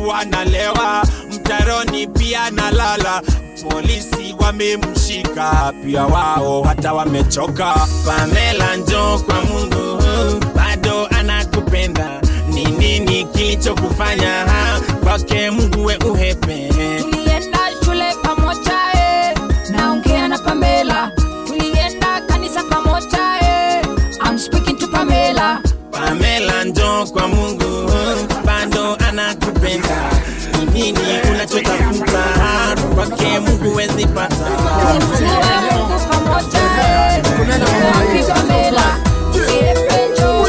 Klabu analewa, mtaroni pia analala. Polisi wamemshika pia wao hata wamechoka. Pamela, njoo kwa Mungu, bado anakupenda. Ni nini kilichokufanya ha? Kwake Mungu we uhepe. Tulienda shule pamoja, eh. Naongea na Pamela. Tulienda kanisa pamoja, eh. I'm speaking to Pamela. Pamela, njoo kwa Mungu, bado anakupenda. Ni nini unachotafuta? Kwake Mungu huwezi pata. Mungu pamoja, eh. Wapi Pamela? Usiepe, njoo.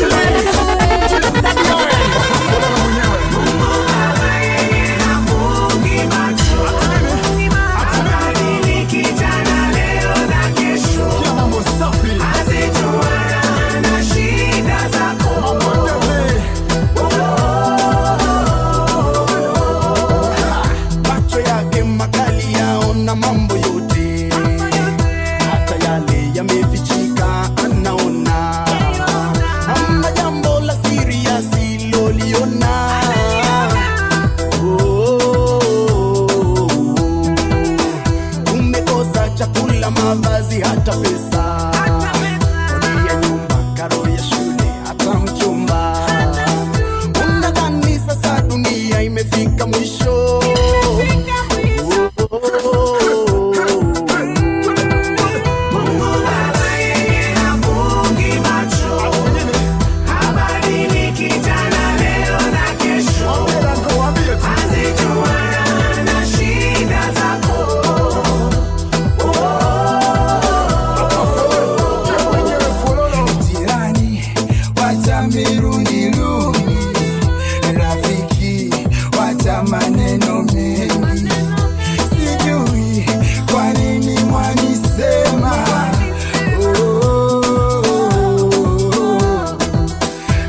Macho yake makali yaona mambo yote, hata yale yamefichika anaona. Hamna jambo la siri asiloliona. Oh, umekosa chakula, mavazi, hata pesa, kodi ya nyumba, karo ya shule, hata mchumba. Unadhani sasa dunia imefika mwisho. Jirani, wacha miruniruni, rafiki, wacha maneno mengi, sijui kwa nini mwanisema. Oh,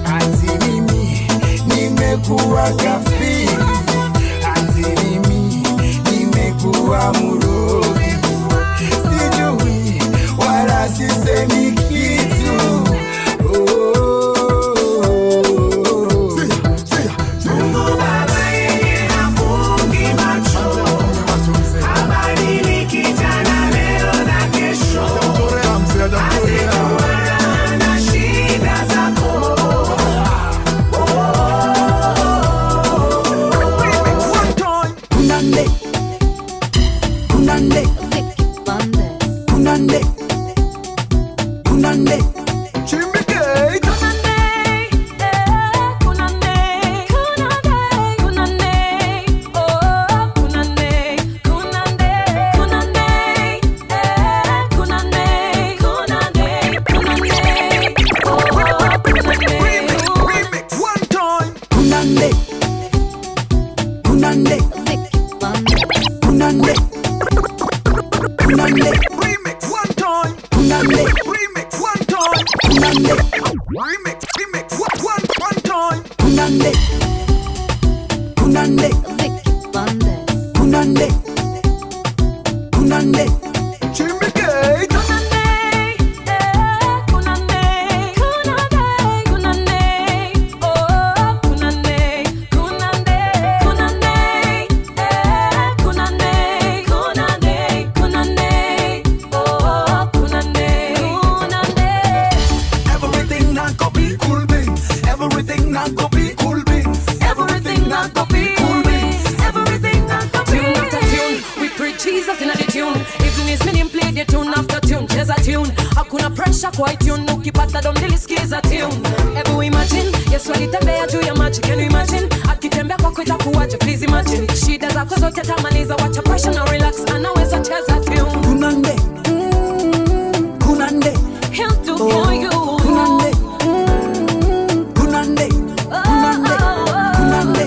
ati mimi nimekuwa kafiri, ati mimi nimekuwa murogi, sijui wala sisemi kitu. Oh. Kunande, kunande, kunande, kunande. Kunande, kunande, kunande, kunande, kunande, kunande, kunande, kunande, kunande, kunande. Everything not go be cool beans. Everything not go be cool beans. Everything not go be cool beans. Everything not go Tune after tune, we preach Jesus in the tune. Even his name play the tune after tune, cheza tune. Hakuna pressure kwa hii tune, ukipata dom nilisikiza tune. Hebu imagine, Yesu alitembea juu ya maji, can you imagine? Akitembea kwako itakuwaje? Please imagine. Shida zako zote tamaliza, wacha pressure na relax, anaweza cheza tune. Kunande, kunande, He'll do for you. kunande, kunande, kunande, kunande,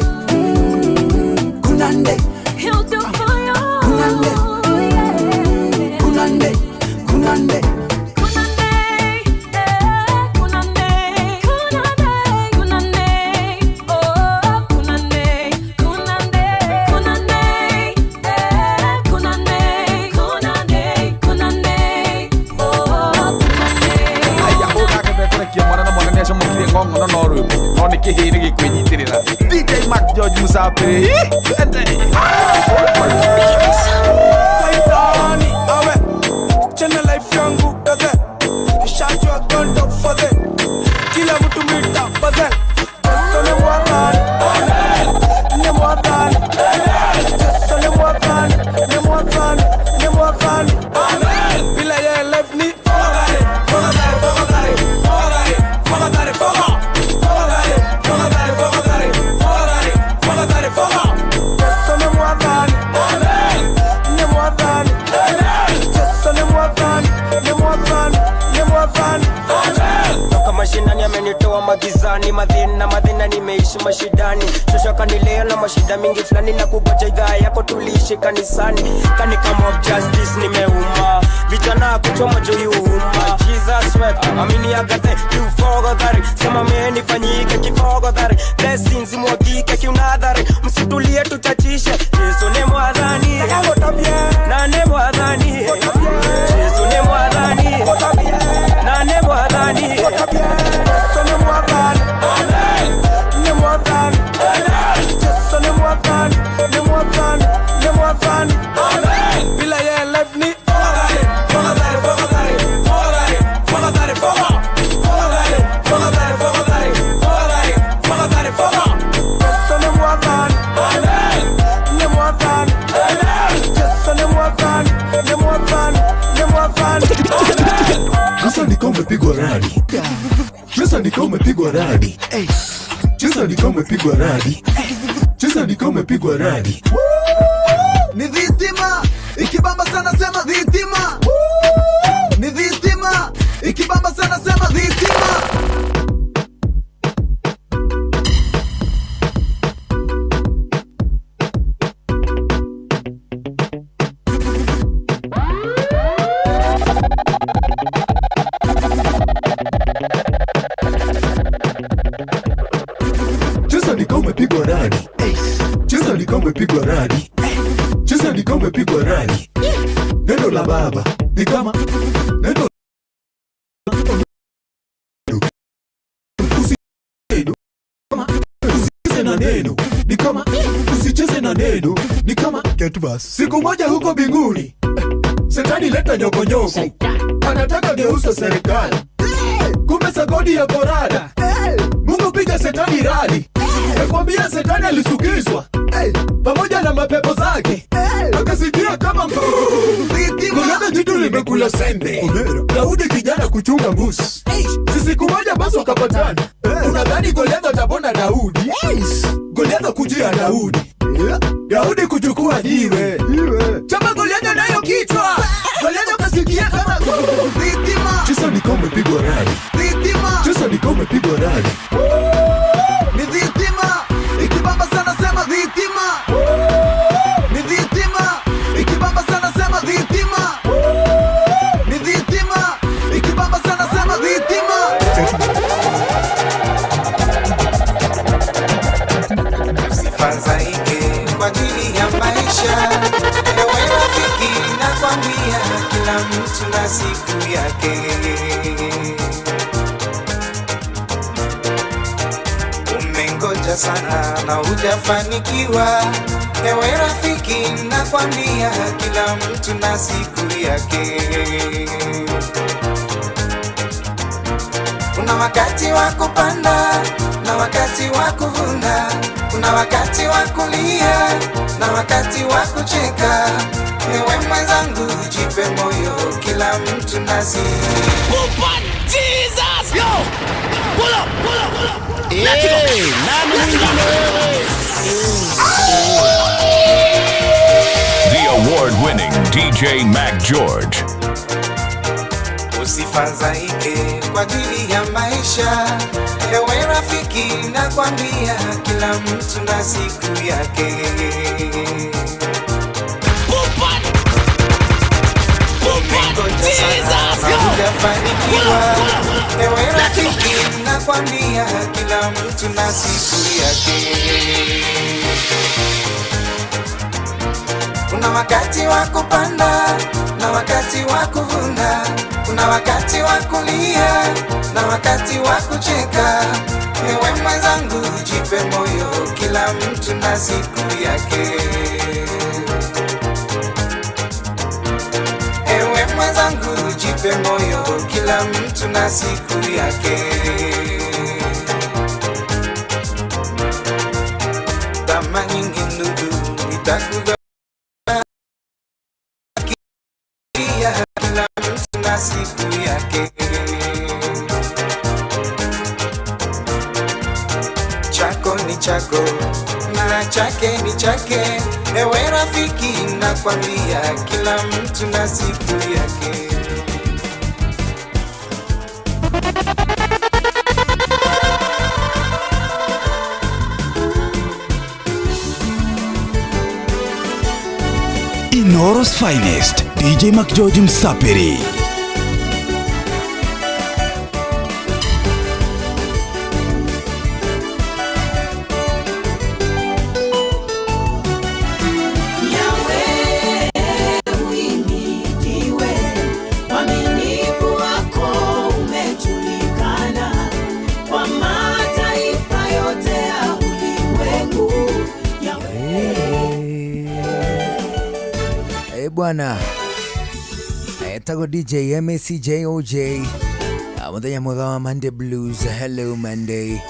kunande, He'll do for you. Kunande. Kunande, kunande. Kunande, kunande, kunande, oh, kunande, kunande, kunande, kunande, George Musapiri. Saitani awe chana life yangu kaze nishajua kondo fadhe kila mtu mita puzzle Yesu ni mwadhani ni mwadhani Yesu ni mwadhani ni mwadhani ni mwadhani bila yeye life ni fogadhari fogadhari fogadhari fogadhari fogadhari fogadhari fogadhari fogadhari fogadhari fogadhari foga Yesu ni mwadhani ni mwadhani Yesu ni mwadhani ni mwadhani ni mwadhani Toka mashinani amenitoa magizani, madhina madhina nimeishi mashidani, shosho kanilea na mashida mingi fulani, na kugoja idhaa yako tuliishi kanisani, kani kama of justice nimeuma vijana kuchoma juu yuuma Jesus wept amini agathe kiufogodhari sema meni fanyike kifogodhari blessings mwagike kiunadhari msitulie tuchachishe Yesu ni mwadhani na ni mwadhani Yesu ni mwadhani na ni mwadhani Yesu ni mwadhani ni mwadhani Yesu ni mwadhani ni mwadhani ni mwadhani bila yeye life ni fogadhari fogadhari fogadhari fogadhari fogadhari foga fogadhari fogadhari fogadhari fogadhari fogadhari foga Yesu ni mwadhani ni mwadhani Yesu ni mwadhani ni mwadhani ni mwadhani Sasa ni kama umepigwa radi. Sasa ni kama umepigwa radi. Sasa ni kama umepigwa radi. Sasa ni kama umepigwa radi. Ni dhitima ikibamba sana sema dhitima. Ni dhitima ikibamba sana sema dhitima. Sasa ni kama umepigwa radi. Sasa ni kama umepigwa radi. Sasa ni kama umepigwa radi. Neno la baba ni kama neno usicheze na neno ni kama usicheze na neno ni kama siku moja huko mbinguni shetani leta nyokonyoko anataka geuza serikali kumbe sagodi ya korada Mungu piga shetani radi nakwambia shetani alisukizwa pamoja na mapepo zake akasikia kama Goliath jitu limekula sembe Daudi kijana kuchunga mbuzi siku moja basi wakapatana unadhani Goliath atabona Daudi Goliath kujia Daudi Daudi kuchukua jiwe chapa Goliath nayo kichwa Goliath akasikia kama Sasa ni kama umepigwa radi Sasa ni kama umepigwa radi Ni dhitima ikibamba sana sema dhitima. Ni dhitima ikibamba sana sema dhitima. Ni dhitima ikibamba sana sema dhitima. Usifadhaike kwa ajili ya maisha. Ewe rafiki nakwambia kila mtu na siku yake. Umengoja sana na hujafanikiwa. Ewe rafiki nakwambia kila mtu na siku yake. Kuna wakati wa kupanda na wakati wa kuvuna, kuna wakati wa kulia na wakati wa kucheka. Ewe mwenzangu jipe moyo, kila mtu na siku. Jesus! Yo! Pull up, pull up, pull up. Let's go. Nani mwingine wewe? The award-winning DJ Mac George. Usifadhaike kwa ajili ya maisha. Ewe rafiki nakwambia kila mtu na siku yake. Umengoja sana na hujafanikiwa. Ewe rafiki nakwambia kila mtu na siku yake. Kuna wakati wa kupanda na wakati wa kuvuna, kuna wakati wa kulia na wakati wa kucheka. Ewe mwenzangu jipe moyo, kila mtu mtu na siku yake. Ewe mwenzangu, jipe moyo, kila mtu na siku yake. Tamaa nyingi ndugu, itakugakia kila mtu na siku yake. Chako ni chako na chake ni chake. Ewe rafiki, nakwambia kila mtu na siku yake. Inoro's finest, DJ McGeorge Msapiri. Yawe uhimidiwe, uaminifu wako umejulikana kwa mataifa yote ya ulimwengu. Eh bwana etagwo DJ MACJOJ. Ah, muthenya mwega wa Monday Blues. Hello Monday,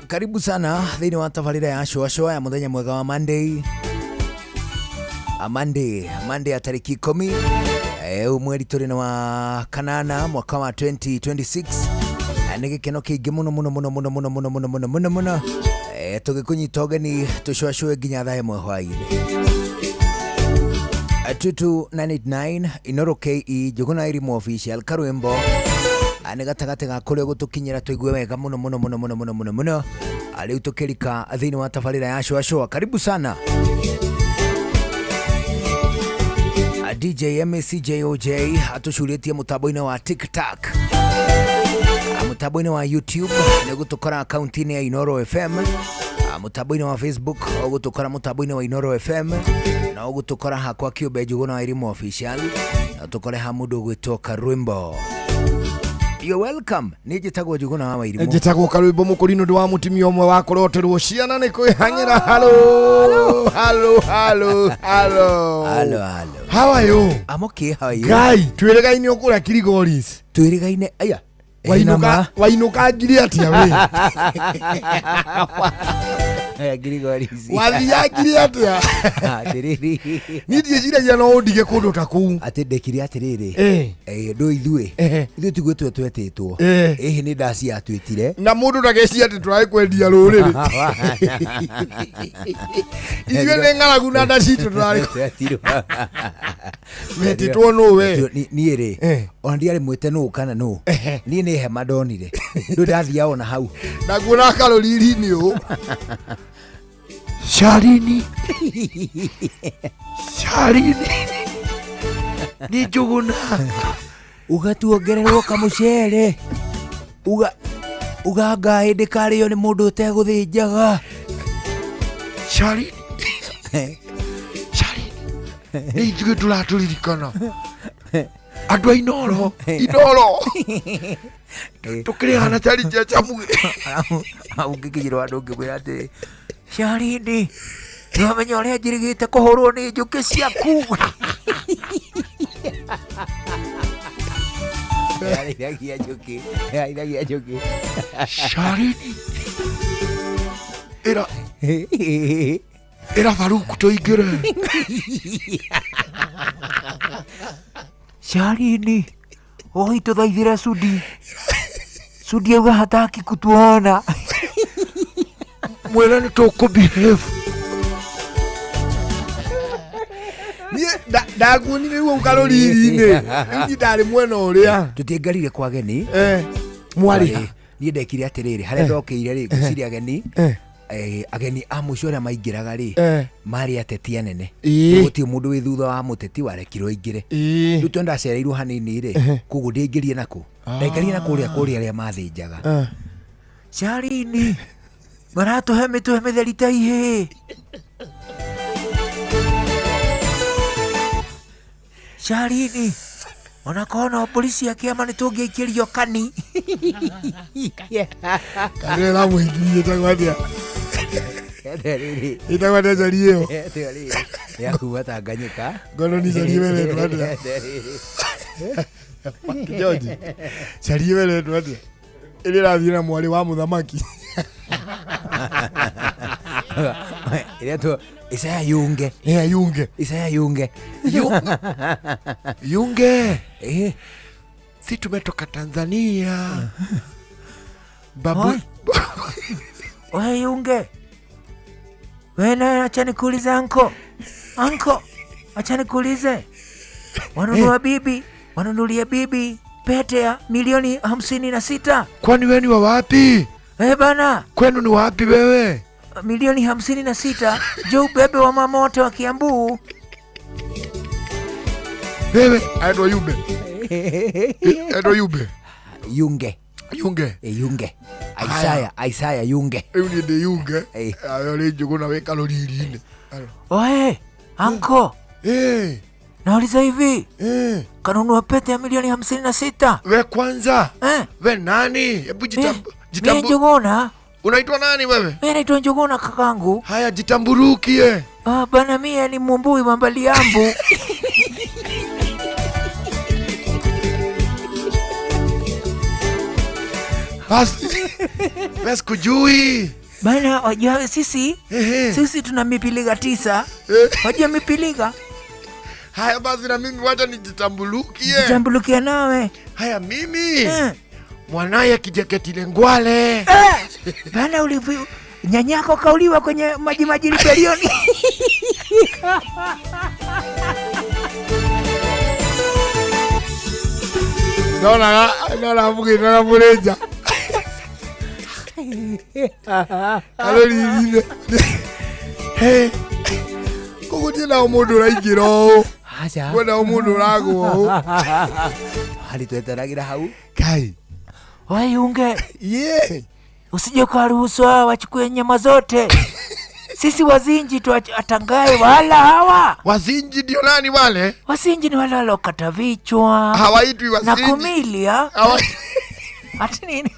karibu sana thĩinĩ wa tabarĩra ya cũacũa ya muthenya mwega wa Monday. Ah, Monday Monday ya tarĩki ikũmi eh, mweri tũrĩ na wa kanana mwaka wa 2026. Ah, nĩ gĩkeno kĩingĩ mũno mũno mũno mũno mũno mũno mũno mũno mũno mũno eh, tũgĩkũnyita ũgeni tũcũacũe nginya thaa ĩmwe hwaĩ-inĩ. 22989 Inoro KE Njuguna Irimu official karwimbo. Ah, nĩ gatagatĩ ga kũrĩa gũtũkinyĩra tũigue wega mũno mũno mũno mũno mũno mũno mũno. Ah, rĩu tũkĩrika thĩinĩ wa tabarĩra ya cũacũa, karibu sana. Ah, DJ MACJOJ atũcurĩtie mũtambo-inĩ wa TikTok. Ah, mũtambo-inĩ wa YouTube nĩ gũtũkora akaunti-inĩ ya Inoro FM. Ah, mũtambo-inĩ wa Facebook ũgũtũkora mũtambo-inĩ wa Inoro FM na ũgũtũkora hakwa kĩũmbe Njuguna wa Irimu official na ũtũkore ha mũndũ ũgwĩtwo Karwimbo. You're welcome. Niĩ njĩtagwo Njuguna wa Wairimu. Njĩtagwo karwĩmbo mũkũri nĩ ũndũ wa mũtumia ũmwe wa kũroterwo ciana nĩ kwĩhang'ĩra. Halo halo halo halo. Halo, halo. How are you? I'm okay, how are you? Ngai twĩrĩgaine ũkũrĩa Kirigoris. Twĩrĩgaine aya. Wainũka wainũka ngiri atĩa we? Aya Grigoris. Wathiia ngiri atĩa? Atĩrĩrĩ. Niĩ ndiĩciragia no ũndige kũndũ ta kũu. Atĩ ndekire atĩrĩrĩ. Eh. Eh, ndũ ithuĩ. Ithuĩ tiguo twe twetĩtwo. Eh. Ĩhĩ nĩ ndaci yatwĩtire. Na mũndũ ndageciria atĩ tũrarĩ kwendia rũrĩrĩ. Ithuĩ nĩ ng'aragu na nda citũ tũrarĩ. Twetirwo. Wetĩtwo nũ we? Niĩ rĩ, ona ndiarĩ mwĩte nũ kana nũ. Niĩ nĩ hema ndonire. Ndũ ndathiaga ona hau. Nakuona karũriri-inĩ ũũ. Sharini. Sharini. Nĩ Njuguna. Ũgatuongererwo kamũcere. Uga uga ngaĩ ndĩkarĩo nĩ mũndũ ũtegũthĩnjaga. Sharini. Sharini. Nĩ ithuĩ tũratũririkana. Andũ a Inoro. Inoro. Tũkĩrĩhaga na chari cia Chamugĩ. Ũngĩkinyĩrwo andũ ũngĩmwĩra atĩrĩ, Sharini, nĩwamenya ũrĩa njĩrĩgĩte kũhũrwo nĩ njũkĩ ciaku. Yarĩithagia njũkĩ, yarĩithagia njũkĩ. Sharini. Ĩra ĩra Faruku tũingĩre. Sharini, oi tũthaithĩre Sudi. Sudi auga hataki kutuona. Mwĩre nĩ tũkũ behave. Niĩ ndakuonire rĩu au karũriri-inĩ. Rĩu niĩ ndarĩ mwena ũrĩa. Tũtiengarire kwa ageni. Mwarĩ ha? Niĩ ndekire atĩrĩrĩ, harĩa ndokĩire rĩ, ngwĩciria ageni ageni a mũico arĩa maingĩraga rĩ, marĩ ateti anene. Ĩĩ. Gũtirĩ mũndũ wĩ thutha wa mũteti warekirwo aingĩre. Ĩĩ. Rĩu tondũ ndacereirwo hanini rĩ, koguo ndiaingĩrire nakũ. Ndaingĩrire na kũrĩa kũrĩa arĩa mathĩnjaga. Sharini, maratũhe mĩtwe mĩtheri ta ihĩĩ. Sharini, ona korwo no mbũri cia kĩama nĩ tũngĩaikĩrio kani. Kanä ramũingiririe tagwo atĩa? Ĩtagwo atĩa cari ĩyo? Ya kuma Tanganyika. Ngono ni cari ĩyo ĩretwo atĩa? George, cari ĩyo ĩretwo atĩa? Ĩrĩa ĩrathiĩ na mwarĩ wa mũthamaki. Ĩretwo Isaya Yunge. Yeah, Yunge. Isaya Yunge. Yunge. Eh. Si tumetoka Tanzania. Babu. Oe Yunge. Wewe nawe acha nikuulize anko. Anko, acha nikuulize. Wanunua bibi, wanunulia bibi pete ya milioni 56. Kwani wewe ni wa wapi? Eh bana. Kwenu ni wapi wewe? Milioni 56 jo ubebe wa mama wote wa Kiambu. Wewe aitwa Yube. Aitwa Yube. Yunge. Yunge. Yunge. Isaya Yunge. Rĩu niĩ ndĩ Yunge. Ayo rĩ Njũgũna wĩ karũriri-inĩ. Oe, anko. Nauliza hivi. Kanunua pete ya milioni 56. We kwanza. We nani? Hebu jitambu. Mimi Njũgũna. Unaitwa nani wewe? Mimi naitwa Njũgũna kakangu. Haya jitamburukie. Ah, bana mie ni Mumbui wa Mbaliambu. Basi. Basi kujui. Bana wajua sisi tuna mipiliga 9. Wajua mipiliga? Haya basi na mimi wacha nijitambulukie. Jitambulukia nawe. Haya mimi. Mwanaye kijaketi ngwale. Bana ulivu nyanyako kauliwa kwenye maji maji rebellion. Ndona mugina mureja. Karũriri-inĩ. Hey. Koguo na mũndũ ũraingĩra ũũ. Aca. Kwĩna mũndũ ũragũa ũũ. Hali tweteragira hau. Kai. Oe Yunge. Yeah. Usije ukaruhusu hawa wachukue nyama zote. Sisi wazinji tu atangae wala hawa. Wazinji ndio nani wale? Wazinji ni wale walokata vichwa. Hawaitwi wazinji. Na kumilia. Ati nini?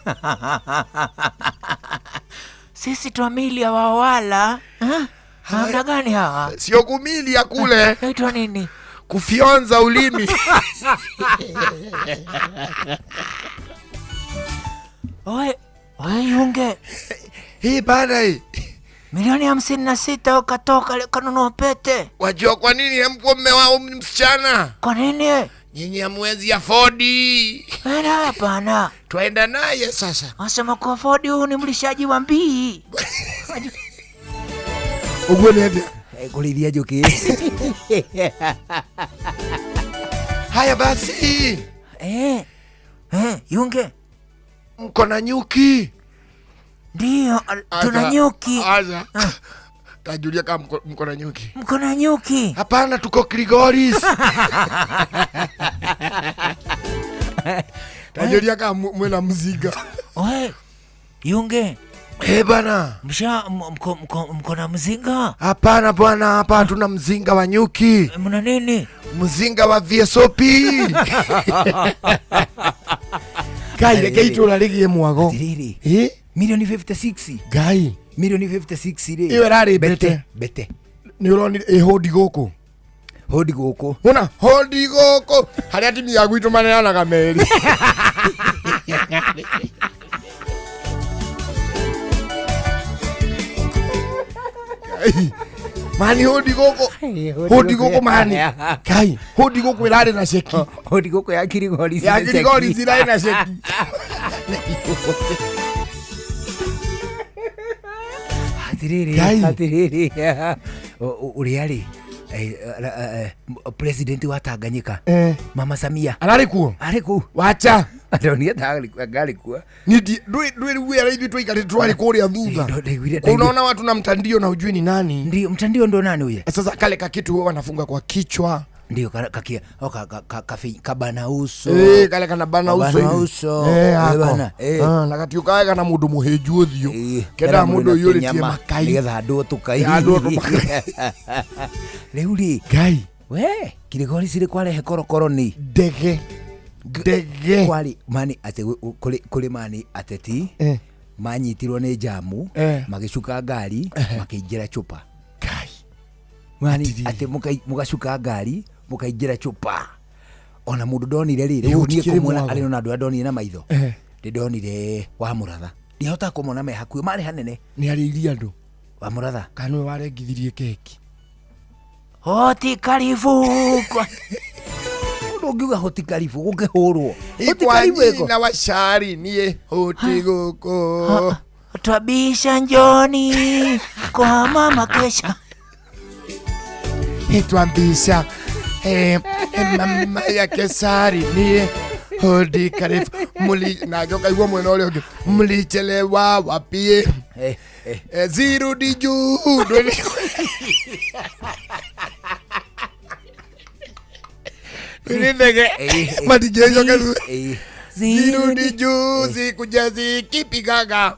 Sisi tuamilia wa wala. Hamna gani hawa? Sio kumilia kule. Naitwa nini? Kufyonza ulimi. Oe, oe Yunge. Hii bana hii. Milioni 56 ukatoka kanunua pete. Wajua kwa nini hamkuwa mmeoa msichana? Kwa nini? Nyinyi hamwezi afodi. Bana hapana. Twaenda naye sasa. Wasema kwa afodi huu ni mlishaji wa mbii. Uguo ni atia? Kulithia njuki. Haya basi. Yunge. Mko na nyuki? Ndio, tuna nyuki. Aza. Tajulia kama mko na nyuki. Mko na nyuki? Hapana, tuko Grigoris. Tajulia kama mwena mziga. Oe, Yunge. Eh bana. Msha mko na mzinga? Hapana bwana, hapa hatuna mzinga wa nyuki. Mna nini? Mzinga wa VSOP. Kai reke itura rigie mwago. Eh? Milioni 56. Gai. Milioni 56 ri. Iyo rari bete. Bete. Ni uroni hodi guku. Hodi guku. Una hodi guku. Haria timu ya gwitu maneanaga meri. Mani hodi guku. Hodi guku mani. Kai, hodi guku irari na ceki. Hodi guku ya Kirigori. Ya Kirigori irari na ceki. Atiriri, atiriri. Uria ri president wa Tanganyika. Mama Samia. Arari kuo? Arari kuo. Wacha. Ndonire ta kuo. Ni ndui wira ithuĩ tũikarĩte twarĩ kũrĩa thutha. Unaona watu na mtandio na hujui ni nani. Ndio, mtandio ndo nani huyo? Sasa kale kakitu huwa wanafunga kwa kichwa. Ndio kakia kabana uso. Kale kana bana uso. Bana uso. Bana. Na gatiukaga kana mundu muhĩnju ũthiũ. Kenda mundu ũiyũrĩtie makai. Nigetha andũ tũkai. Andũ tũkai. Rĩu rĩ. Ngai. We, Kirigori cirĩ kwarehe korokoro ni. Ndege. Ndege. Kwari mani ate kũrĩ mani ateti. Manyitirwo nĩ jamu magĩcuka ngari makĩingĩra chupa. Mani atĩ mũgacuka ngari mũkaingĩra chupa. Ona mũndũ ndonire rĩ rĩu niĩ kũmuona arĩ ona andũ arĩa ndonire na maitho. Ndĩndonire wa Mũratha. Ndihotaga kũmona me hakuhĩ marĩ hanene. Nĩ arĩirie andũ. Wa Mũratha. Kana nĩwe warengithirie keki. Hoti karibu. Mũndũ ũngiuga hoti karibu gũkĩhũrwo. Hoti karibu ĩko. Na wacari niĩ hoti gũkũ. Twabisha njoni kwa mama kesha. Twambisha mama ya Kesari niĩ hodi karibu muli na ũkaigua mwena ũrĩa ũngĩ mlichelewa wapie zirudi juu. Ndege matingecoka zirudi juu zikuja zikipigaga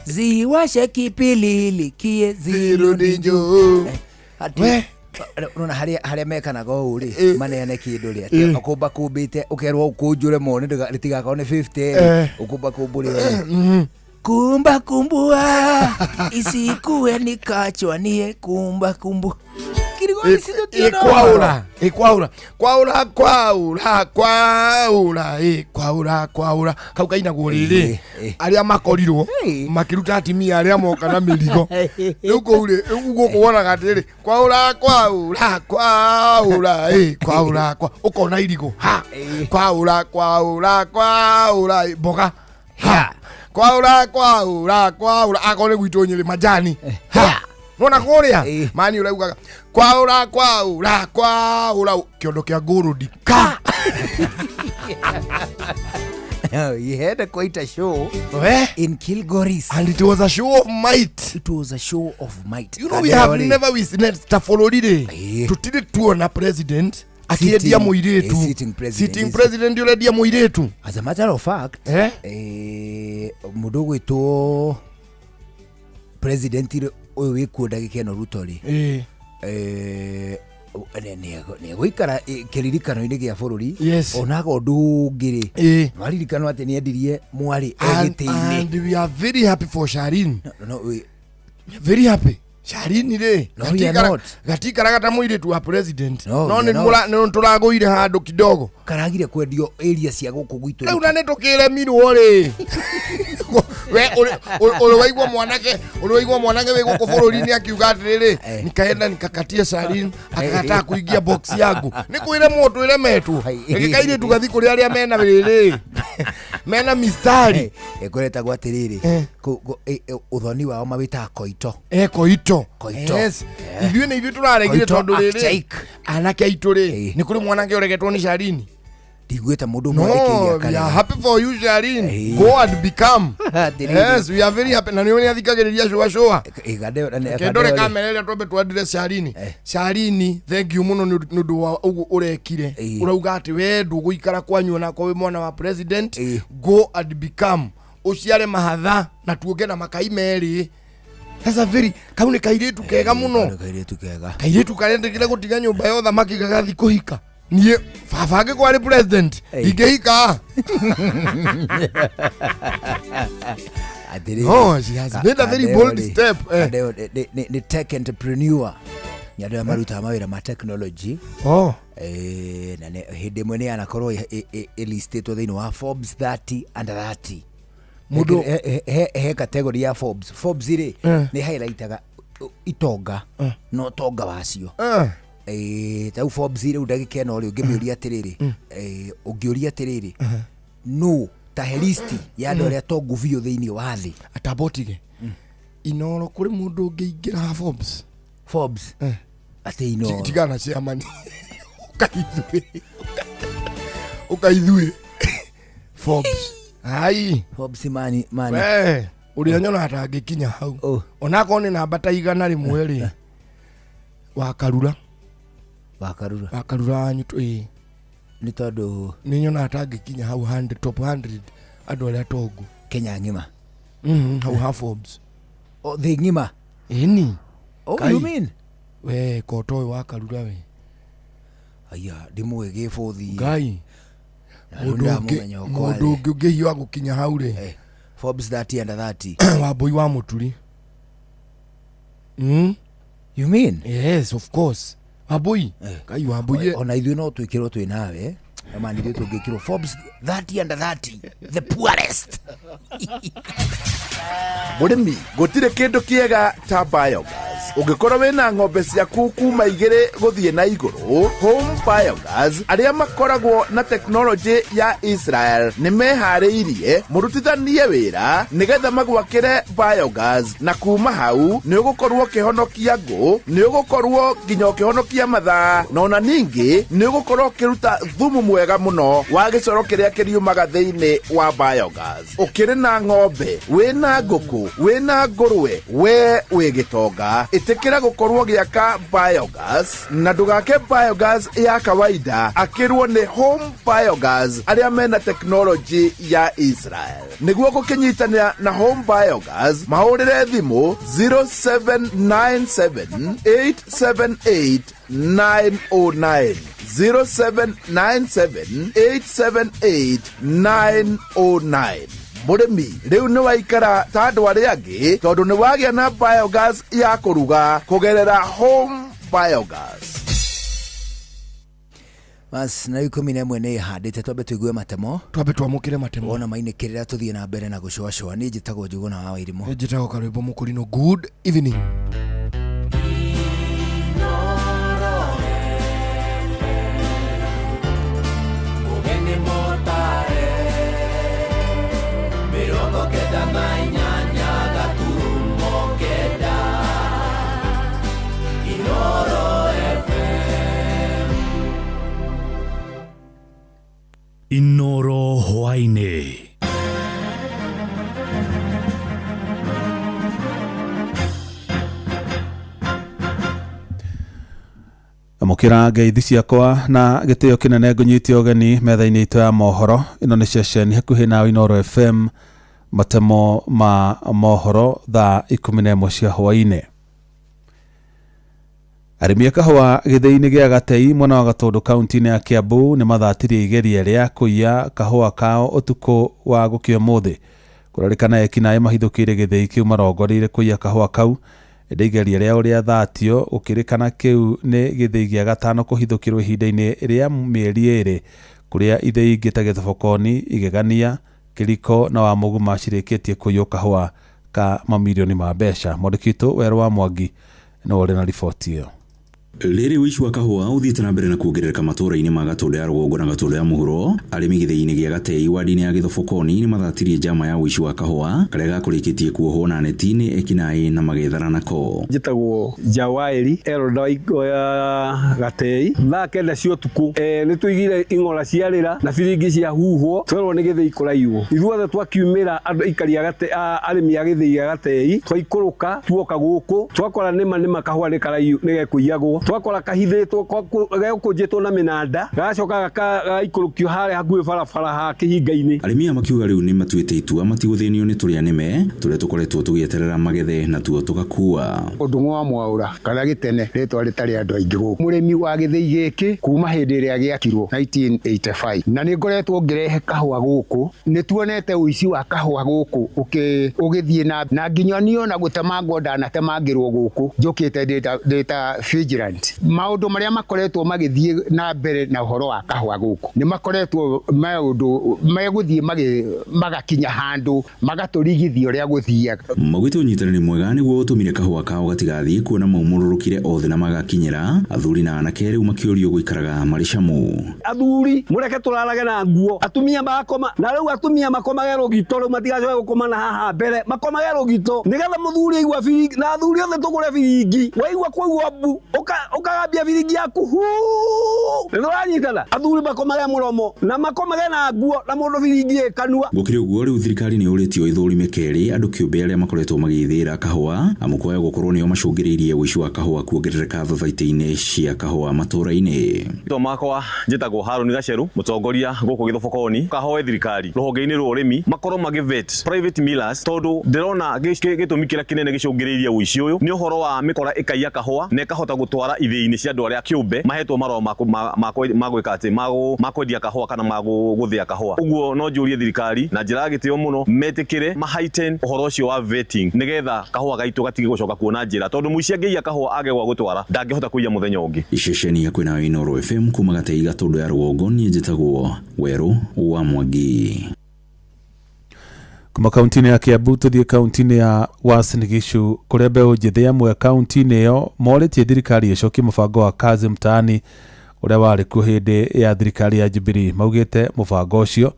ziwashe kipilili kie zirudi juu. Nona haria mekanaga ũũ rĩ maneane kĩndũ rĩ atĩ ũkũmba kũmbĩte ũkerwo ũkũnjũre mone rĩtigakorwo nĩ 50 ũkũmba kũmbũre kumba kumbua isikue nikachwa nie kumba kumbu kwaura kwaura kwaura kwaura kwaura kwaura kwaura kau kainagwo rĩrĩ arĩa makorirwo makĩruta atimia arĩa moka na mĩrigo rĩu kũu rĩ gũkũ wonaga atĩrĩrĩ kwaura kwaura kwaura kwaura kwa ũkona irigũ ha kwaura kwaura kwaura mboga ha kwaura kwaura kwaura akorwo nĩ gwitũ Nyĩrĩ majani ha nona kũrĩa mani ũraugaga kwaura kwaura kwaura kĩondo kĩa ngũrũndi ka. He had quite a show in Kilgoris. And it was a show of might. It was a show of might. You know, we have never witnessed ta bũrũri rĩ tũtirĩ tuona president akiendia mũirĩtu. Sitting president ũrendia mũirĩtu. As a matter of fact, mũndũ ũgwĩtwo president ũyũ wĩkuo ndagĩka ĩno Ruto rĩ nĩegũikara kĩririkano-inĩ gĩa bũrũri onaga ũndũ ũngĩ rĩ waririkanwo atĩ nĩendirie mwarĩ egĩtĩ-inĩ. And we are very happy for Sharin. No, we are very happy. Sharin rĩ gatikaraga ta mũirĩtu wa president no nĩ tũragũire handũ kidogo karagire kwendio area cia gũkũ gwitũ rĩu na nĩ tũkĩremirwo rĩ. We ũrĩ waigua mwanake ũrĩ waigua mwanake wĩ gũkũ bũrũri-inĩ akiuga atĩrĩrĩ nikaenda nikakatia Sharin akakataa kuingia box yangu nĩ kwĩremwo twĩremetwo reke kairĩtu gathi kũrĩ arĩa mena rĩrĩ mena mistari ĩkoretagwo atĩrĩrĩ ũthoni wao mawĩtaga koito. Koito. Yes. Ithuĩ nĩ ithuĩ tũraregire tondũ rĩrĩ anake aitũ rĩ nĩ kũrĩ mwanake ũregetwo nĩ Sharini. Ndiguĩte mũndũ mwandĩkĩire akare. We are happy for you Sharin. Go and become. Yes, we are very happy. Na nĩ ũrĩa athikagĩrĩria cũa cũa. Kendore kamera ĩrĩa twambe twandire Sharini. Sharini, thank you mũno nĩ ũndũ wa ũguo ũrekire. Ũrauga atĩ we ndũgũikara kwanyu onakorwo wĩ mwana wa president. Go and become. Ũciare mahatha na tuonge na makai merĩ. That's a very kau nĩ kairĩtu kega mũno. Kairĩtu kega. Kairĩtu karendekire gũtiga nyũmba ya ũthamaki gagathi kũhika. Niĩ baba angĩkorwo arĩ president ingĩhika. Oh, she has made a very bold step. Nĩ tech entrepreneur. Nĩ andũ arĩa marutaga mawĩra ma technology. Oh. Na hĩndĩ ĩmwe nĩ yanakorwo ĩlistĩtwo thĩinĩ wa Forbes 30 under 30. Mũndũ he category ya Forbes. Forbes rĩ nĩ highlightaga itonga na ũtonga wacio. Tau Forbes rĩu ndagĩka ĩno rĩ ũngĩmĩũria atĩrĩrĩ ũngĩũria atĩrĩrĩ no ta he listi ya andũ arĩa tongu biũ thĩinĩ wa thĩ. Atambotige Inoro kũrĩ mũndũ ũngĩingĩra Forbes. Forbes atĩ Inoro tigana chairman ũkaithuĩ ũkaithuĩ Forbes. Ai Forbes mani mani we ũrĩa nyona atangĩkinya hau onakorwo nĩ namba ta 100 rĩ wakarura wakarura wanyu ĩ nĩ tondũ nĩ nyona atangĩkinya hau 100 top 100 andũ arĩa tongu Kenya ng'ima hau ha Forbes o thĩ ng'ima ĩni. Oh, you mean we koto ũyũ wakarura we aya ndimũĩ gĩbũthi Ngai Mundu ungi ungihiwa gukinya hau ri Forbes 30 under 30 Wambui wa Muturi. You mean? Yes, of course. Wambui. Kai Wambui. Ona ithuĩ no twĩkĩrwo twĩ nawe. Ama nithuĩ tũngĩkĩrwo Forbes 30 under 30, the poorest. Mũrĩmi gũtirĩ kĩndũ kĩega ta biogas. Ũngĩkorwo wĩna ng'ombe ciaku kuma igĩrĩ gũthiĩ na igũrũ, Home Biogas arĩa makoragwo na tekinoronjĩ ya Israel nĩ meharĩirie mũrutithanie wĩra nĩgetha magwakĩre biogas, na kuma hau nĩ ũgũkorwo ũkĩhonokia ngũ, nĩ ũgũkorwo nginya ũkĩhonokia mathaa, na ona ningĩ nĩ ũgũkorwo ũkĩruta thumu mwega mũno wa gĩcoro kĩrĩa kĩriumaga thĩinĩ wa biogas. Ũkĩrĩ na ng'ombe, wĩna ngũkũ, wĩna ngũrwe, we wĩ gĩtonga, ĩtĩkĩra gũkorwo gĩaka biogas, na ndũgake biogas ya kawaida, akĩrwo nĩ Home Biogas arĩa mena tekinoronjĩ ya Israel. Nĩguo gũkĩnyitanĩra na Home Biogas, mahũrĩre thimũ 0797 878 909, 0797 878 909. Mũrĩmi rĩu nĩ waikara ta andũ arĩa angĩ tondũ nĩ wagĩa na biogas ya kũruga kũgerera Home Biogas. Bas na 11 nĩ ihandĩte, twambe tũigue matemo, twambe twamũkĩre matemo, wona mainĩkĩrĩra tũthiĩ na mbere na gũcũacũa. Niĩ njĩtagwo Njũgũna wa Wairimu. Niĩ njĩtagwo Karwĩmbo Mũkũrinũ. Good evening. Inoro hwaini. Amũkĩra ngeithi ciakwa na gĩtĩo kĩnene ngũnyite ũgeni metha-inĩ itũ ya mohoro. Ĩno nĩ ceceni hakuhĩ na Inoro FM, matemo ma mohoro thaa 11 cia hwainĩ. Arĩmi a kahũa gĩthĩi-inĩ gĩa Gatei mwena wa Gatũndũ kaunti-inĩ ya Kiambu nĩ mathatirie igeria rĩa kũiya kahũa kao ũtukũ wa gũkĩa ũmũthĩ. Kũrerĩkana ekinaĩ mahithũkĩire gĩthĩi kĩu marongoreirie kũiya kahũa kau, ĩndĩ igeria rĩao rĩathatio gũkĩrĩkana kĩu nĩ gĩthĩi gĩa gatano kũhithũkĩrwo ihinda-inĩ rĩa mĩeri ĩrĩ, kũrĩa ithĩi ingĩ ta Gĩthobokoni, Igegania, Kĩriko na Wamũguma cirĩkĩtie kũiywo kahũa ka mamirioni ma mbeca. Mwandĩki witũ Werũ wa Mwangi nĩwe ũrĩ na riboti ĩyo. Rĩrĩ ũici wa kahũa ũthiĩte na mbere na kuongerereka matũũra-inĩ ma Gatũndũ ya rũgongo na Gatũndũ ya mũhuro. Arĩmi gĩthĩi-inĩ gĩa Gatei wadi-inĩ ya Gĩthobokoni nĩ mathatirie njama ya ũici wa kahũa karĩa gakũrĩkĩtie kuohwo na neti nĩ ekinaĩ na magethara nako. Njĩtagwo Jawairi Elda wa Gatei. Thaa 9 cia ũtukũ nĩ tũigire ing'ora ciarĩra na biringi ciahuhwo twerwo nĩ gĩthĩi kũraiywo. Ithuothe twakiumĩra andũ aikari a Gatei, arĩmi a gĩthĩi gĩa Gatei, twaikũrũka tuoka gũkũ twakora nĩma nĩma kahũa nĩ karaiywo nĩ gekũiyagwo, twakora kahithĩtwo gegũkũnjĩtwo na mĩnanda gagacoka gagaikũrũkio harĩa hakuhĩ barabara ha kĩhinga-inĩ. Arĩmi aya makiuga rĩu nĩ matuĩte itua matigũthĩnio nĩ tũrĩa nĩme tũrĩa tũkoretwo tũgĩeterera magethe natuo tũgakua. Ũndũ wa Mwaũra kana Gĩtene rĩtwa rĩtarĩ andũ aingĩ gũkũ. Mũrĩmi wa gĩthĩi gĩkĩ kuma hĩndĩ ĩrĩa gĩakirwo 1985 na nĩ ngoretwo ngĩrehe kahũa gũkũ, nĩ tuonete ũici wa kahũa gũkũ ũgĩthiĩ na nginya niĩ ona gũtemangwo ndanatemangĩrwo gũkũ njũkĩte ndĩ ta vigilant. Maũndũ marĩa makoretwo magĩthiĩ na mbere na ũhoro wa kahũa gũkũ nĩ makoretwo maũndũ megũthiĩ magakinya handũ magatũrigithia ũrĩa gũthiaga. Maugĩte ũnyitanĩri mwega nĩguo ũtũmire kahũa kao gatigathiĩ kuona maumũrũrũkire othe na magakinyĩra athuri na anake rĩu makĩũrio gũikaraga marĩ camu. Athuri mũreke tũrarage na nguo, atumia makoma na rĩu atumia makomage rũgito, rĩu matigacoke gũkoma na haha mbere, makomage rũgito nĩgetha mũthuri aigua biringi, na athuri othe tũgũre biringi, waigua kwaigua mbu ũkagambia biringi yaku hu nĩtũranyitana. Athuri makomage mũromo na makomage na nguo na mũndũ biringi ĩ kanua. Gũkĩrĩ ũguo rĩu thirikari nĩ yũrĩtio ĩthũrime kerĩ andũ kĩũmbe arĩa makoretwo magĩthĩra kahũa amu kwaya gũkorwo nĩo macũngĩrĩirie ũici wa kahũa kuongerereka thathaitĩ-inĩ cia kahũa matũũra-inĩ. Rĩtwa makwa njĩtagwo Harũni Gaceru, mũtongoria gũkũ Gĩthobokoni. Kahoe thirikari rũhonge-inĩ rwa ũrĩmi makorwo magĩvet private millers, tondũ ndĩrona gĩtũmi kĩrĩa kĩnene gĩcũngĩrĩirie ũici ũyũ nĩ ũhoro wa mĩkora ĩkaiya kahũa na ĩkahota gũtwara gũtwara ithĩi-inĩ cia andũ arĩa kĩũmbe mahetwo marũa ma gwĩka atĩ ma kwendia kahũa kana ma gũthĩa kahũa. Ũguo no njũrie thirikari na njĩra ya gĩtĩo mũno metĩkĩre ma heighten ũhoro ũcio wa vetting nĩgetha kahũa gaitũ gatige gũcoka kuona njĩra, tondũ mũici angĩiya kahũa age gwa gũtwara ndangĩhota kũiya mũthenya ũngĩ. Ceceni ya kwĩnayo Inooro FM kuma Gatei Gatũndũ ya rũgongo, niĩ njĩtagwo Werũ wa Mwangi. Kuma kaunti-inĩ ya Kiambu tũthiĩ kaunti-inĩ ya Uasin Gishu kũrĩa mbeũ njĩthĩ amwe kaunti-inĩ ĩyo morĩtie thirikari ĩcokie mũbango wa Kazi Mtaani ũrĩa warĩ kuo hĩndĩ ya thirikari ya Jubilee. Maugĩte mũbango ũcio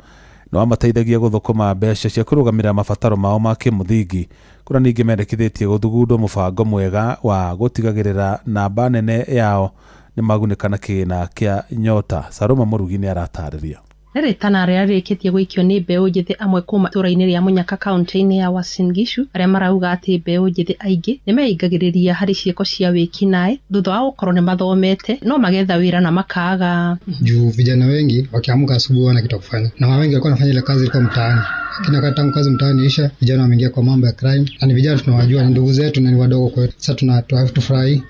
nĩ wamateithagia gũthũkũma mbeca cia kũrũgamĩrĩra mabataro mao ma kĩmũthingi, kũrĩa ningĩ mendekithĩtie gũthugundwo mũbango mwega wa gũtigagĩrĩra namba nene yao nĩ magunĩka na kĩgĩna kĩa Nyota. Saroma Mũrugi nĩ aratarĩria. Nĩ rĩtana rĩrĩa rĩrĩkĩtie gũikio nĩ mbeũ njĩthĩ amwe kuma itũũra-inĩ rĩa Mũnyaka kaunti-inĩ ya Uasin Gishu, arĩa marauga atĩ mbeũ njĩthĩ aingĩ nĩ meingagĩrĩria harĩ ciĩko cia wĩkinaĩ thutha wa gũkorwo nĩ mathomete no magetha wĩra na makaaga. Juu vijana wengi wakiamka asubuhi wana kitu kufanya, na wengi walikuwa wanafanya ile kazi ilikuwa mtaani, lakini wakati tangu kazi mtaani isha, vijana wameingia kwa mambo ya crime, na ni vijana tunawajua, ni ndugu zetu na ni wadogo kwetu. Sasa tunatufurahi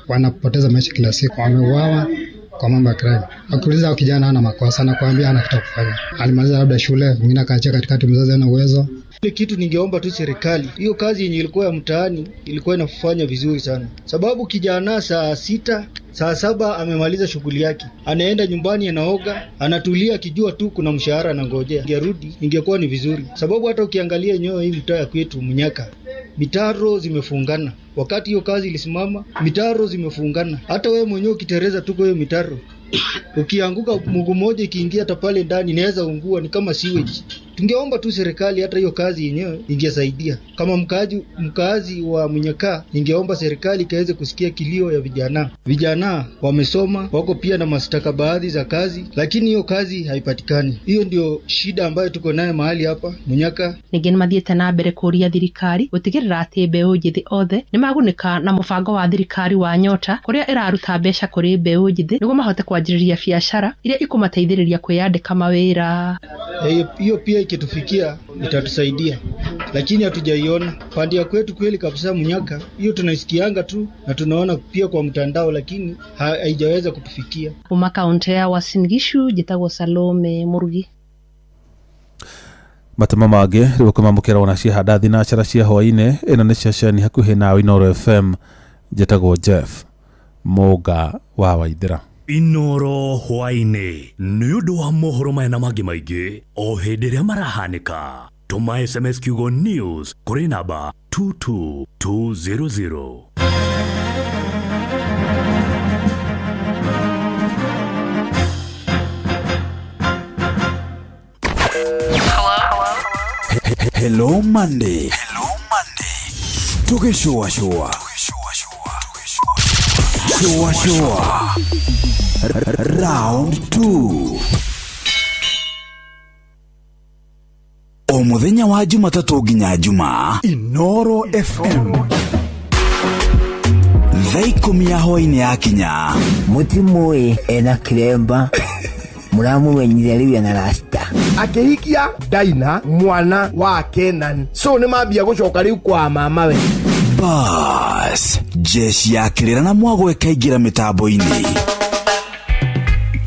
wanapoteza maisha kila siku, wameuawa kwa mambo ya crime. Akiuliza kijana hana makosa, anakuambia hana kitu kufanya. Alimaliza labda shule, mwingine akaachia katikati, mzazi hana uwezo. Ile kitu ningeomba tu serikali, hiyo kazi yenye ilikuwa ya mtaani ilikuwa inafanya vizuri sana, sababu kijana saa 6 saa 7 amemaliza shughuli yake, anaenda nyumbani, anaoga, anatulia akijua tu kuna mshahara anangojea. Ingerudi ingekuwa ni vizuri, sababu hata ukiangalia yenyewe hii mtaa ya kwetu Munyaka, mitaro zimefungana. Wakati hiyo kazi ilisimama, mitaro zimefungana. Hata wewe mwenyewe ukitereza tu kwa hiyo mitaro, ukianguka mguu mmoja ikiingia hata pale ndani inaweza ungua, ni kama sewage. Tungeomba tu serikali hata hiyo kazi yenyewe ingesaidia. Kama mkaazi wa Munyaka, ningeomba serikali ikaweze kusikia kilio ya vijana. Vijana wamesoma, wako pia na mastakabadhi za kazi, lakini hiyo kazi haipatikani. Hiyo ndio shida ambayo tuko nayo mahali hapa Munyaka. Ningĩ nĩmathiĩte na mbere kũria thirikari gũtigĩrĩra atĩ mbeũ njĩthĩ othe nĩmagunĩka na mũbango wa thirikari wa Nyota, kũrĩa ĩraruta mbeca kũrĩ mbeũ njĩthĩ nĩguo mahote kwanjĩrĩria biacara iria ikũmateithĩrĩria kwĩyandĩka mawĩra. Hiyo pia ikitufikia itatusaidia, lakini hatujaiona pande ya kwetu kweli kabisa Munyaka. Hiyo tunaisikianga tu na tunaona pia kwa mtandao, lakini haijaweza kutufikia. Kuma kaunti ya Uasin Gishu, njĩtagwo Salome Murugi. Matemo mangĩ rĩu kũmamũkĩra ona ciahanda thinacara cia hwaĩ-inĩ. Ĩno nĩ ceceni hakuhĩ nawe Inooro FM. Njĩtagwo Jeff Mũnga wa Waithĩra. Inooro hwaĩ-inĩ nĩ ũndũ wa mohoro maya na mangĩ maingĩ o hĩndĩ ĩrĩa marahanĩka. Tũma SMS kiugo news kũrĩ namba 22200. Hello Monday. Hello Monday. Tugishua shua. Shua shua. Round 2. O muthenya wa Jumatatu nginya Jumaa, Inooro FM. Thaa 10 ya hwaĩ-inĩ yakinya. Mũtimũĩ ena kiremba. Mũramumenyire rĩu ena rasta. Akĩhikia Daina mwana wa Kenan. So nĩ mambia gũcoka rĩu kwa mama we. Bas, jeshi ya kirĩra na mwago ĩkaingĩra mĩtambo-inĩ.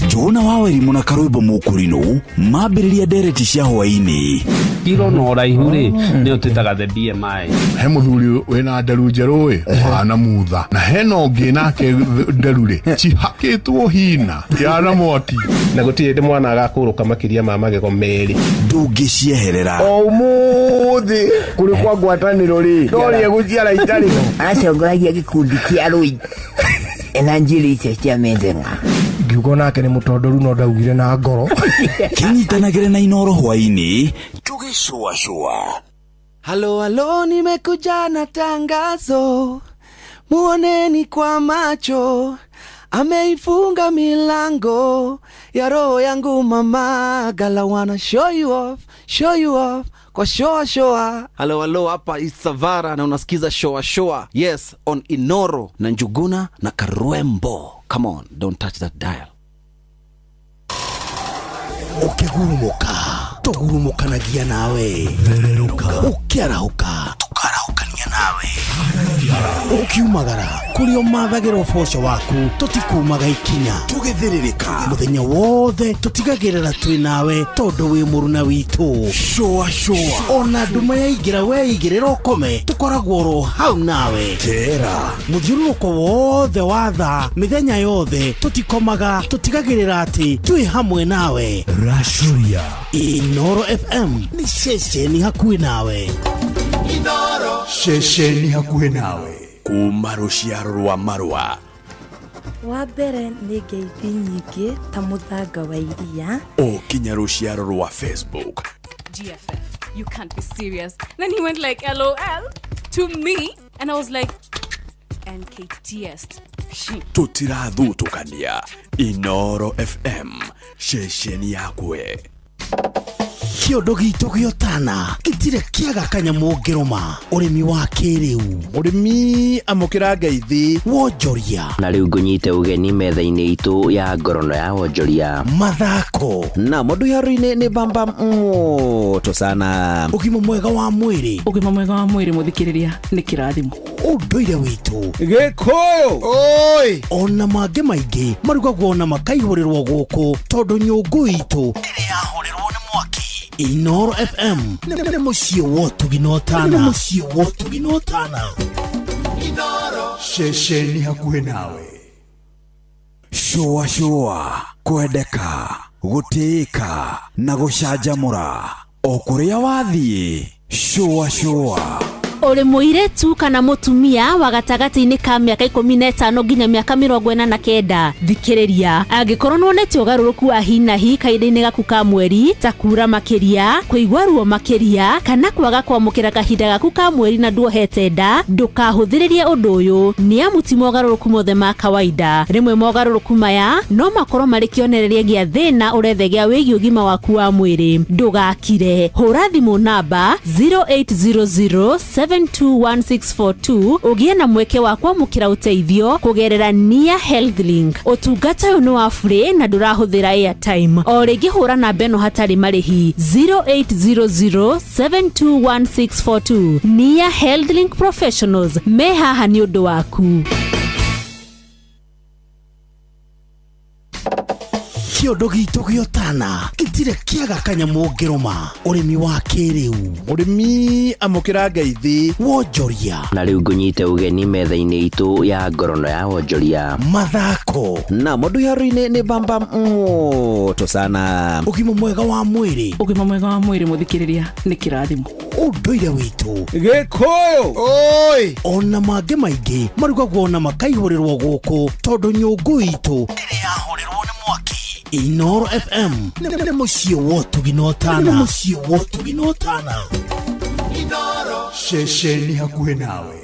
Njũgũna wa Wairimu na Karwĩmbo Mũkũrinũ mambĩrĩria ndereti cia hwaĩ-inĩ. Kiro na ũraihu rĩ nĩyo twĩtaga the BMI. He mũthuri wĩna nderu njerũ ĩ hana mutha, na hena ũngĩ nake nderu rĩ cihakĩtwo hina yana mwaki, na gũtirĩ hĩndĩ mwana agakũrũka makĩria ma magego merĩ. Ndũngĩcieherera. O ũmũthĩ kũrĩ kwa ngwatanĩro rĩ ndorĩe gũciara itarĩ. Acongoragia gĩkundi kĩa rũi ena njĩrĩ icio cia metheng'a. Ngiuga nake nĩ mũtondoru no ndaugire na ngoro. Kĩnyitanagĩre na Inooro hwaĩ-inĩ tũgĩcũacũa. Halo halo, nimekuja na tangazo, muoneni kwa macho, ameifunga milango ya roho yangu mama, gala wanna show you off kwa shoa shoa. Halo halo, hapa Isavara na unasikiza shoa shoa. Yes, on Inooro na Njuguna na Karwembo. Come on, don't touch that dial. Ukigurumuka tugurumukanagia nawe, ukiarauka tukarahukania nawe, Ũkiumagara kũrĩa ũmathagĩra ũboco waku, tũtikumaga ikinya, tũgĩthĩrĩrĩka mũthenya wothe, tũtigagĩrĩra twĩ nawe tondũ wĩ mũruna witũ. Cũa cũa, ona nduma yaingĩra, weigĩrĩra ũkome, tũkoragwo oro hau nawe. Kera mũthiũrũrũko wothe wa thaa, mĩthenya yothe, tũtikomaga, tũtigagĩrĩra atĩ twĩ hamwe nawe. Racũria Inoro FM nĩ ceceni hakuhĩ nawe. Ceceni hakuhĩ nawe kuma rũciaro rwa marũa. Wa mbere nĩ ngeithi nyingĩ ta mũthanga wa iria. O kinya rũciaro rwa Facebook. GFF, you can't be serious. Then he went like, LOL to me. And I was like, NKTS. Tũtirathutũkania. Inoro FM, ceceni yakwe. Kĩondo gitũ gĩotana gĩtirĩ kĩaga kanyamũ ngĩrũma. Ũrĩmi wa kĩrĩu, mũrĩmi amũkĩra ngeithi. Wonjoria. Na rĩu ngũnyite ũgeni metha-inĩ itũ ya ngorono ya wonjoria. Mathako na mũndũ haro-inĩ nĩ bamba moto sana. Ũgima mwega wa mwĩrĩ. Ũgima mwega wa mwĩrĩ, mũthikĩrĩria, nĩ kĩrathimo. Ũndũire witũ. Gĩkũyũ oi. Ona mangĩ maingĩ marugagwo na makaihũrĩrwo gũkũ tondũ nyũngũ itũ ĩrĩ yahũrĩrwo nĩ mwaki. Inoro FM nĩ mũciĩ wa ũtugi na ũtana. Nĩ mũciĩ wa ũtugi na ũtana. Ceceni hakuhĩ nawe. Cũa cũa, kwendeka, gũtĩĩka na gũcanjamũra o kũrĩa wathiĩ. Cũa cũa. Ũrĩ mũirĩtu kana mũtumia wa gatagatĩ-inĩ ka mĩaka 15 nginya mĩaka 49, thikĩrĩria. Angĩkorwo nĩwonete ũgarũrũku wa hi na hi kahinda-inĩ gaku ka mweri, ta kura makĩria, kũigua ruo makĩria, kana kwaga kwamũkĩra kahinda gaku ka mweri na nduohete nda, ndũkahũthĩrĩrie ũndũ ũyũ, nĩ amu ti mogarũrũku mothe ma kawaida. Rĩmwe mogarũrũku maya no makorwo marĩ kĩonereria gĩa thĩna ũrethegea wĩgiĩ ũgima waku wa mwĩrĩ. Ndũgakire, hũra thimũ namba 0800 721642 ũgĩe na mweke wa kwamũkĩra ũteithio kũgerera Nia Health Link. Ũtungata ũyũ nĩ wa free na ndũrahũthĩra airtime. O rĩngĩ hũra namba ĩno hatarĩ marĩhi 0800 721642. Nia Health Link Professionals me haha nĩ ũndũ waku. Kĩondo gitũ gĩotana gĩtirĩ kĩaga kanyamũ ngĩrũma. Ũrĩmi wa kĩrĩu, mũrĩmi amũkĩra ngeithi. Wonjoria. Na rĩu ngũnyite ũgeni metha-inĩ itũ ya ngorono ya wonjoria. Mathako na mũndũ haro-inĩ nĩ bamba moto sana. Ũgima mwega wa mwĩrĩ. Ũgima mwega wa mwĩrĩ, mũthikĩrĩria, nĩ kĩrathimo. Ũndũire witũ. Gĩkũyũ oi. Ona mangĩ maingĩ marugagwo na makaihũrĩrwo gũkũ tondũ nyũngũ itũ ĩrĩ yahũrĩrwo nĩ mwaki. Inoro FM nĩ mũciĩ wa ũtugi na ũtana. Nĩ mũciĩ wa ũtugi na ũtana. Ceceni hakuhĩ nawe.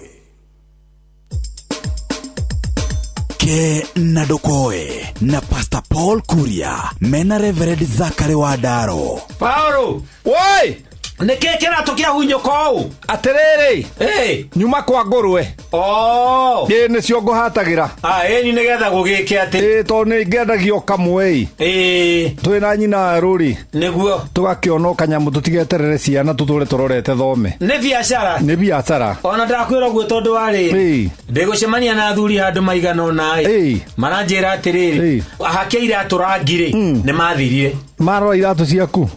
Ke na ndũkoe na Pastor Paul Kuria mena Reverend Zachary Wandaro. Paulo woi, nĩkĩ kĩratũ kĩahunyũka ũũ? Atĩrĩrĩ, Ĩ nyuma kwa ngũrwe. Oh. Ĩ nĩcio ngũhatagĩra. Ĩni nĩgetha gũgĩke atĩ. Ĩ tondũ nĩ ngĩendagio kamwe. Ĩ twĩ na nyina rũri nĩguo tũgakĩona kanyamũ, tũtigeterere ciana tũtũre tũrorete thome. Nĩ biacara. Nĩ biacara. Ona ndakwĩra ũguo tondũ wa rĩrĩ, Ĩ ndĩgũcemania na athuri handũ maigana ũna ĩ maranjĩra atĩrĩrĩ, ahake iratũ rangi rĩ, nĩ mathirire. Marora iratũ ciaku.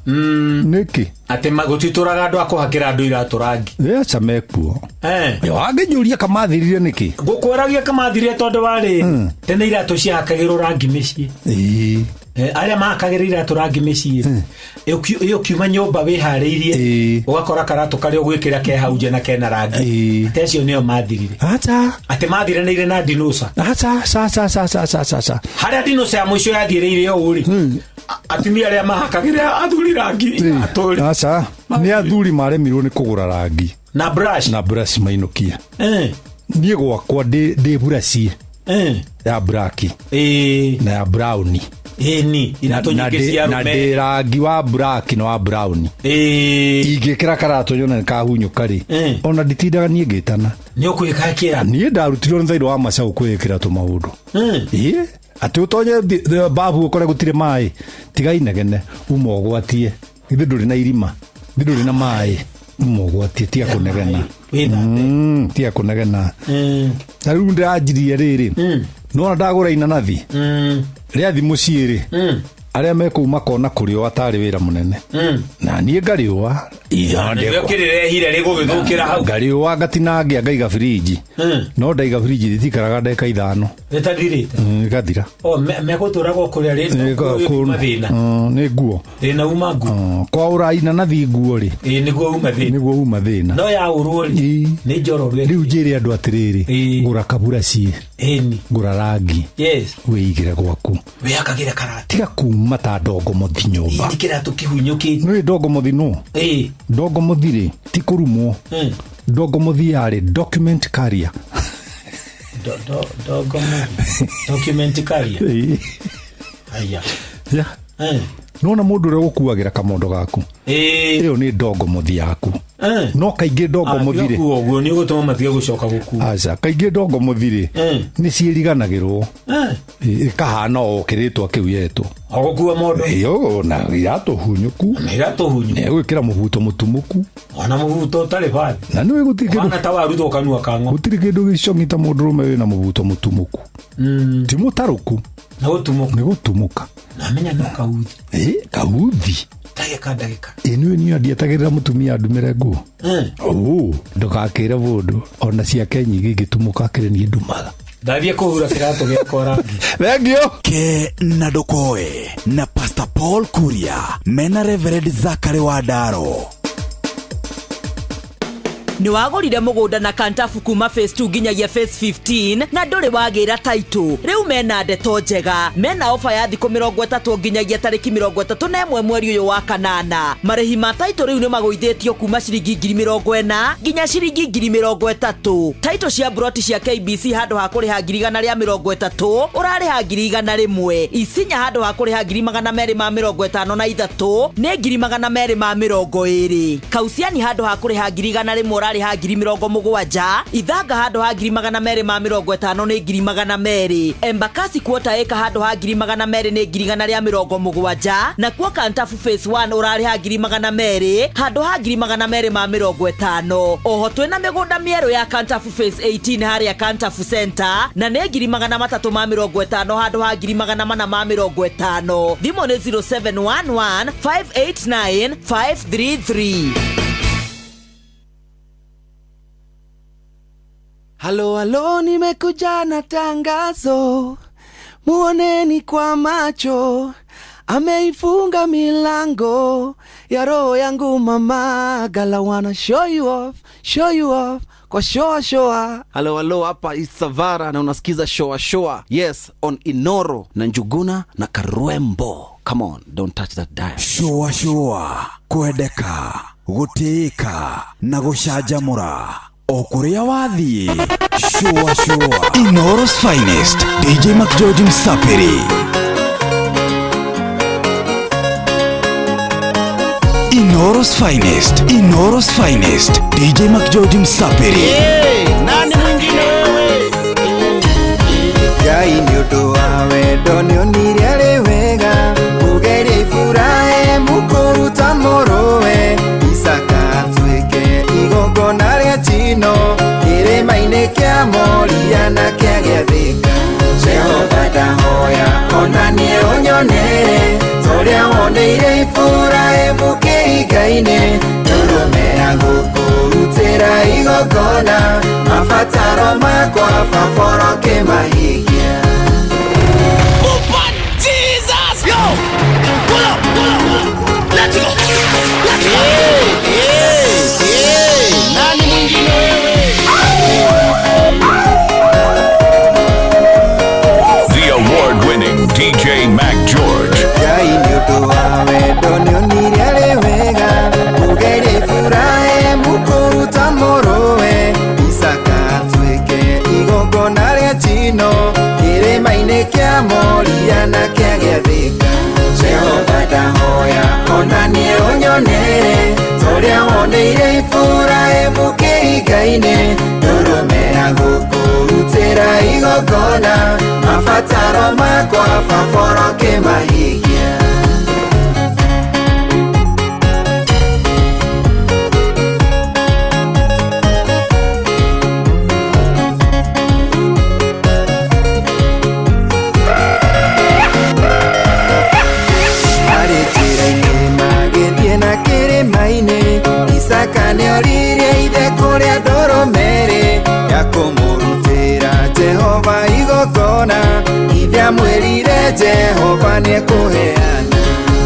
Nĩkĩ? Atĩ gũtitũraga andũ a kũhakĩra andũ iratũ rangi. Aca mekuo. Eh. Wangĩnjũria kamathirire nĩkĩ? Ngũkwĩragia kamathirire tondũ wa rĩrĩ, tene iratũ ciahakagĩrwo rangi mĩciĩ. Ĩ Arĩa mahakagĩra iratũ rangi mĩciĩ, ĩ ũkiuma nyũmba wĩharĩirie, ũgakora karatũ karĩa ũgwĩkĩra ke hau nja na kena rangi. Atĩ acio nĩo mathirire. Aca. Atĩ mathiranĩire na ndinoca. Aca ca ca ca ca ca ca ca. Harĩa ndinoca ya mũico yathiĩrĩire ũũ rĩ, atumia arĩa mahakagĩra athuri rangi iratũ rĩ. Aca nĩ athuri maremirwo nĩ kũgũra rangi na brush, na brush mainũkie. Niĩ Niĩ gwakwa ndĩ buraci ya black na ya brown. Ĩni iratũ nyingĩ cia na arũme. Ndĩ rangi wa black na wa brown. Ingĩkĩra karatũ nyone nĩ kahunyũka rĩ, ona nditindaga niĩ ngĩtana. Nĩ ũkwĩkakĩra. Niĩ ndarutirwo nĩ thairũ wa macau kwĩĩkĩra tũmaũndũ. Ĩ atĩ ũtonye babu ũkore gũtirĩ maĩ, tiga inegene, uma ũgwatie, githĩ ndũrĩ na irima, githĩ ndũrĩ na maĩ. Mũgwatie tia kũnegena. Tia kũnegena. Na rĩu ndĩranjirie rĩrĩ, nona ndagũra inanathi rĩathi mũciĩ rĩ, arĩa mekũu makona kũrĩũa tarĩ wĩra mũnene, na niĩ ngarĩũa. Nĩkĩo kĩrĩrehire rĩgũgĩthũkĩra hau. Ngarĩũa ngatinangia ngaiga birinji, no ndaiga birinji rĩtikaraga ndagĩka 5. Rĩtathirĩte. Rĩgathira. O megũtũraga o kũrĩa rĩ thĩna. Nĩ nguo. Thĩna uma nguo. Kwaũra inanathi nguo rĩ, ĩĩ nĩguo uma thĩna. Nĩguo uma thĩna. No yaũrwo rĩ, nĩ njororo. Rĩu njĩre andũ atĩrĩrĩ, gũra kaburaci, ĩni gũra rangi, yes, wĩigĩre gwaku. Wĩhakagĩre karata. Tiga kuma ta ndongomothi nyũmba. Nĩ kĩratũ kĩhunyũkĩte. Nĩ ndongomothi nũ? Ĩĩ. Ndongomothi rĩ, ti kũrumwo. Ndongomothi yarĩ document carrier. Ndongomothi document carrier. Ĩĩ. Aya. Ya. Nona mũndũ ũrĩa ũgũkuagĩra kamondo gaku, ĩyo nĩ ndongomothi yaku. No kaingĩ ndongomothi rĩ, ũguo nĩ ũgũtũma matige gũcoka gũkua. Aca, kaingĩ ndongomothi rĩ, nĩ ciĩriganagĩrwo, ĩkahana o kĩrĩtwa kĩu yetwo. O gũkua mondo. Ĩyo na iratũ hunyũku. Na iratũ hunyũku. Na gwĩkĩra mũbuto mũtumũku. Ona mũbuto ũtarĩ bathi. Na nĩwe gũtirĩ kĩndũ. Wana ta warutwo kanua ka ng'ombe. Gũtirĩ kĩndũ gĩcong'i ta mũndũrũme wĩna mũbuto mũtumũku. Ti mũtarũku. Na gũtumũka. Nĩ gũtumũka. Na menya no kauthi. Ĩ, kauthi. Ndagĩka ndagĩka. Ĩ nĩwe niĩ ndietagĩrĩra mũtumia andumĩre nguo. Oo, ndũgakĩre mũndũ ona ciake nyingĩ ingĩtumũka akĩrĩ niĩ ndumaga. Ndathiĩ kũhura kĩratũ gĩakwa rangi. Thank you. Ke na Ndokoe na Pastor Paul Kuria mena Reverend Zachary Wandaro. Nĩ wagũrire mũgũnda na kantabu kuma phase 2 nginyagia phase 15 na ndũrĩ wagĩra taitũ. Rĩu mena ndeto njega, mena ofa ya thikũ 30 nginyagia tarĩki 31 mweri ũyũ wa kanana. Marĩhi ma taitũ rĩu nĩ magũithĩtio kuma ciringi 40,000 nginya ciringi 30,000. Taitũ cia broti cia KBC handũ ha kũrĩha 130,000 ũrarĩha 101,000. Isinya handũ ha kũrĩha 253 nĩ 220. Kausiani handũ ha kũrĩha 100,000 ũrarĩha 70,000. Ithanga handũ ha 250 nĩ 200,000. Embakasi quarter acre handũ ha 200,000 nĩ 170,000. Na kuo Kantafu phase 1 ũrarĩha 200,000 handũ ha 250,000. Oho twĩna mĩgũnda mĩerũ ya Kantafu phase 18 harĩa Kantafu Center na nĩ 350 handũ ha 450. Thimũ nĩ 0711 589 533. Halo halo, nimekuja na tangazo, muoneni kwa macho, ameifunga milango ya roho yangu mama, gala wanna show you off, kwa shoa shoa. Halo halo, hapa Isavara na unasikiza shoa shoa. Yes, on Inoro na Njuguna na Karwembo. Come on, don't touch that dial. Shoa shoa, kwendeka, gũtĩĩka na gũcanjamũra. O kũrĩa wathiĩ, shoa shoa. Inoro's finest, DJ McGeorge Msapiri. Inoro's finest, Inoro's finest, DJ McGeorge Msapiri. Hey, nani mwingine wewe? Ngai nĩ ũndũ wa wendo nĩonire arĩ wega, kũgeria Iburahĩmu kũruta mũrũwe, Isaka atuĩke igongona rĩa njino, kĩrĩma-inĩ kĩa Moria na kĩa Gĩathĩka. Jehova ndahoya ona niĩ ũnyonere, torĩa woneire Iburahĩmu kĩhinga-inĩ, ndũrũme ya gũkũrutĩra igongona, mabataro makwa baba ũkĩmahingia. Jesus! Yo! Pull up, pull up, pull up. Let's go! Let's go! Hey, hey, nani mwingine wewe? The award-winning DJ Mac George. Ngai nĩ ũndũ wa wendo nĩonire arĩ wega, kũgeria Iburahĩmu kũruta mũrũwe, Isaka atuĩke igongona rĩa njino, kĩrĩma-inĩ kĩa Moria na kĩa Gĩathĩka. Jehova ndahoya ona niĩ ũnyonere, torĩa woneire Iburahĩmu kĩhinga-inĩ, ndũrũme ya gũkũrutĩra igongona, mabataro makwa baba ũkĩmahingia. Ndamwĩrire Jehova nĩekũheana.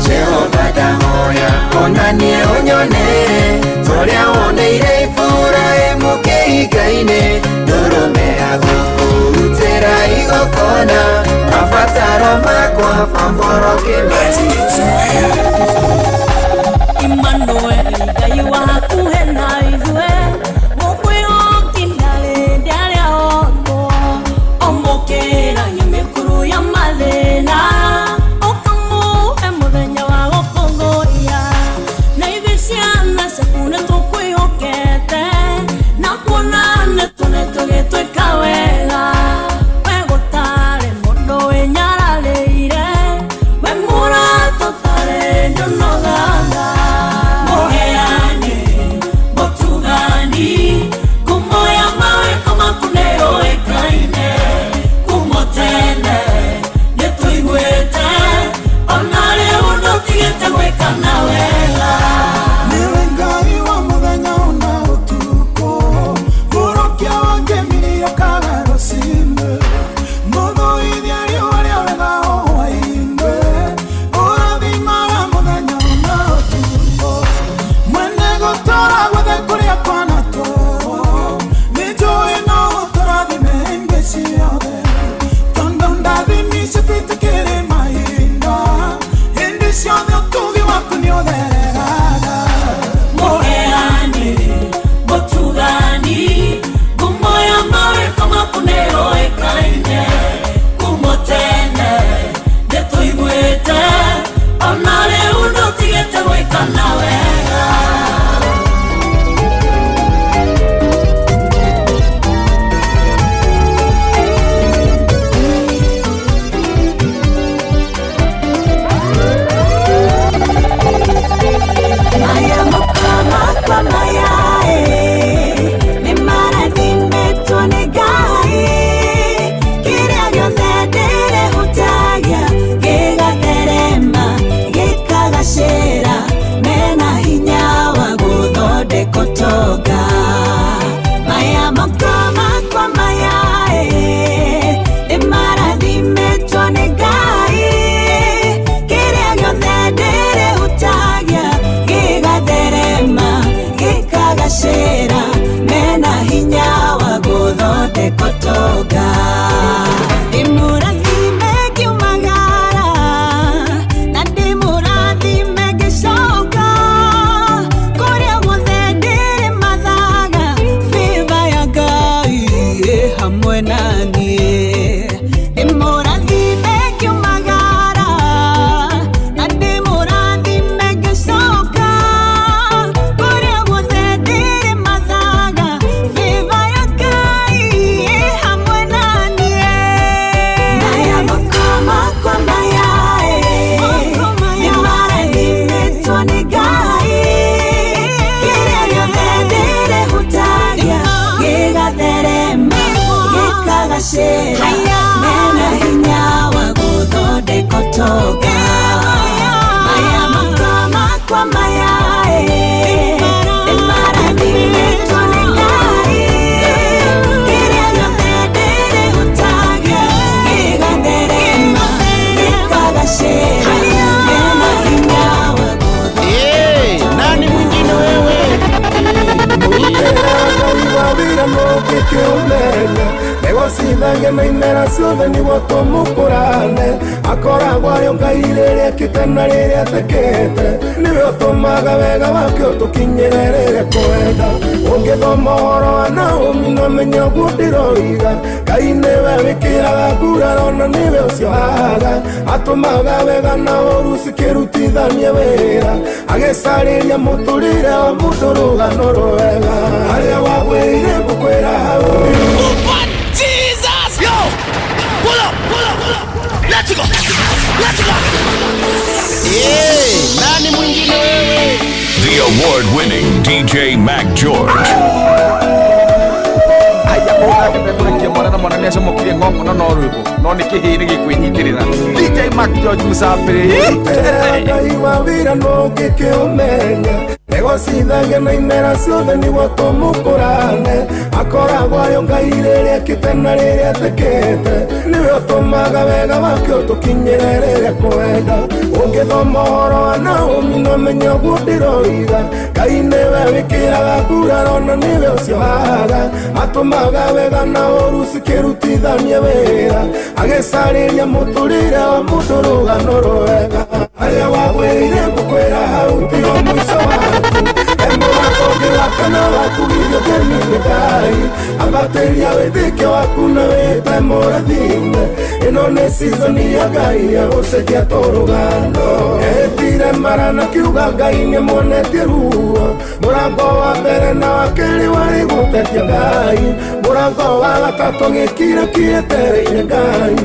Jehova ndahoya onanie ũnyonere torĩa woneire Iburahĩmu kĩhinga-inĩ. Ndũrũme ya gũkũrutĩra igongona, mabataro makwa baba ũkĩmatigie. Emmanuel Ngai wa hakuhĩ na ithuĩ, mũkwĩhoki ndarĩ ndarĩa otwo, ũmũkĩragia mĩkuru ya mathĩna, ũkamũhe mũthenya wa gũkũngũiya. Na ithuĩ ciana ciaku nĩtũkwĩhokete, na kuona nĩtũnetwo gĩtwĩka wega. We gũtarĩ mũndũ wĩnyararĩire, we mũrata ũtarĩ ndũnogaga. Mũheani, mũtugani, ngumo ya mawĩko maku nĩyũĩkaine. Kuma tene nĩtũiguĩte, ona rĩu ndũtigĩte gwĩka na wega. Nĩwe Ngai wa mũthenya ona ũtukũ, mũrokia wa ngemi okaga rũcinĩ, mũthũithia riũa rĩa wega o hwaĩ-inĩ, ũrathimaga mũthenya ona ũtukũ, mwene gũtũũra guothe kũrĩa kwanatũũrwo, nĩnjũĩ no ũtũrathime hĩndĩ ciothe, tondũ ndathimi ciatwĩtĩkĩrĩ mahinda, hĩndĩ ciothe ũtugi waku nĩũthereraga. Mũheani, mũtugani, ngumo ya mawĩko maku nĩyũĩkaine. Kuma tene nĩtũiguĩte, ona rĩu ndũtigĩte gwĩka na wega. Maya moko makwa maya nĩmarathimĩtwo nĩ Ngai, kĩrĩa gĩothe ndĩrehutagia gĩgatherema gĩkagacĩra, mena hinya wa gũthondeka ũtonga. Maya moko makwa maya nĩmarathimĩtwo nĩ Ngai, kĩrĩa gĩothe ndĩrehutagia gĩgatherema gĩkagacĩra, mena hinya wa gũthondeka ũtonga. Ndĩmũrathime ngiumagara, na ndĩmũrathime ngĩcoka, kũrĩa guothe ndĩrĩmathaga, favor ya Ngai ĩ hamwe na niĩ. Ndĩmũrathime ngiumagara, na ndĩmũrathime ngĩcoka, kũrĩa guothe ndĩrĩmathaga, favor ya Ngai ĩ hamwe na niĩ. Maya moko makwa maya nĩmarathimĩtwo nĩ Ngai, kĩrĩa gĩothe ndĩrehutagia gĩgatherema gĩkagacĩra, mena hinya wa gũthondeka ũtonga. Maya moko makwa maya nĩmarathimĩtwo nĩ Ngai, kĩrĩa gĩothe ndĩrehutagia gĩgatherema gĩkagacĩra, mena hinya wa. Nani mwingine wewe? Wawira nũngĩkĩũmenya negocithange na imera ciothe nĩguo tũmũkũrane, akoragwo arĩ Ngai rĩrĩa ekĩte na rĩrĩa atekĩte, nĩwe ũtũmaga wega wake ũtũkinyĩre rĩrĩa kwenda. Ũngĩthoma ũhoro wa Naomi no menye ũguo ndĩroiga, Ngai nĩwe wĩkĩraga nguraro na nĩwe ũciohaga, atũmaga wega na ũũru cikĩrutithania wĩra, agĩcarĩria mũtũrĩre wa mũndũ rũgano rwega, harĩa wagwĩire ngũkwĩra hau. Jesus! Yo! Pull up, pull up, pull up. Let's go. Let's go. Hey, nani mwingine wewe? The award-winning DJ Mac George. Aya mwana na mwana nĩacomokire ng'ong'o no no rwĩmbo no nĩ kĩhĩ nĩ gĩkwĩnyitĩrĩra DJ Mac George Musambĩrĩ. Ngai wa wĩra nũngĩkĩũmenya Nĩgũcithagia na imera ciothe nĩguo tũmũkũrane. Akoragwo arĩ o Ngai rĩrĩa ekĩte na rĩrĩa atekĩte. Nĩwe ũtũmaga wega wake ũtũkinyĩre rĩrĩa kwenda. Ũngĩthoma ũhoro wa Naomi no menye ũguo ndĩroiga. Ngai nĩwe wĩkĩraga nguraro na nĩwe ũciohaga. Atũmaga wega na ũũru cikĩrutithania wĩra. Agĩcarĩria mũtũrĩre wa mũndũ rũgano rwega. Harĩa wagwĩrĩire ngũkwĩra hau tiho mũico waku. He mũrango ũngĩ wa kana wa kugithio kĩni nĩ Ngai. Ambatĩria wĩtĩkio waku na wĩte mũrathime. Ĩno nĩ season ya Ngai ya gũcenjia tũrũgano. Etire mara na kiuga Ngai nĩamuonetie ruo. Mũrango wa mbere na wa kerĩ warĩ gũtetia Ngai. Mũrango wa gatatũ gĩkira kĩetereire Ngai.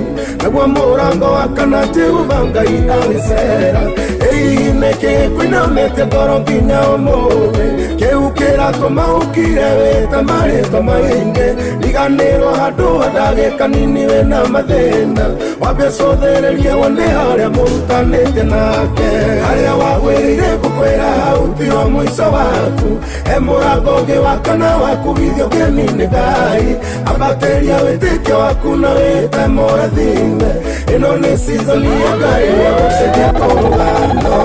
Naguo mũrango wa kana Jehova Ngai agĩcera. Ĩĩ nĩkĩ kũinamĩtie ngoro nginya ũmũthĩ? Kĩu kĩratũma ũkire wĩte marĩtwa maingĩ. Riganĩrwo handũ ha ndagĩka nini wĩna mathĩna. Wambe ũcũthĩrĩrie wone harĩa mũrutanĩte nake. Harĩa wagwĩrĩire ngũkwĩra hau tiho mũico waku. He mũrango ũngĩ wa kana wa kugithio kĩni nĩ Ngai. Ambatĩria wĩtĩkio waku na wĩte mũrathime. Ĩno nĩ season ya Ngai ya gũcenjia tũrũgano.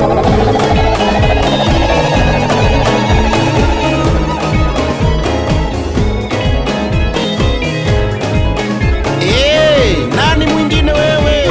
Hey, nani mwingine wewe?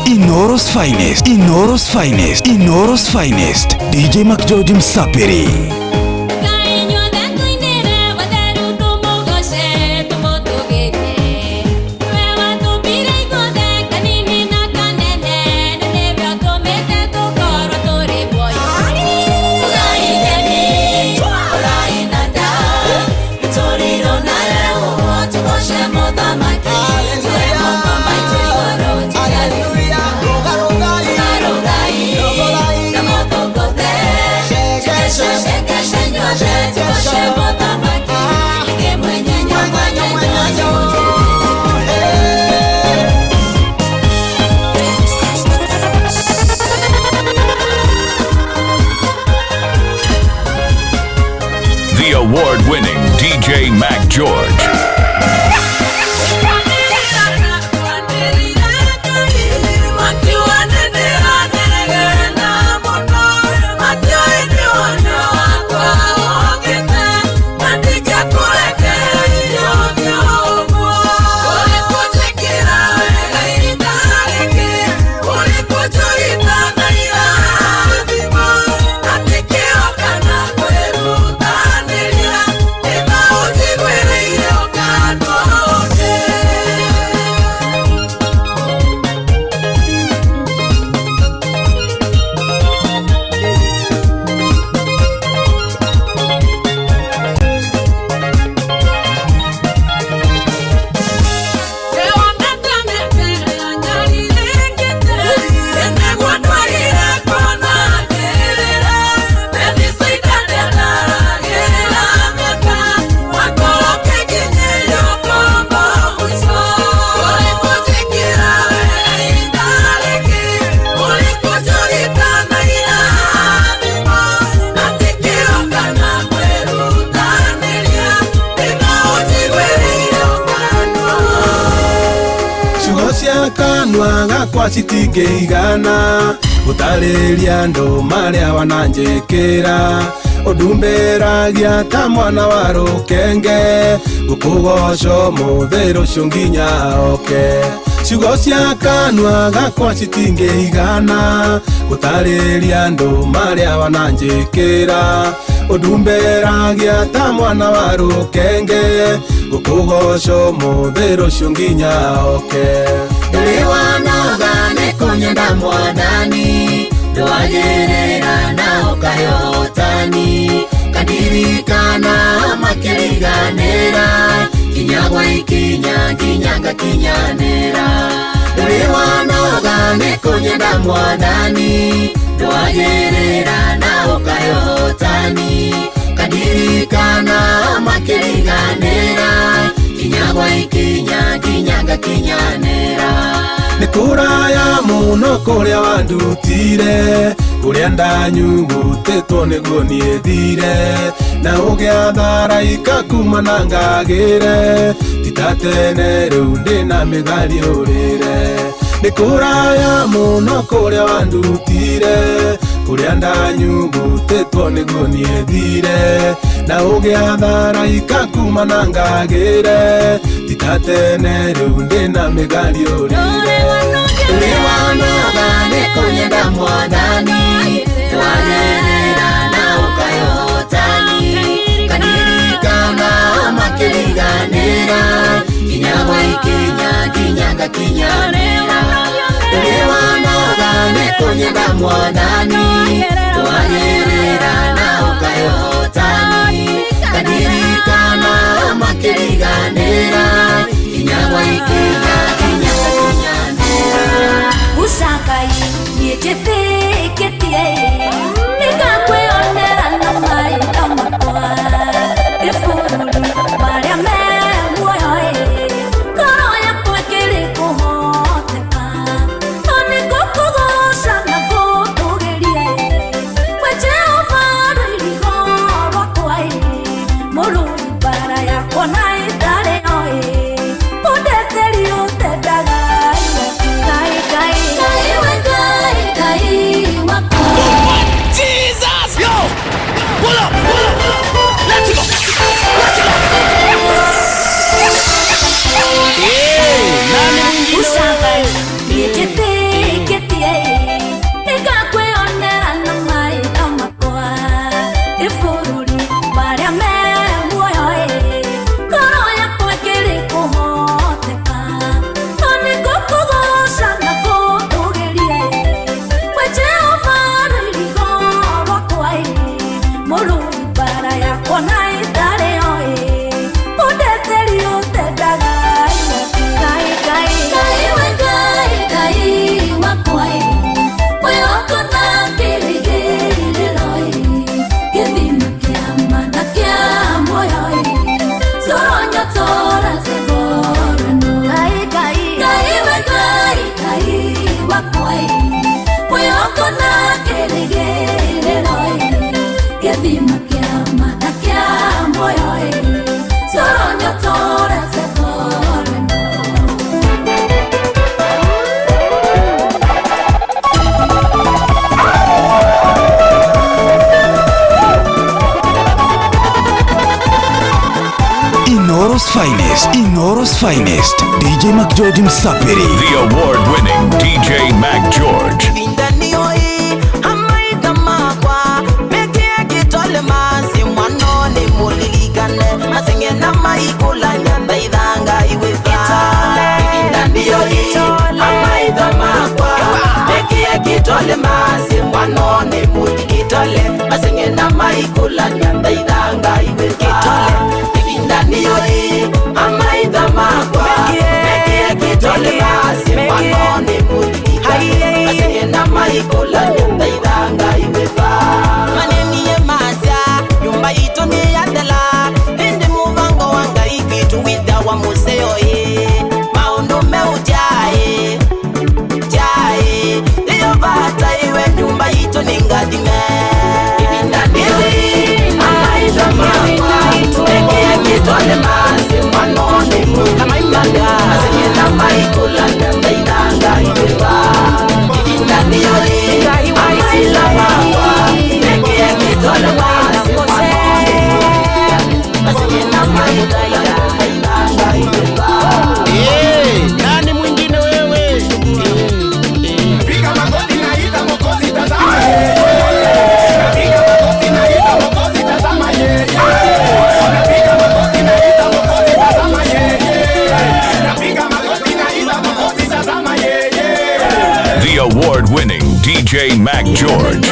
Inooro's finest, Inooro's finest, Inooro's finest. DJ McGeorge Msapiri. The award-winning DJ Mac George. Ciugo cia kanua gakwa citingĩigana gũtarĩria andũ marĩa wananjĩkĩra. Ũndumbĩragia ta mwana wa rũkenge, ngũkũgoco mũthĩ rũciũ nginya oke. Ciugo cia kanua gakwa citingĩigana gũtarĩria andũ marĩa wananjĩkĩra ũndumberagia ta mwana wa rũkenge ngũkũgoca ũmũthĩ rũciũ nginya oke. Ndũrĩ wanoga nĩ kũnyenda mwathani ndwagĩrĩra na ũkayotani kandirikana makĩriganĩra kinya gwa ikinya nginya ngakinyanĩra. Ndũrĩ wanoga nĩ kũnyenda mwathani ndwagĩrĩra na ũkayotani kandirikana makĩriganĩra kinya gwa ikinya nginya ngakinyanĩra. Nĩ kũraya mũno kũrĩa wandutire kũrĩa ndanyugutĩtwo nĩguo niĩ thire na ũgĩatharaika kuma na ngagĩre ti ta tene rĩu ndĩna mĩgariũrĩre. Nĩ kũraya mũno kũrĩa wandutire kũrĩa ndanyugutĩtwo nĩguo niĩ thire na ũgĩatharaika kuma na ngagĩre ti ta tene rĩu ndĩna mĩgariũrĩre. Ndũrĩ wanoga nĩ kũnyenda mwathani ndwagĩrĩra na ũkayotani kandirikana makĩriganĩra kinya gwa ikinya nginya ngakinyanĩra. Ndũrĩ wanoga nĩ kũnyenda mwathani ndwagĩrĩra na ũkayotani kandirikana makĩriganĩra kinya gwa ikinya nginya ngakinyanĩra. Ucakai niĩnjĩtĩkĩtie nĩngakwĩonera na maitho makwa ndĩ bũrũri marĩa me muoyo ĩ ngoro yakwa ĩkĩrĩ kũhoteka no nĩngũkũgoca na ngũtũgĩrie we Jehova rũirigo rwakwa ĩ mũrũi mbara yakwa na ĩtarĩ yo ĩ ũndeteri ũtendaga Ngai Ngai Ngai we Ngai Ngai wakwa. Jesus! Yo! Pull up! Pull up! Let's go! Let's go! Hey, nani mwingine Ucakai niĩnjĩtĩkĩtie nĩngakwĩonera na maitho makwa ndĩ bũrũri marĩa me muoyo ĩ ngoro yakwa ĩkĩrĩ kũhoteka no nĩngũkũgoca na ngũtũgĩrie we Jehova rũirigo rwakwa ĩ mũrũi mbara yakwa na ĩtarĩ yo ĩ ũndeteri ũtendaga Ngai Ngai Ngai we Ngai Ngai wakwa ĩ mwĩhoko na kĩrĩgĩrĩro ĩ gĩthima kĩa ma na kĩa muoyo ĩ toro nyotora tegorano Ngai Ngai Ngai we Ngai Ngai wakwa ĩ mwĩhoko na kĩrĩgĩrĩro ĩ gĩthima kĩa ma na kĩa muoyo ĩ toro nyotora tegorano. Inoro's finest, Inoro's finest, DJ McGeorge Msapiri. The award-winning DJ Mac George. Amaitha makwa mekie gĩtole masi mwana nĩ mũririkane masenge na maikũlanya thaithanga iwĩtha ivinda ndiyo ii amaitha makwa mekie gĩtole masi mwana nĩ mũtigĩtole masenge na maikũlanya thaithanga iwĩtha ivinda ndiyo ii amaitha makwa mekie gĩtole masi mwana nĩ mũtigĩtole masenge na maikũlanya thaithanga iwĩtha manenie masya nyumba itu ni yathela indi muvango wa Ngai kwitu withawa museo i maundu meu tyai tyai iyo vata iwe nyumba itu ni ngathime ivinda ndiyo amaitho makwa mekie gĩtole masi mwana nĩ mũtigane masenge na maikũlanya thaithanga iwĩtha ivinda ndiyo amaitho makwa mekie gĩtole masi mwana nĩ mũtigane masenge na maikũlanya thaithanga iwĩtha. Hey, nani mwingine wewe? Award-winning DJ Mac George.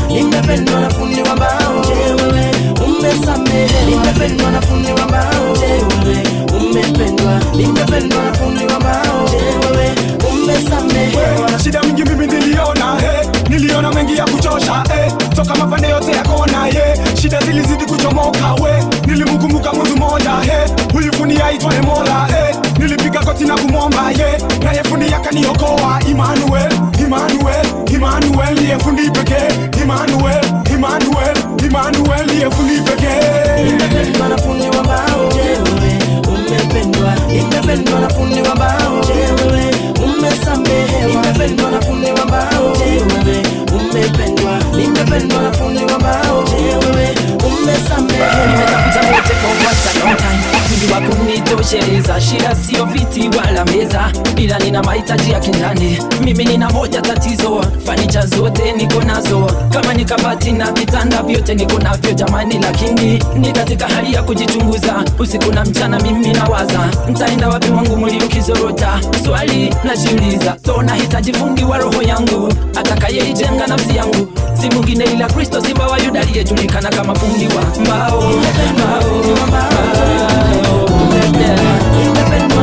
Nimependwa na fundi wa mbao, wewe umesamehewa. Nimependwa na fundi wa mbao, wewe umependwa. Nimependwa na fundi wa mbao, wewe umesamehewa. Shida mingi mimi niliona, hey, niliona mengi ya kuchosha, hey, toka mapande yote ya kona, yeah. Shida zilizidi kuchomoka, we nilimkumbuka Mungu mmoja, hey, huyu fundi aitwaye Mola, hey, nilipiga goti na kumwomba, yeah, naye fundi akaniokoa. Emmanuel, Emmanuel, Emmanuel ndiye fundi pekee. Emmanuel, Emmanuel, Emmanuel ndiye fundi pekee. Nimependwa na fundi wa mbao, wewe umependwa. Nimependwa na fundi wa mbao, wewe umesamehewa. Nimependwa na fundi wa mbao, wewe umependwa. Nimependwa na fundi wa mbao, wewe umesamehewa. Nimetafuta wote for quite a long time, fundi wa kunitosheleza. Shida sio viti wala meza, ila nina mahitaji ya kindani. Mimi nina moja tatizo, fanicha zote niko nazo, kama ni kabati na kitanda vyote niko navyo jamani, lakini ni katika hali ya kujichunguza. Usiku na mchana mimi nawaza, nitaenda wapi wangu mwili ukizorota? Swali najiuliza, so nahitaji fundi wa roho yangu atakayeijenga nafsi yangu, si mwingine ila Kristo, simba wa Yuda aliyejulikana kama fundi wa mbao. Nimependwa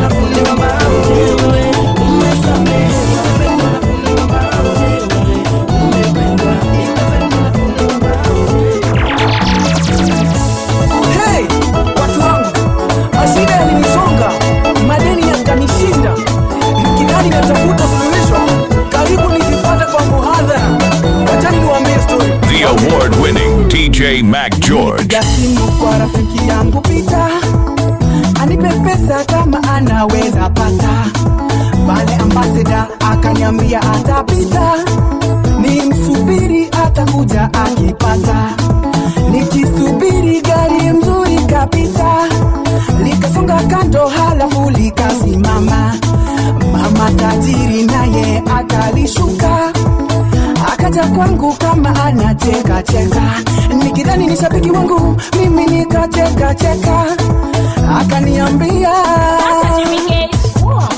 na fundi wa mbao, wewe umesamehewa. Hey, watu wangu, mashida yalinisonga, madeni yakanishinda, nikidhani natafuta suluhisho, karibu nijipate kwa muhadhara. Wachani niwaambie story. The award-winning DJ Mac George. Nilipiga simu kwa rafiki yangu Pita, anipe pesa kama anaweza pata. Pale ambassador akaniambia atapita, ni msubiri atakuja akipata. Nikisubiri gari mzuri kapita, likasonga kando halafu likasimama. Mama tajiri naye akalishuka, akaja kwangu kama anacheka cheka, nikidhani ni shabiki wangu, mimi nikacheka cheka, akaniambia Sasa Jimmy Gate,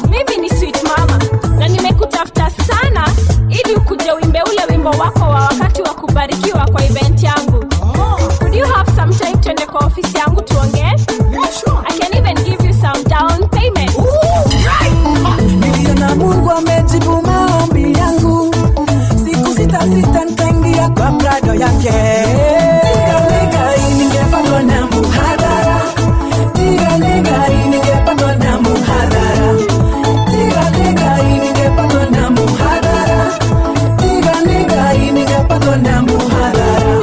mimi ni sweet mama na nimekutafuta sana ili ukuje uimbe ule wimbo wako wa wakati wa kubarikiwa kwa event yangu. Could you have some time tuende kwa ofisi yangu tuongee? Yeah, sure. I can even give you some down payment. Niliona Mungu amejibu maombi yangu, siku sita sita nikaingia kwa prado yake. Tiga ningepatwa na muhadhara, tiga ningepatwa na muhadhara, tiga ningepatwa na muhadhara, tiga ningepatwa na muhadhara.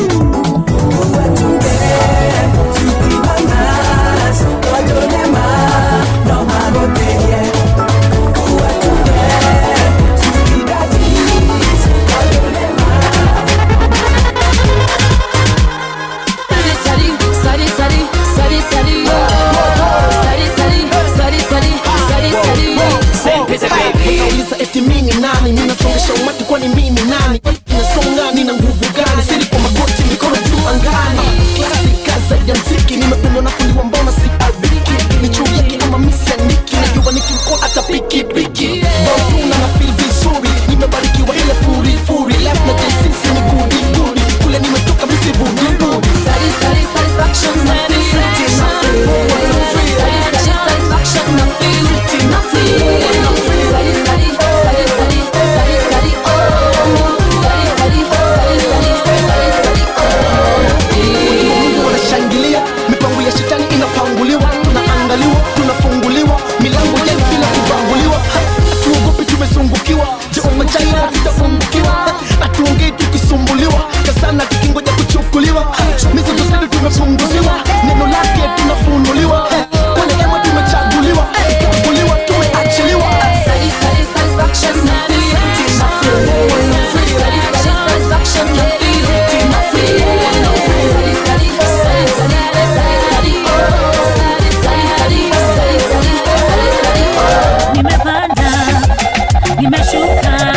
Tuwachunge sutimanas wajolema no magoteye. Nauliza eti mimi nani? Ninasongesha umati kwani mimi nani? Nasonga nina nguvu gani? Siri kwa magoti mikono juu angani. Klasika zaidi ya mziki, nimependwa na fundi wa mbona si albiki. Ni juu yake ama misianiki, najua nikimkoa hata pikipiki. Bautuna na feel vizuri, nimebarikiwa ile furi furi. Left na JCC ni gudi gudi, kule nimetoka misi budi budi. Mungu wanashangilia, mipango ya shetani inapanguliwa, tunaangaliwa, tunafunguliwa, milango yetu bila kubanguliwa. Hatuogopi, tumezungukiwa, Jehova Jireh hatutapungukiwa, hatuongei tukisumbuliwa, kasana tukingoja kuchukuliwa, mizigo zetu tumepunguziwa, neno lake tunafunuliwa, kwa neema tumechaguliwa, tumechaguliwa, tumeachiliwa. Nimepanda, nimeshuka.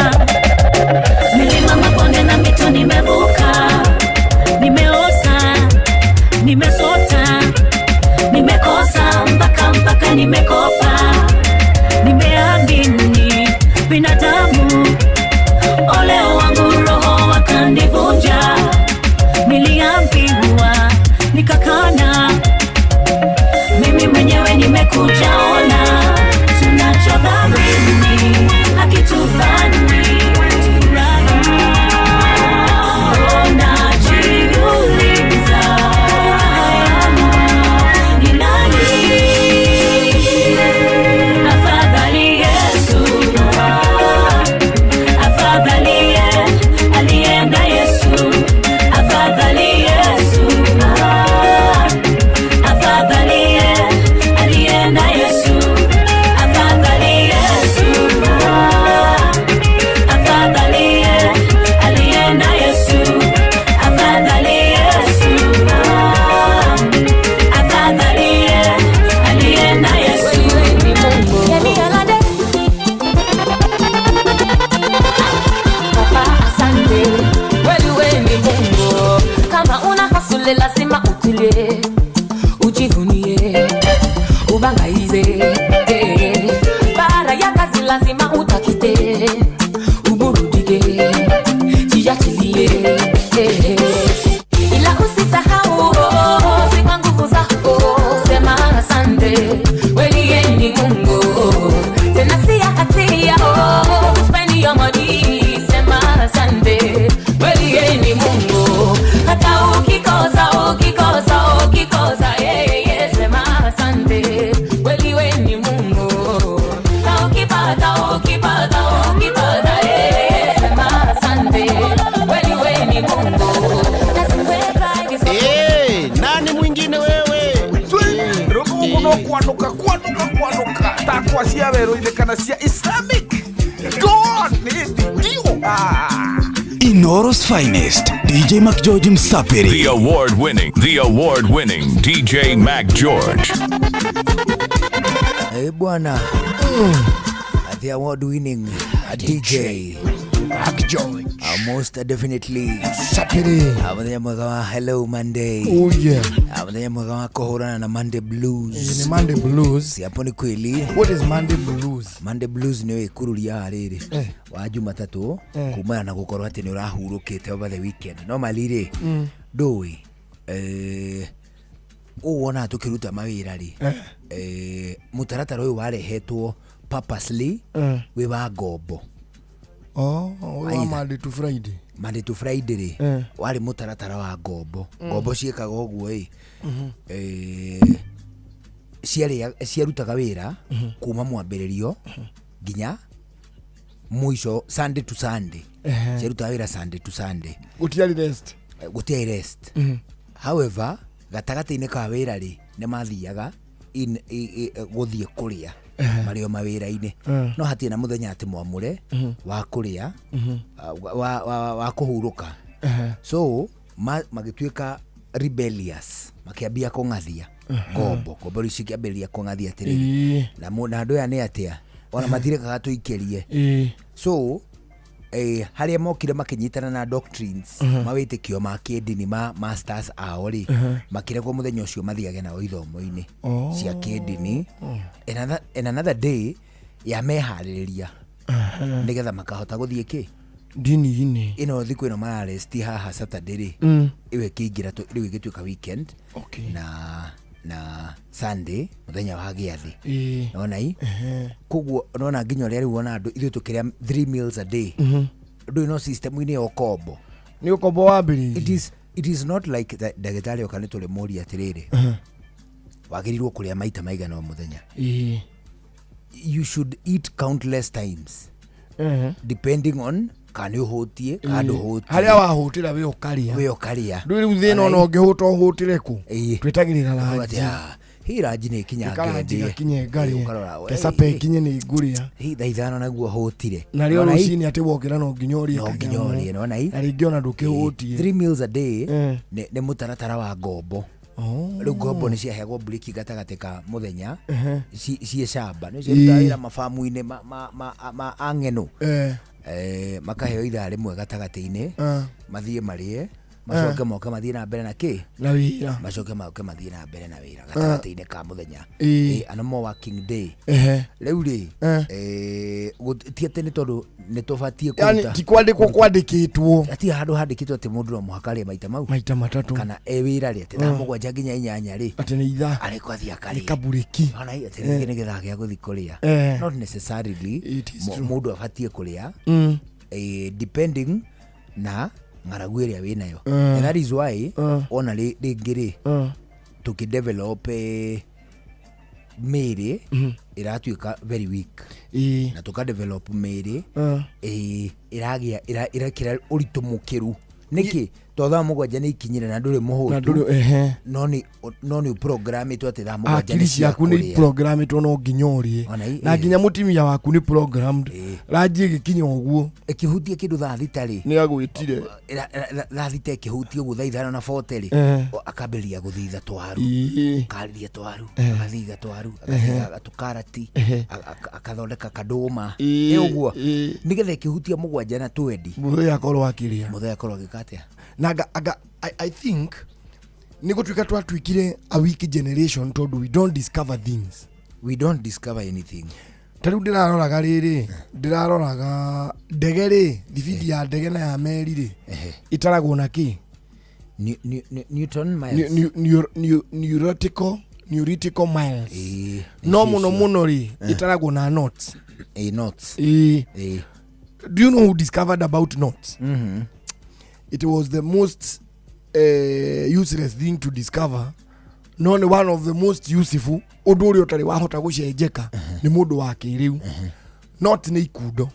Lazima utafute uburudike, jiachilie. Ila usisahau, si kwa nguvu zako, sema asante, wewe ni Mungu. Tena si ya hatia, spend your money, sema asante, wewe ni Mungu. Hata ukikosa, ukikosa, ukikosa, yeah, sema asante, wewe ni Mungu. Na ukipata, ukipata, ukipata, yeah, sema asante, wewe ni Mungu. Hey, nani mwingine wewe? Rugugu no kwanuka kwanuka kwanuka takwa cia werũ-inĩ kana cia Islamic. God nĩ ah. Inoro's finest, DJ McGeorge Msapiri. The award-winning DJ Mac George. Hey bwana. The award-winning DJ Mac George. Most definitely Sapiri. Muthenya mwega wa Hello Monday. Oh yeah. Muthenya mwega wa kuhurana na Monday Blues. Ni Monday Blues. Si hapo ni kweli. What is Monday Blues? Monday Blues ni wikururia riri wa Jumatatu kumana na gukorwo ati ni urahurukite over the weekend. Normally ri ndui ũũ wonaga tukiruta mawĩra rĩ, mũtaratara ũyũ warehetwo purposely wĩ wa ngombo. Oh, wa Monday to Friday. Monday to Friday rĩ, warĩ mũtaratara wa ngombo. Ngombo ciĩkaga ũguo ĩ, ciarutaga wĩra kuma mwambĩrĩrio nginya mũico, Sunday to Sunday. Ciarutaga wĩra Sunday to Sunday. Gũtiarĩ rest. Gũtiarĩ rest. However, gatagatĩ-inĩ ka wĩra rĩ, nĩ mathiaga gũthiĩ kũrĩa marĩ o mawĩra-inĩ. No hatirĩ na mũthenya atĩ mwamũre wa kũrĩa, wa kũhurũka. So magĩtuĩka rebellious, makĩambia kũng'athia ngombo. Ngombo rĩu cikĩambĩrĩria kũng'athia atĩrĩrĩ, na andũ aya nĩ atĩa ona matirekaga tũikĩrie. So harĩa mokire makĩnyitana na doctrines, mawĩtĩkio ma kĩndini ma masters ao rĩ, makĩrekwo mũthenya ũcio mathiage nao ithomo-inĩ cia kĩndini. And another day ya meharĩrĩria nĩgetha makahota gũthiĩ kĩ ndini-inĩ ĩno thikũ ĩno mararesti haha Saturday rĩ, ĩyo ĩkĩingĩra rĩu ĩgĩtuĩka weekend na Sunday mũthenya wa gĩathĩ. Nona i koguo nona nginya ũrĩa rĩu wona andũ ithuĩ tũkĩrĩa 3 meals a day. Ndũĩ no system-inĩ ya ũkombo. Nĩ ũkombo wambĩrĩirie. It is not like ndagĩtarĩ oka nĩ tũrĩmũria atĩrĩrĩ, wagĩrĩirwo kũrĩa maita maigana o mũthenya. You should eat countless times depending on kana nĩ ũhũtie kana ndũhũtie. Harĩa wahũtĩra wĩ ũkarĩa. Wĩ ũkarĩa. Ndũĩ rĩu thĩna ona ũngĩhũta ũhũtĩre kũ? Twĩtagĩrĩra ranji. Hii ranji nĩ ĩkinyange ndĩe. Gakinye ngarĩe. Kecape ĩkinye nĩ ngũrĩa. Hii thaa 5 naguo hũtire. Na rĩo rũcinĩ atĩ wokĩra no nginya ũrĩe. No nginya ũrĩe, nona i. Na rĩngĩ ona ndũkĩhũtie. 3 meals a day nĩ mũtaratara wa ngombo. Rĩu ngombo nĩ ciaheagwo briki gatagatĩ ka mũthenya ciĩ camba. Nĩ ciarutaga wĩra mabamu-inĩ ma ang'eno. Makaheo ithaa rĩmwe gatagatĩ-inĩ, mathiĩ marĩe, macoke moke mathiĩ na mbere na kĩ? Na wĩra. Macoke moke mathiĩ na mbere na wĩra gatagatĩ-inĩ ka mũthenya. A no more working day. Rĩu rĩ, ti atĩ nĩ tondũ nĩ tũbatiĩ kũruta. Yani ti kwandĩkwo kwandĩkĩtwo. Hatirĩ handũ handĩkĩtwo atĩ mũndũ no mũhaka arĩe maita mau. Maita matatũ. Kana e wĩra rĩ, atĩ thaa 7 nginya 8 rĩ. Atĩ nĩ ithaa. Arĩkwo athiĩ akarĩe. Nĩ kaburĩki. Ona atĩ rĩngĩ nĩ gĩthaa gĩa gũthiĩ kũrĩa. Not necessarily mũndũ abatiĩ kũrĩa. Depending na ng'aragu ĩrĩa wĩnayo. And that is why ona rĩngĩ rĩ, tũkĩdevelop mĩĩrĩ ĩratuĩka very weak. Na tũkadevelop mĩĩrĩ ĩragĩa ĩrekĩra ũritũ mũkĩru. Nĩkĩ? Tondũ thaa 7 nĩ ikinyire na ndũrĩ mũhũtu. No nĩ programĩtwo atĩ thaa 7 nĩ Akili ciaku nĩ programĩtwo no nginya ũrĩe. Na nginya mũtumia waku nĩ programmed. Ranji ĩgĩkinya ũguo. Ĩkĩhutia kĩndũ thaa 6 rĩ. Nĩ agwĩtire. Thaa 6 ĩkĩhutia ũguo thaa 5:40 rĩ, akambĩrĩria gũthitha twaru. Akarĩria twaru, agathitha twaru, agathitha tũkarati, akathondeka kandũma. Ĩ ũguo. Nĩgetha ĩkĩhutia 7 na 20. Mũthee akorwo akĩrĩa. Mũthee akorwo agĩka atĩa? Na I think nĩ gũtuĩka twatuĩkire a weak generation tondũ we don't discover things. We don't discover anything. Ta rĩu ndĩraroraga rĩrĩ, ndĩraroraga ndege rĩ, thibindi ya ndege na ya meri rĩ, ĩtaragwo na kĩ? Newton miles. Neuritical miles. No mũno mũno rĩ, ĩtaragwo na knots. Knots. Do you know who discovered about knots? It was the most useless thing to discover, no nĩ one of the most useful. Ũndũ ũrĩa ũtarĩ wahota gũcenjeka nĩ mũndũ wa kĩrĩu. Not nĩ ikundo.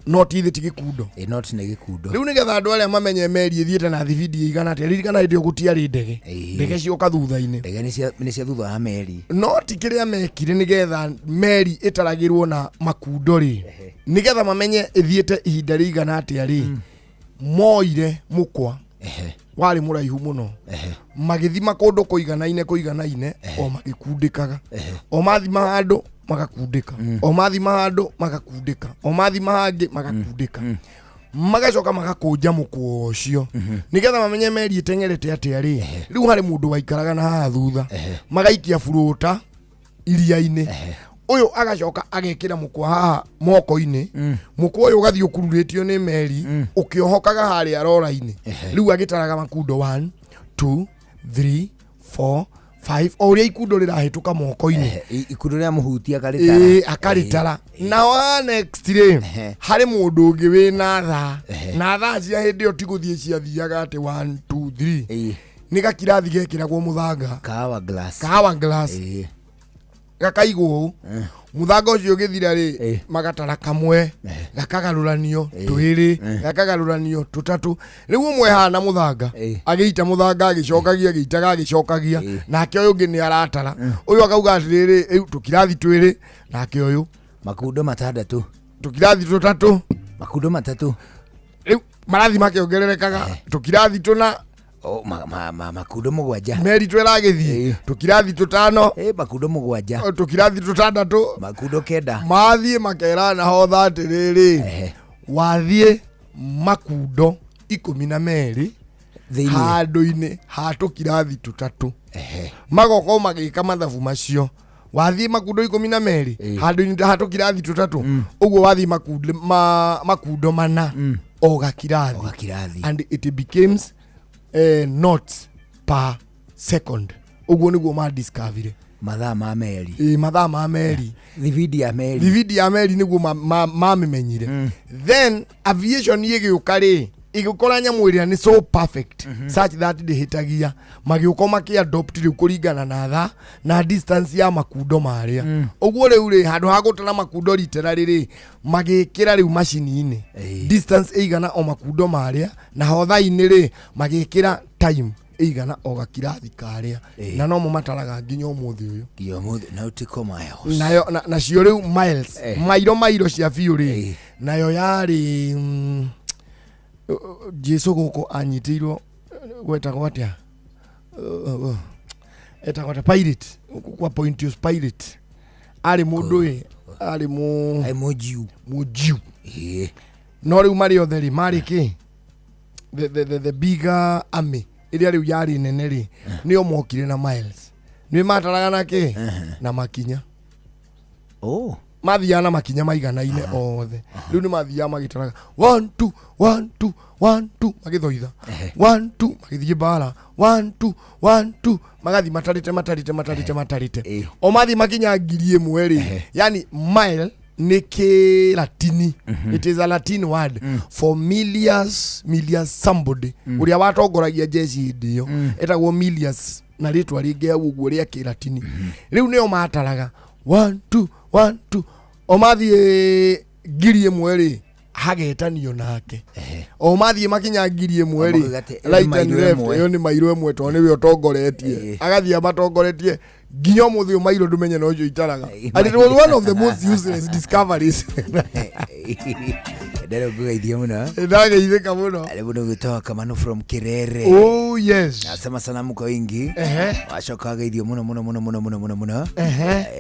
Not ithe ti gĩkundo. Not nĩ gĩkundo. Rĩu nĩgetha andũ arĩa mamenye meri ĩthiĩte na thibindi ĩigana atĩa, ririkana hĩndĩ ĩyo gũtiarĩ ndege. Ndege cioka thutha-inĩ. Ndege nĩ cia thutha wa meri. No ti kĩrĩa mekire nĩgetha meri ĩtaragĩrwo na makundo rĩ, nĩgetha mamenye ĩthiĩte ihinda rĩigana atĩa rĩ, moire mũkwa warĩ mũraihu mũno, magĩthima kũndũ kũiganaine kũiganaine, o magĩkundĩkaga, o mathima handũ magakundĩka, o mathima handũ magakundĩka, o mathima hangĩ magakundĩka, magacoka magakũnja mũkwa ũcio nĩgetha mamenye meri ĩteng'erete atĩa rĩ. Rĩu harĩ mũndũ waikaraga na haha thutha, magaikia burũta iria-inĩ, ũyũ agacoka agekĩra mũkwa haha moko-inĩ, mũkwa ũyũ ũgathiĩ ũkururĩtio nĩ meri ũkĩohokaga harĩa rora-inĩ. Rĩu agĩtaraga makundo 1 2 3 4 5, o ũrĩa ikundo rĩrahĩtũka moko-inĩ, ikundo rĩa mũhutia akarĩtara. Akarĩtara. Na wa next rĩ, harĩ mũndũ ũngĩ wĩna thaa, na thaa cia hĩndĩ ĩyo ti gũthiĩ ciathiaga atĩ 1 2 3, nĩ gakirathi gekĩragwo mũthanga, kahawa glass, kahawa glass gakaigwo ũũ, mũthanga ũcio ũgĩthira rĩ, magatara kamwe, gakagarũranio twĩrĩ, gakagarũranio tũtatũ. Rĩu ũmwe hana mũthanga agĩita mũthanga, agĩcokagia, agĩitaga, agĩcokagia, nake ũyũ ũngĩ nĩ aratara. Ũyũ akauga atĩrĩrĩ, rĩu tũkirathi twĩrĩ, nake ũyũ makundo matandatũ, tũkirathi tũtatũ, makundo matatũ. Rĩu marathi makĩongererekaga, tũkirathi tũna, makundo mũgwanja, meri twĩragĩthiĩ, tũkirathi tũtano, makundo mũgwanja, tũkirathi tũtandatũ, makundo kenda. Mathiĩ makera nahodha atĩrĩrĩ, wathiĩ makundo 12 handũ-inĩ ha tũkirathi tũtatũ. Magokorwo magĩka mathabu macio, wathiĩ makundo 12 handũ-inĩ ha tũkirathi tũtatũ, ũguo wathiĩ makundo mana o gakirathi, and it becomes knots per second. Ũguo nĩguo madiscoverire mathaa ma meri. Mathaa ma meri, thibindi ya meri, thibindi ya meri nĩguo mamĩmenyire. Then aviation ĩgĩũka rĩ, ĩgĩkora nyamũ ĩrĩa nĩ so perfect such that ndĩhĩtagia, magĩũka makĩadopt rĩu kũringana na thaa na distance ya makundo marĩa. Ũguo rĩu rĩ, handũ ha gũtara makundo literally rĩ, magĩkĩra rĩu macini-inĩ distance ĩigana o makundo marĩa, na hotha-inĩ rĩ magĩkĩra time ĩigana o gakirathi karĩa, na nomo mataraga nginya ũmũthĩ ũyũ. Nginya ũmũthĩ, nautical miles. Nayo nacio rĩu miles, mairo cia biũ rĩ, nayo yarĩ Jesu gũkũ anyitĩirwo gwetagwo atĩa, etagwo atĩa, Pilate, kwa Pontius Pilate, arĩ mũndũ ĩ, arĩ mũjiu. No rĩu marĩ othe rĩ, marĩ kĩ, the bigger army ĩrĩa rĩu yarĩ nene rĩ, nĩo mokire na miles, nĩ mataraga na kĩ, na makinya. Mathiaga na makinya maiganaine othe. Rĩu nĩ mathiaga magĩtaraga 1 2 1 2 1 2, magĩthoitha 1 2, magĩthiĩ mbara 1 2 1 2, magathiĩ matarĩte matarĩte matarĩte matarĩte, o mathiĩ makinya 1000 rĩ. Yani mile nĩ kĩlatini, it is a Latin word for milius, milius somebody, ũrĩa watongoragia jeshi hĩndĩ ĩyo, etagwo milius na rĩtwa rĩngĩ hau ũguo rĩa kĩlatini. Rĩu nĩo mataraga 1 2 1 2, o mathiĩ 1000 rĩ, hagetanio nake, o mathiĩ makinya 1000 rĩ, right and left, ĩyo nĩ mairo ĩmwe tondũ nĩwe ũtongoretie, agathiĩ amatongoretie nginya ũmũthĩ ũyũ mairo ndũmenye no ũcio itaraga. And it was one of the most useless discoveries. Ndero ngugeithia mũno. Ndageithĩka mũno. Arĩ mũndũ ũgwĩtwo Kamanu from Kirere. Oh yes. Nasema salamu kwa wingi. Wacoka ageithio mũno mũno mũno mũno mũno mũno mũno.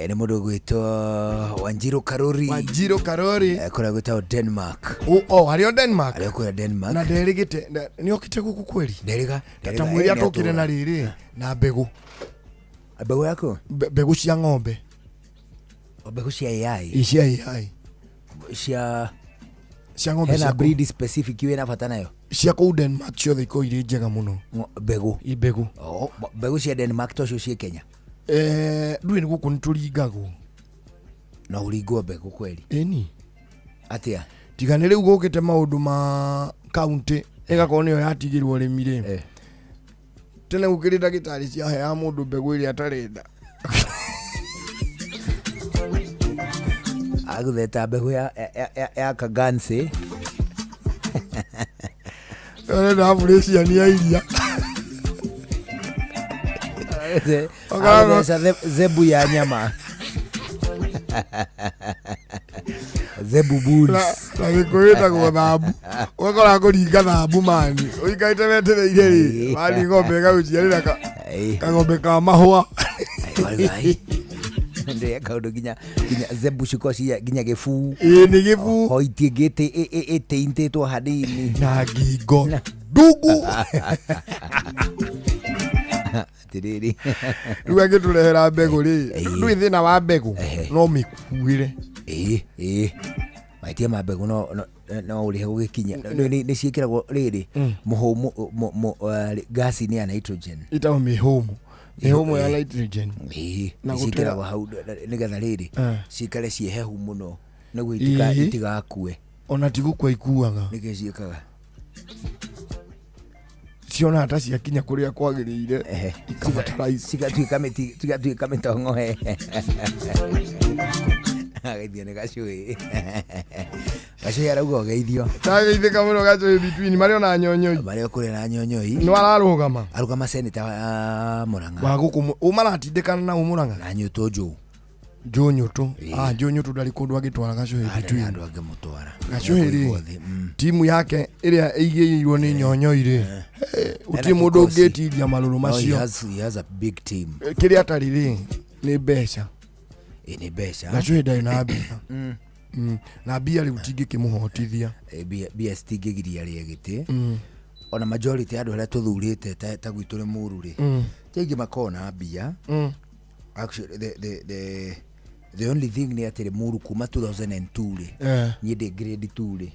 Nĩ mũndũ ũgwĩtwo Wanjiru Karori. Wanjiru Karori. Kũrĩa gwĩtagwo Denmark. Oh, arĩ o Denmark. Arĩ o kũrĩa Denmark. Na nderĩgĩte, nĩ okĩte gũkũ kweri? Nderĩga. Ta mwĩrĩ atũkire na rĩrĩ na mbegũ. Mbegũ yaku? Mbegũ cia ng'ombe. O mbegũ cia AI Ĩ, cia AI cia cia ng'ombe hena cia kũu- breed specific wĩna bata nayo cia kũu Denmark ciothe ikoragwo irĩ njega mũno. Mbegũ I mbegũ. Oh, mbegũ cia Denmark tocio ciĩ Kenya. Eh, ndũĩ nĩ gũkũ nĩ tũringagwo. No ũringwo mbegũ kweli? Ĩni. Atĩa? Tiga nĩ rĩu gũkĩte maũndũ ma kaunti ĩgakorwo nĩyo yatigĩrwo ũrĩmi rĩ. Tene gũkĩrĩ ndagĩtarĩ ciaheaga mũndũ mbegũ ĩrĩa atarenda. Agũtheta mbegũ ya kagansi. Ũrenda aburĩciani ya iria. Agũtheca zebu ya nyama. Zebu bulls. Na gĩkũyũ ĩtagwo thambu. Ũgakora kũringa thambu mani. Ũikarĩte wetereire rĩ, mani ng'ombe ĩgagũciarĩra kang'ombe ka mahũa. Ndĩ kaũndũ nginya zebu ciko cia nginya gĩbuu. Ĩĩ nĩ gĩbuu. Hoiti ĩngĩ ĩtĩintĩtwo hanini. Na ngingo ndungu. Atĩrĩrĩ. Rĩu angĩtũrehera mbegũ rĩ, ndũĩ thĩna wa mbegũ, no mĩkuĩre. Ĩĩ, ĩĩ. Mahĩtia ma mbegũ no ũrĩhe gũgĩkinya. Nĩ ciĩkĩragwo rĩrĩ mũhũmũ gasi-inĩ ya nitrogen. Ĩtagwo mĩhũmũ. Mĩhũmũ ya nitrogen. Ĩĩ, Na nĩ gũtera- ciĩkĩragwo hau nĩgetha rĩrĩ cikare ciĩ hehu mũno nĩguo itigakue. Ona ti gũkua ikuaga. Nĩkĩ ciĩkaga? Cionaga ta ciakinya kũrĩa kwagĩrĩire ikabataraitha. Cigatuĩka mĩtong'ohe. Ageithio nĩ gacũĩ. Gacũĩ arauga ũgeithio. Ndageithĩka mũno gacũĩ between marĩ ona nyonyoi. Marĩ o kũrĩa na nyonyoi. Nĩ ararũgama. Arũgama seneta wa Murang'a. Wa gũkũ ũ maratindĩkana na Murang'a. Na Nyũtũ Njũũ. Njũũ Nyũtũ. Ah, Njũũ Nyũtũ ndarĩ kũndũ angĩtwara gacũĩ between. Andũ angĩmũtwara. Gacũĩ rĩ, timu yake ĩrĩa ĩigĩrĩirwo nĩ nyonyoi rĩ, gũtirĩ mũndũ ũngĩtiria marũrũ macio. He has a big team. Kĩrĩa atarĩ rĩ, nĩ mbeca. Ĩ nĩ mbeca. Gacũĩ ndarĩ na mbia. Na mbia rĩu tingĩkĩmũhotithia. Mbia citingĩgiria rĩe gĩtĩ. Ona majority ya andũ arĩa tũthurĩte ta gwitũ nĩ mũru rĩ, ti aingĩ makoragwo na mbia. Actually, the only thing nĩ atĩ Limuru kuma 2002 rĩ, niĩ ndĩ grade 2 rĩ,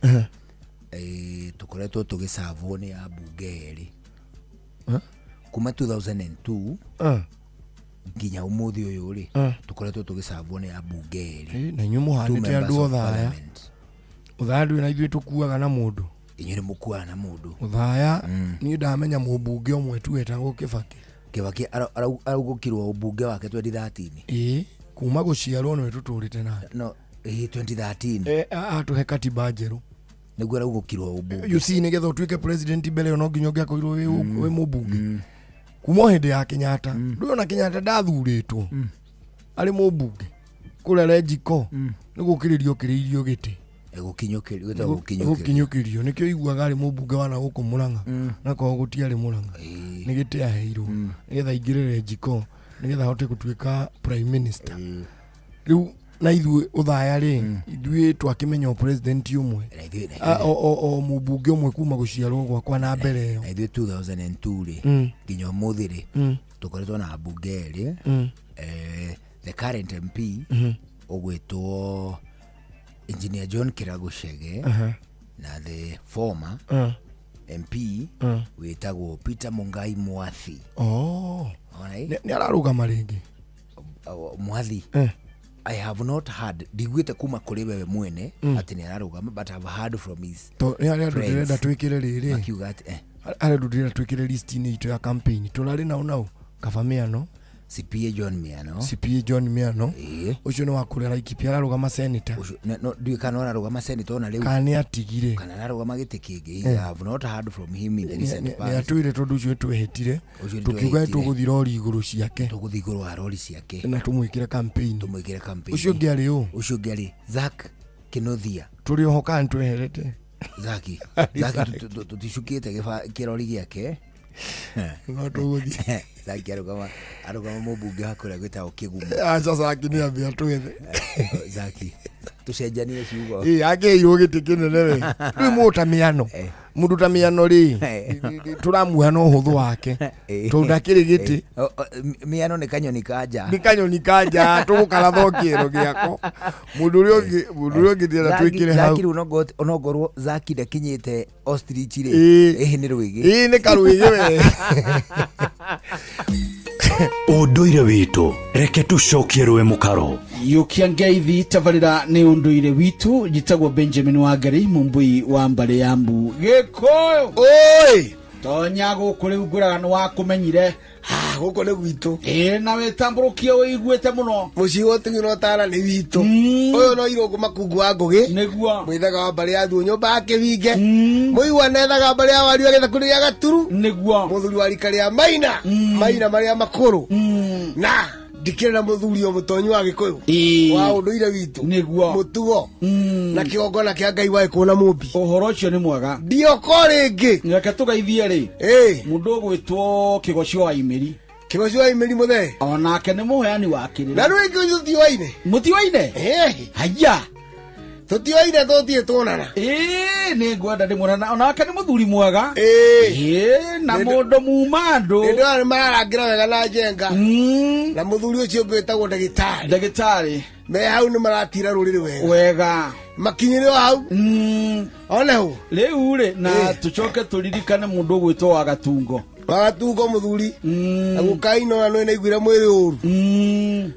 tũkoretwo tũgĩcavwo nĩ ambunge erĩ kuma 2002 nginya ũmũthĩ ũyũ rĩ, tũkoretwo tũgĩcavwo nĩ ambunge erĩ. Na inyuĩ mũhanĩte andũ othaya. Ũthaya ndũĩ na ithuĩ tũkuaga na mũndũ. Inyuĩ nĩ mũkuaga na mũndũ. Ũthaya niĩ ndamenya mũmbunge ũmwe tu wetagwo Kĩbakĩ. Kĩbakĩ araugũkirwo ũmbunge wake 2013. Ĩĩ, kuma gũciarwo nĩwe tũtũrĩte nake. No, ĩĩ 2013. Atũhe katiba njerũ. Nĩguo araugũkirwo ũmbunge. You see, nĩgetha ũtuĩke president mbere ĩyo no nginya ũngĩakorirwo wĩ mũmbunge. Kuma o hĩndĩ ya Kenyatta, ndũĩ ona Kenyatta ndathurĩtwo arĩ mũmbunge kũrĩa Renjiko nĩ gũkĩrĩrio kĩrĩirio gĩtĩ. Gũkinyũkĩrio nĩkĩo iguaga arĩ mũmbunge wa na gũkũ Murang'a na korwo gũtiarĩ Murang'a nĩ gĩtĩ aheirwo nĩgetha aingĩre Renjiko nĩgetha ahote gũtuĩka prime minister. Rĩu na ithuĩ ũthaya rĩ, ithuĩ twakĩmenya o president ũmwe o mũmbunge ũmwe kuma gũciarwo gwakwa na mbere ĩyo. Na ithuĩ 2002 rĩ nginya ũmũthĩ rĩ tũkoretwo na ambunge erĩ. The current MP ũgwĩtwo Engineer John Kirago Chege na the former MP wĩtagwo Peter Mungai Mwathi. Oh. Nĩ ararũgama rĩngĩ? Mwathi. I have not heard ndiguĩte kuma kũrĩ wewe mwene atĩ nĩ ararũgama, but I've heard from his To nĩ harĩ andũ friends. ndĩrenda twĩkĩre rĩrĩ. Makiuga atĩ Harĩ andũ ndĩrenda twĩkĩre list-inĩ itũ ya campaign. Tũrarĩ nao nao Kaba Mĩano. CPA John Miano. CPA John Miano. Ũcio nĩ wa kũrĩa Laikipia ararũgama senator. No ndiũĩ kana ararũgama senator ona rĩu. Kana nĩ atigire. Kana ararũgama gĩtĩ kĩngĩ. I have not heard from him in the recent Nĩ past. atwĩre tondũ ũcio twehĩtire. Ũcio nĩ Tũkiuga twehĩtire. tũgũthiĩ rori igũrũ ciake. Tũgũthiĩ igũrũ wa rori ciake. Na tũmwĩkĩre campaign. Tũmwĩkĩre campaign. Ũcio ũngĩ arĩ ũ? Ũcio ũngĩ arĩ Zack Kinuthia. Tũrĩ oho kana nĩ tweherete? Zaki. Arĩ Zaki Zack. tũticukĩte kĩrori gĩake. No tũgũthiĩ. Zaki arũgama mũmbunge wa kũrĩa gwĩtagwo Kĩgumo. Aca Zaki nĩ ambe atwethe. Zaki. Tũcenjanie ciugo. Ĩ, akĩheirwo gĩtĩ kĩnene we rĩu mũndũ ta mĩano, mũndũ ta mĩano rĩ, tũramuoya na ũhũthũ wake tondũ ndakĩrĩ gĩtĩ. Mĩano nĩ kanyoni ka nja. Nĩ kanyoni ka nja, tũgũkaratha o kĩero gĩako. Mũndũ ũrĩa ũngĩ, mũndũ ũrĩa ũngĩ ndĩrenda twĩkĩre hau. Zaki rĩu onongorwo Zaki ndakinyĩte ostrich rĩ. Ĩĩ. Ĩhĩ nĩ rwĩgĩ. Ĩĩ, nĩ karwĩgĩ we. Ũndũire witũ, reke tũcokie rũĩ mũkaro. Yũkia ngeithi tabarĩra nĩ ũndũire witũ. Njĩtagwo Benjamin Wangari, mũmbui wa mbarĩ ya mbu Gĩkũyũ. Oi, tonya gũkũ rĩu ngwĩraga nĩ wakũmenyire. Gũkũ nĩ gwitũ. Ĩĩ, na wĩtambũrũkie wĩiguĩte mũno. Mũciĩ wa ũtugi na ũtara nĩ witũ. Ũyũ no Irũngũ Makungu wa Ngũgĩ, nĩguo mwĩthaga wa mbarĩ ya Thuo, nyũmba ya Kĩbinge, mũigua nethaga mbarĩ ya Wario gĩthaku gĩa Gaturu, nĩguo mũthuri wa rika rĩa Maina, Maina marĩa makũrũ, na ndikĩrĩ na mũthuri o mũtonyi wa Gĩkũyũ wa ũndũire witũ, nĩguo mũtugo na kĩgongona kĩa Ngai wa Gĩkũyũ na Mũmbi. Ũhoro ũcio nĩ mwega. Ndioko rĩngĩ. Reke tũgeithie rĩ, mũndũ ũgwĩtwo Kĩgocio wa Imĩri. Kĩgocio wa Imĩri mũthee onake nĩ mũheani wa kĩrĩra. Na rĩu ĩngĩ tũtioaine. Mũtioaine? Haya, tũtioaine, tũtirĩ tuonana. Ĩĩ, nĩ ngwenda ndĩmuona, onake nĩ mũthuri mwega. Ĩĩ, na mũndũ muma andũ. Nĩ ndĩrona nĩ mararangĩra wega na njenga na mũthuri ũcio ũngĩ wĩtagwo ndagĩtarĩ. Ndagĩtarĩ me hau nĩ maratira rũrĩrĩ wega wega, makinyĩre o hau one hau rĩu rĩ. Na tũcoke tũririkane mũndũ ũgwĩtwo wa Gatungo. Wagatungo mũthuri na gũkaina ona nĩ naiguire mwĩrĩ ũru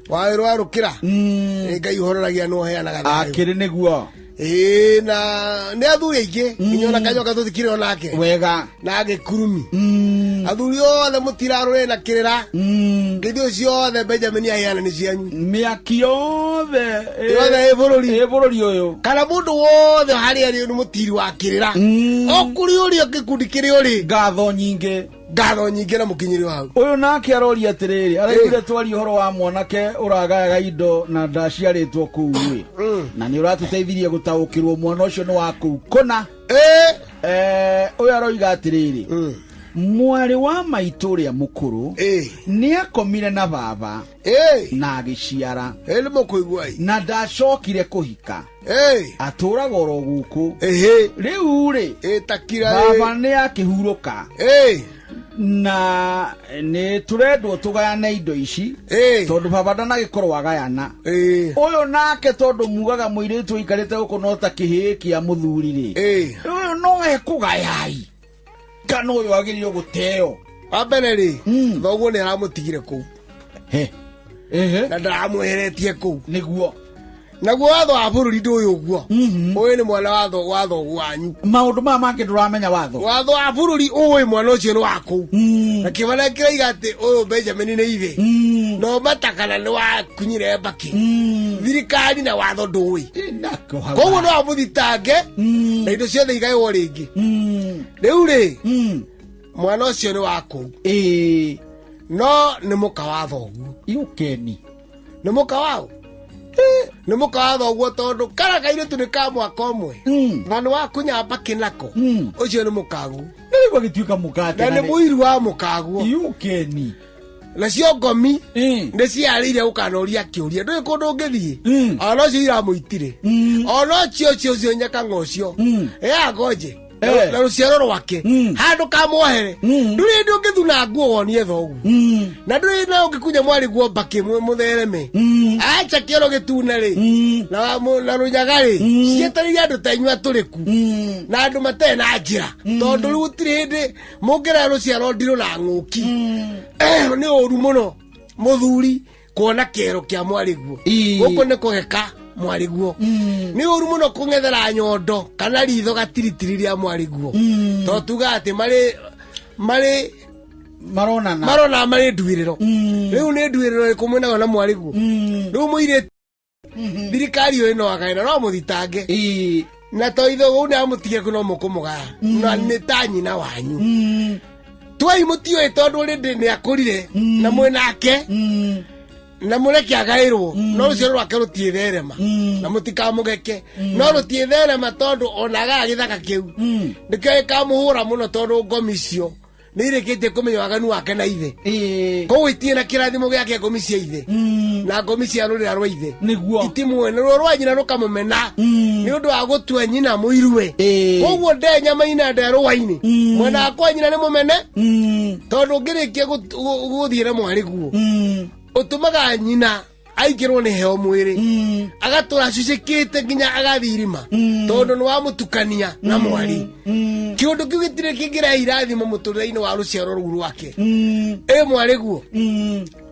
wawĩrwo warũkĩra nĩ Ngai ũhororagia nĩ ũheanaga thayũ. Akĩrĩ nĩguo. Ĩĩ, na nĩ athuri aingĩ nginya ona kanyoka tũtikĩrĩ onake wega na gĩkurumi. Athuri othe mũtirarũrĩ na kĩrĩra ngĩthio ciothe Benjamin aheana nĩ cianyu. Mĩaki yothe yothe ĩ bũrũri, ĩ bũrũri ũyũ, kana mũndũ wothe harĩa arĩ nĩ mũtiri wa kĩrĩra o kũrĩ ũrĩa gĩkundi kĩrĩa ũrĩ. Ngatho nyingĩ, ngatho nyingĩ na mũkinyĩri hau. Ũyũ nake aroria atĩrĩrĩ, araiguire twaria ũhoro wa mwanake ũragayaga indo na ndaciarĩtwo kũu ĩ, na nĩ ũratũteithirie gũtaũkĩrwo mwana ũcio nĩ wa kũu kũna. Ũyũ aroiga atĩrĩrĩ, mwarĩ wa maitũ ũrĩa mũkũrũ nĩ akomire na baba na agĩciara nĩ mũkũigua na ndacokire kũhika, atũraga oro gũkũ rĩu rĩ. Baba nĩ akĩhurũka na nĩ tũrendwo tũgayane indo ici tondũ baba ndanagĩkorwo agayana. Ũyũ nake tondũ mugaga mũirĩtu ũikarĩte gũkũ no ta kĩhĩĩ kĩa mũthuri rĩ, ũyũ no ekũgayai kana ũyũ agĩrĩirwo gũteo? Wa mbere rĩ, thoguo nĩ aramũtigire kũu na ndaramweheretie kũu. Nĩguo. Naguo watho wa bũrũri ndũĩ ũguo, ũyũ nĩ mwana wa thoguo wanyu. Maũndũ maya mangĩ ndũramenya watho. Watho wa bũrũri ũĩ mwana ũcio nĩ wa kũu, na kĩbana kĩraiga atĩ ũyũ Benjamin nĩ ithe no matakana nĩ wakunyire mbakĩ thirikari na watho ndũĩ, koguo no amũthitange na indo ciothe igaywo rĩngĩ. Rĩu rĩ, mwana ũcio nĩ wa kũu no nĩ mũka wa thoguo. Iũkeni nĩ mũka wao, nĩ mũka wa thoguo, tondũ kara kairĩtu nĩ ka mwaka ũmwe na nĩ wakunya mbakĩ nako, ũcio nĩ mũkaguo. Na rĩu agĩtuĩka mũkate. Na nĩ mũiru wa mũkaguo. Iũkeni. Nacio ngomi nĩ ciarĩire gũkanoria kĩũria, ndũĩ kũndũ ũngĩthiĩ, ona ũcio iramũitire, ona ũcio ũcio ũcio nyakang'a ũcio ĩagonje na rũciaro rwake handũ kamwohere. Ndũrĩ hĩndĩ ũngĩthuna nguo wonie thoguo, na ndũrĩ na ũngĩkunya mwarĩ guo mbakĩ mũthereme acha kĩoro gĩtune rĩ na rũnyaga rĩ, cietereire andũ ta inyuĩ atũrĩku na andũ matarĩ na njĩra, tondũ rĩu gũtirĩ hĩndĩ mũngĩrera rũciaro ndirũ na ng'ũki. Nĩ ũru mũno mũthuri kuona kĩero kĩa mwarĩguo gũkũ nĩ kũgeka mwarĩguo, nĩ ũru mũno kũng'ethera nyondo kana ritho gatiritiri rĩa mwarĩguo, tondũ tugaga atĩ marĩ maronana marona marĩ nduĩrĩro. Rĩu nĩ nduĩrĩro ĩrĩkũ mwĩnayo na mwarĩguo? Rĩu mũirĩtu thirikari ũyũ no againa no mũthitange na to ithe ũũ nĩ amũtige kũ no mũkũmũgaya na nĩ ta nyina wanyu twai mũtiũĩ, tondũ rĩndĩ nĩ akũrire na mwĩnake na mũreke agaĩrwo, no rũciaro rwake rũtiĩtherema na mũtikamũgeke, no rũtiĩtherema tondũ ona agaya gĩthaka kĩu nĩkĩo gĩkamũhũra mũno, tondũ ngomi icio Nä irä kä tie kå menya waganu wake na ithe koguo itirä na kä rathimo gä ake ngomi cia ithe na ngomi cia rå rä ra rwa ithe itimwene rwo rwa nyina rå kamå nä å ndå wa gå tua nyina må irue koguo nde nyama-inä nde rwa-inä mwena wakwa nyina nä må mene tondå ngä rä kia gå thiä na mwarä guo å tå maga nyina aingä nä heo mwä rä agatå ra cucä te nginya agathiĩ irima tondå nä wamå na mwari kä å ndå kä u gä tirä kä ngä rehe irathimo må tå rä re-inä wa rå ciaro rå u rwake ä mwarä guo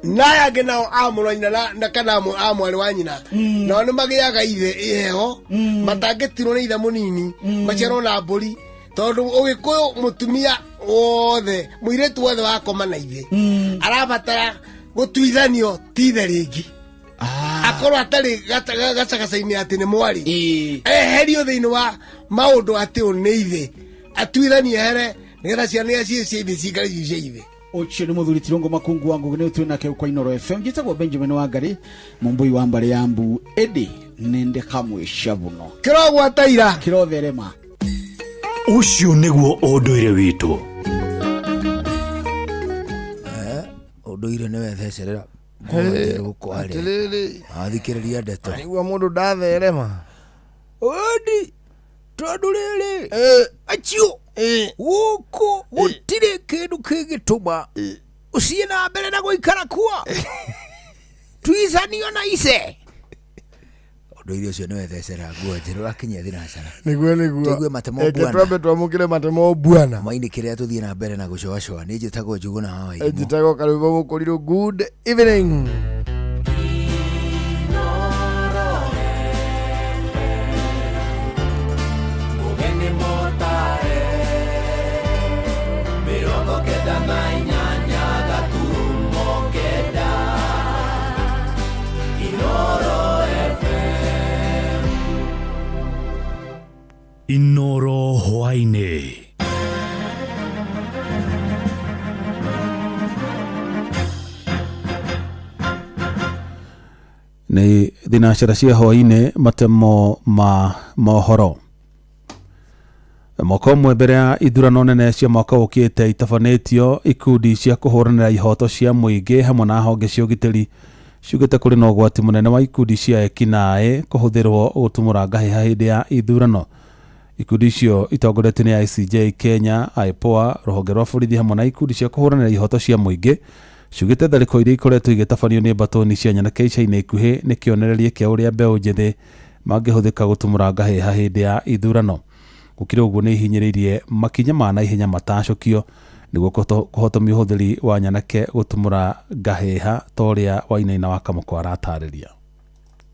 na aya angä nao a må rwa nyina na kana a mwarä wa nyina nao nä magä aga ithe heho matangä tirwo nä ithe må nini maciarwo na mbå tondå å gä kå yå må tumia wothe må irä tu wothe wakoma na ithe arabatara gå tuithanio ti ithe rä ngä akorwo atarä gacagaca-inä atä nä mwarä eherio thä inä wa maå ndå atä å nä ithe atuithanie here nä getha ciana iria ciä cia ithe cikare ciä cia ithe. Ucio nä muthuri Tirongo Makungu wa Ngugi nä twä nake kwa Inoro FM njitagwo Benjamin Wangari mumbui wa mbari ya mbu indi ninde kamwe cabuno kirogwata ira kirotherema. Ucio niguo unduire witu. Unduire nä wethecerera athikĩrĩria ndeto aigua mũndũ ndatherema odi tondũ rĩrĩ acio gũkũ gũtirĩ kĩndũ kĩngĩtũma ũciĩ na mbere na gũikara kuo tuicanio na ice. Ũndũire ũcio nĩ wethecera nguo njerũ ũrakinyia thinacara. Nĩguo nĩguo tũigue matemo bwana. Twambe twamũkĩre matemo bwana maini kĩrĩa tũthiĩ na mbere na gũcoacoa. Nĩ njĩtagwo Njuguna wa Wairimu. Njĩtagwo Karwĩmbo Mũkũrirũ. Good evening. Inoro hwaini. Nĩ thinacara cia hwaini matemo ma mohoro. Mwaka ũmwe mbere ya ithurano nene cia mwaka ũkĩte itabanĩtio ikundi cia kũhũranĩra ihoto cia mũingĩ hamwe na honge cia ũgitĩri ciugĩte kũrĩ na ũgwati mũnene wa ikundi cia ekinaĩ kũhũthĩrwo gũtumũra ngahĩha hĩndĩ ya ithurano. Ikundi icio itongoretio nĩ ICJ Kenya, IPOA, rũhonge rwa borithi hamwe na ikundi cia kũhũranĩra ihoto cia mũingĩ ciugĩte tharĩko iria ikoretwo igĩtabanio nĩ mbatũni cia nyanake ica-inĩ ikuhĩ nĩ kĩonereria kĩa ũrĩa mbeũ njĩthĩ mangĩhũthĩka gũtumũra ngahĩha hĩndĩ ya ithurano. Gũkĩrĩ ũguo nĩ ihinyĩrĩirie makinya ma naihenya matacũkio nĩguo kũhotomia ũhũthĩri wa nyanake gũtumũra ngahĩha ta ũrĩa Wainaina wa Kamũkwa aratarĩria.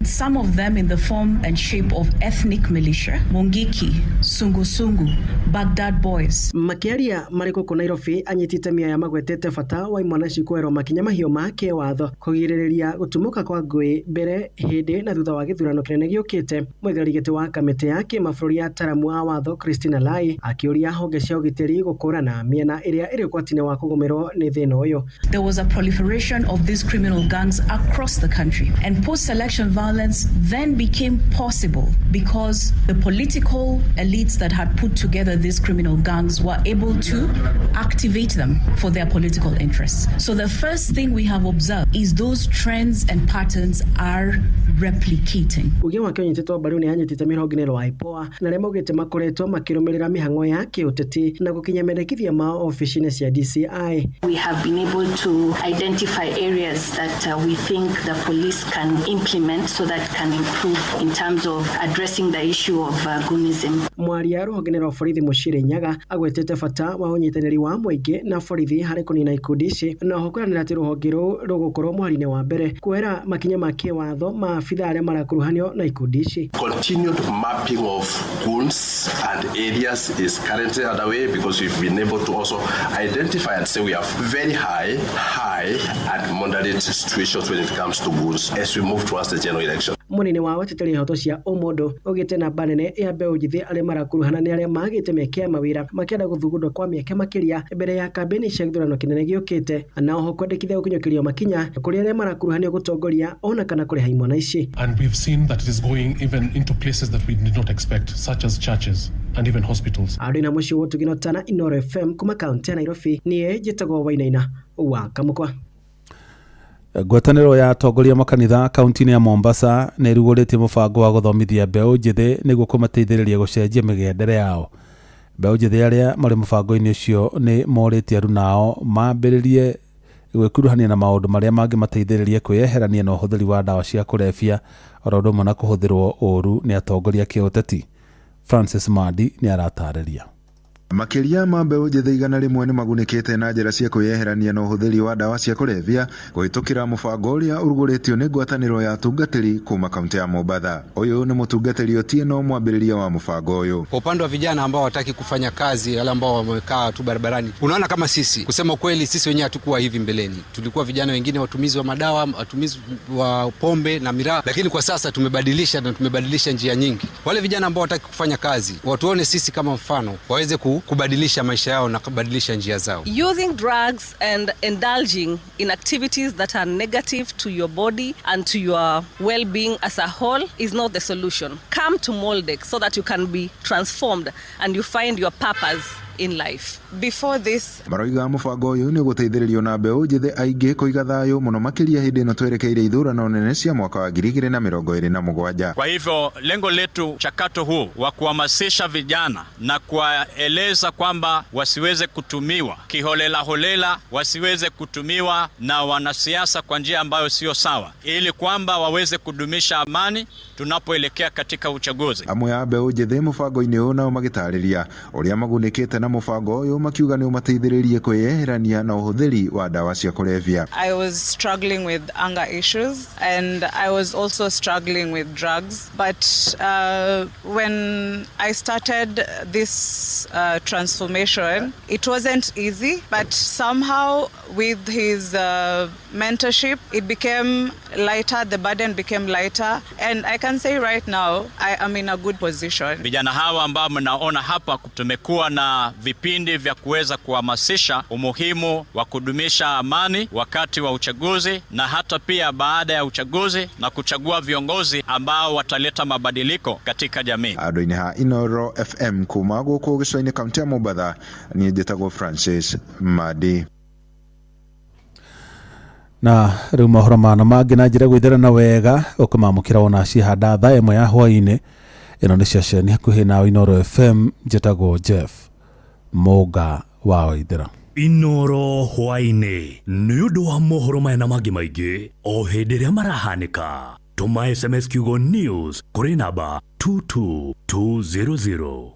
Some of them in the form and shape of ethnic militia, Mungiki, Sungusungu, Baghdad Boys. Makiaria marĩ gũkũ Nairobi anyitĩte mĩaya magwetete bata wa imwana ici kwerwo makinya mahiũ ma kĩwatho kũgirĩrĩria gũtumũka kwa ngũĩ mbere hĩndĩ na thutha wa gĩthurano kĩnene gĩũkĩte. Mũikarĩri gĩtĩ wa kamĩtĩ ya kĩmabũrũri ya ataramu a watho Christina Lai akĩũria honge cia ũgitĩri gũkũrana mĩena ĩrĩa ĩrĩ ũgwati-inĩ wa kũgũmĩrwo nĩ thĩna ũyũ. There was a proliferation of these criminal gangs across the country, and post-election violence then became possible because the political elites that had put together these criminal gangs were able to activate them for their political interests. So the first thing we have observed is those trends and patterns are replicating. Uge wake ũnyitĩtwo mbaru nĩ anyitĩte mĩrongo-inĩ rwa IPOA na arĩa maugĩte makoretwo makĩrũmĩrĩra mĩhang'o ya kĩũteti na gũkinya mendekithia mao ofici-inĩ cia DCI. We have been able to identify areas that we think the police can implement so that can improve in terms of addressing the issue of Gunism. Mwaria rũhonge-inĩ rwa borithi Mũciri Nyaga agwetete bata wa ũnyitanĩri wa mũingĩ na borithi harĩ kũnina ikundi ici na oho kũranĩra atĩ rũhonge rũu rũgũkorwo mũhari-inĩ wa mbere kuoera makinya ma kĩwatho ma abithaa arĩa marakuruhanio na ikundi ici. Continued mapping of goons and areas is currently underway because we've been able to also identify and say we have very high, high and moderate situations when it comes to goons as we move towards the general election. Munene wa wateteri ihoto cia ũmũndũ ugĩte namba nene ya mbeũ njĩthĩ arĩa marakuruhana nĩ arĩa magĩte mĩeke ya mawĩra makĩenda gũthugundwo kwa mĩeke makĩria mbere ya kambĩini cia gĩthurano kĩnene gĩũkĩte na oho kwendekithia gũkinyũkĩrio makinya kũrĩ arĩa marakuruhanio gũtongoria ona kana kũrĩha imwana ici. And we've seen that it is going even into places that we did not expect, such as churches and even hospitals. Andũ na mũciĩ wotugino tana Inoro FM kuma kaunti ya Nairobi niĩ njĩtagwo Wainaina wa Kamũkwa. Ngwatanĩro ya atongoria makanitha kaunti-inĩ ya Mombasa nĩ ĩrugũrĩtie mũbango wa gũthomithia mbeũ njĩthĩ nĩguo kũmateithĩrĩria gũcenjia mĩgendere yao. Mbeũ njĩthĩ arĩa marĩ mũbango-inĩ ũcio nĩ morĩtie aruna ao mambĩrĩrie gwĩkuruhania na maũndũ marĩa mangĩmateithĩrĩria kwĩyeherania na ũhũthĩri wa ndawa cia kũrebia oro ũndũ ũmwe na kũhũthĩrwo ũũru nĩ atongoria kĩũteti. Francis Mandi nĩ aratarĩria. Makĩria ma mbeũ njĩthĩ 100 nĩ magunĩkĩte na njĩra cia kwĩyeherania na ũhũthĩri wa ndawa cia kũrebia kũhĩtũkĩra mũbango ũrĩa ũrugũrĩtio nĩ ngwatanĩro ya atungatĩri kuma kaunti ya Mombatha. Ũyũ nĩ mũtungatĩri Otieno, mwambĩrĩria wa mũbango ũyũ. Kwa upande wa vijana ambao hawataki kufanya kazi, wale ambao wamekaa tu barabarani, unaona kama sisi, kusema kweli, sisi wenyewe hatukuwa hivi mbeleni. Tulikuwa vijana wengine watumizi wa madawa, watumizi wa pombe na miraa, lakini kwa sasa tumebadilisha na tumebadilisha njia nyingi. Wale vijana ambao hawataki kufanya kazi, watuone sisi kama mfano, waweze kubadilisha maisha yao na kubadilisha njia zao. Using drugs and indulging in activities that are negative to your body and to your well-being as a whole is not the solution. Come to Moldec so that you can be transformed and you find your purpose in life. Before this, maroiga mũbango ũyũ nĩ ũgũteithĩrĩrio na mbeũ njĩthĩ aingĩ kũiga thayũ mũno makĩria hĩndĩ ĩno twerekeire ithurano nene cia mwaka wa 2027. Kwa hivyo lengo letu mchakato huu wa kuhamasisha vijana na kuwaeleza kwamba wasiweze kutumiwa kiholela holela, wasiweze kutumiwa na wanasiasa kwa njia ambayo sio sawa, ili kwamba waweze kudumisha amani tunapoelekea katika uchaguzi. Amwe a mbeũ njĩthĩ mũbango-inĩ ũyũ nao magĩtarĩria ũrĩa magunĩkĩte na mũbango ũyũ, makiuga nĩ ũmateithĩrĩrie kwĩyeherania na ũhũthĩri wa ndawa cia kũrebia. I was struggling with anger issues and I was also struggling with drugs, but when I started this transformation, it wasn't easy, but somehow with his mentorship it became lighter, the burden became lighter, and I can say right now I am in a good position. Vijana hawa ambao mnaona hapa, tumekuwa na vipindi vya kuweza kuhamasisha umuhimu wa kudumisha amani wakati wa uchaguzi na hata pia baada ya uchaguzi, na kuchagua viongozi ambao wataleta mabadiliko katika jamii. Andũ-inĩ ha Inoro FM kuma gũkũ gĩcũa-inĩ kaunti ya Mombatha, niĩ njĩtagwo Francis Madi. Na rĩu mohoro mana mangĩ na njĩra gwĩtherana wega ũkũmamũkĩra wona cihanda thaa 1 ya hwaĩ-inĩ. Ĩno nĩ ceceni hakuhĩ na Inoro FM, njĩtagwo Jeff Mũnga wa Waithera. Inoro hwaĩ-inĩ nĩ ũndũ wa mohoro maya na mangĩ maingĩ o hĩndĩ ĩrĩa marahanĩka. Tũma SMS kiugo news kũrĩ namba 22200.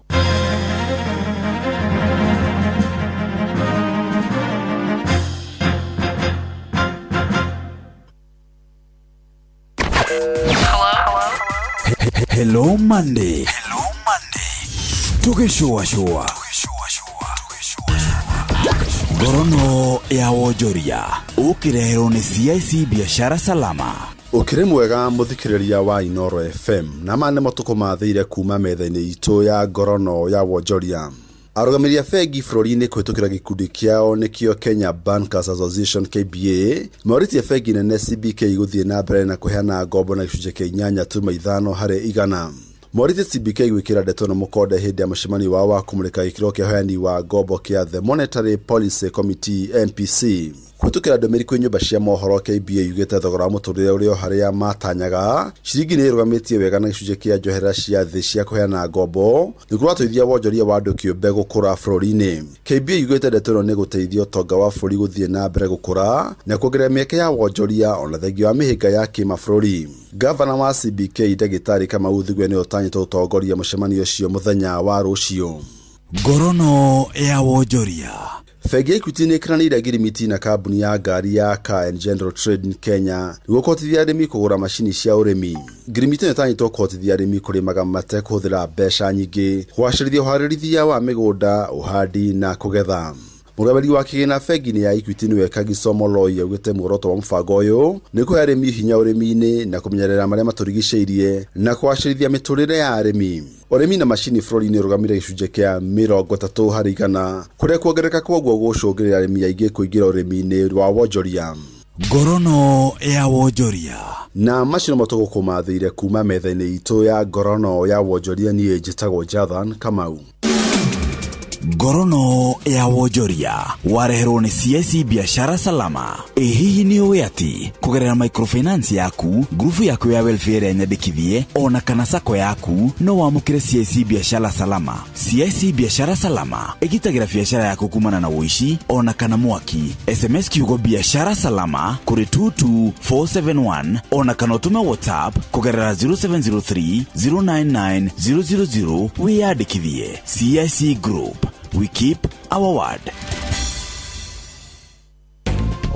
Hello Monday. Hello Monday. Tũgĩcũacũa ngorono ya wonjoria ũkĩreherwo nĩ CIC Biashara Salama. Ũkĩrĩ mwega mũthikĩrĩria wa Inoro FM, na ma nĩ matukũ mathĩire kuma metha-inĩ itũ ya ngorono ya wonjoria. Arũgamĩrĩri a bengi bũrũri-inĩ kũhĩtũkĩra gĩkundi kĩao nĩkĩo Kenya Bankers Association KBA morĩtie bengi nene CBK gũthiĩ na mbere na kũheana ngombo na gĩcunjĩ kĩa 8.5 harĩ igana. Morĩtie CBK gwĩkĩra ndeto ĩno mũkonde hĩndĩ ya mũcemanio wao wa kũmũrĩka gĩkĩro kĩa ũheani wa ngombo kĩa The Monetary Policy Committee MPC. Kũhĩtũkĩra ndũmĩrĩri kwĩ nyũmba cia mohoro, KBA yugĩte thogora wa mũtũrĩre ũrĩ o harĩa matanyaga, ciringi nĩ ĩrũgamĩtie wega na gĩcunjĩ kĩa njoherera cia thĩ cia kũheana ngombo nĩ kũrateithia wonjoria wa andũ kĩũmbe gũkũra bũrũri-inĩ. KBA yugĩte ndeto ĩno nĩ gũteithia ũtonga wa bũrũri gũthiĩ na mbere gũkũra na kuongerera mĩeke ya wonjoria ona thengia wa mĩhĩnga ya kĩmabũrũri. Gavana wa CBK Ndagĩtarĩ Kamau Thugue nĩwe ũtanyĩtwo gũtongoria mũcemanio ũcio mũthenya wa rũciũ. Ngorono ya wonjoria. Bengi ya Equity nĩ ĩkĩranĩire ngirimiti na kambuni ya ngari ya Car and General Trading Kenya nĩguo kũhotithia arĩmi kũgũra macini cia ũrĩmi. Ngirimiti ĩno ĩtanyĩtwo kũhotithia arĩmi kũrĩmaga matekũhũthĩra mbeca nyingĩ, kũgacĩrithia ũharĩrithia wa mĩgũnda, ũhandi na kũgetha. Mũrũgamĩrĩri wa kĩgĩna bengi-inĩ ya Equity nĩwe Kagiso Moloi augĩte muoroto wa mũbango ũyũ nĩ kũhe arĩmi hinya ũrĩmi-inĩ na kũmenyerera marĩa matũrigicĩirie na kũgacĩrithia mĩtũrĩre ya arĩmi. Ũrĩmi na macini bũrũri-inĩ ũrũgamĩrĩire gĩcunjĩ kĩa 30 harĩ igana, kũrĩa kuongerereka kwoguo gũcũngĩrĩria arĩmi aingĩ kũingĩra ũrĩmi-inĩ wa wonjoria. Ngorono ya wonjoria. Na macio nĩmo tũgũkũmathĩire kuma metha-inĩ itũ ya ngorono ya wonjoria. Niĩ njĩtagwo Jathan Kamau. Ngorono ya wonjoria wareherwo nĩ CIC Biashara Salama. Ĩ hihi nĩ ũĩ atĩ kũgerera microfinance yaku, ngurubu yaku ya welfare ĩrĩa nyandĩkithie ona kana sako yaku no wamũkĩre CIC Biashara Salama. CIC Biashara Salama ĩgitagĩra biashara yaku kumana na ũici ona kana mwaki. SMS kiugo Biashara Salama kũrĩ 22471 ona kana ũtũme WhatsApp kũgerera 0703 099 000 wĩyandĩkithie. CIC Group, we keep our word.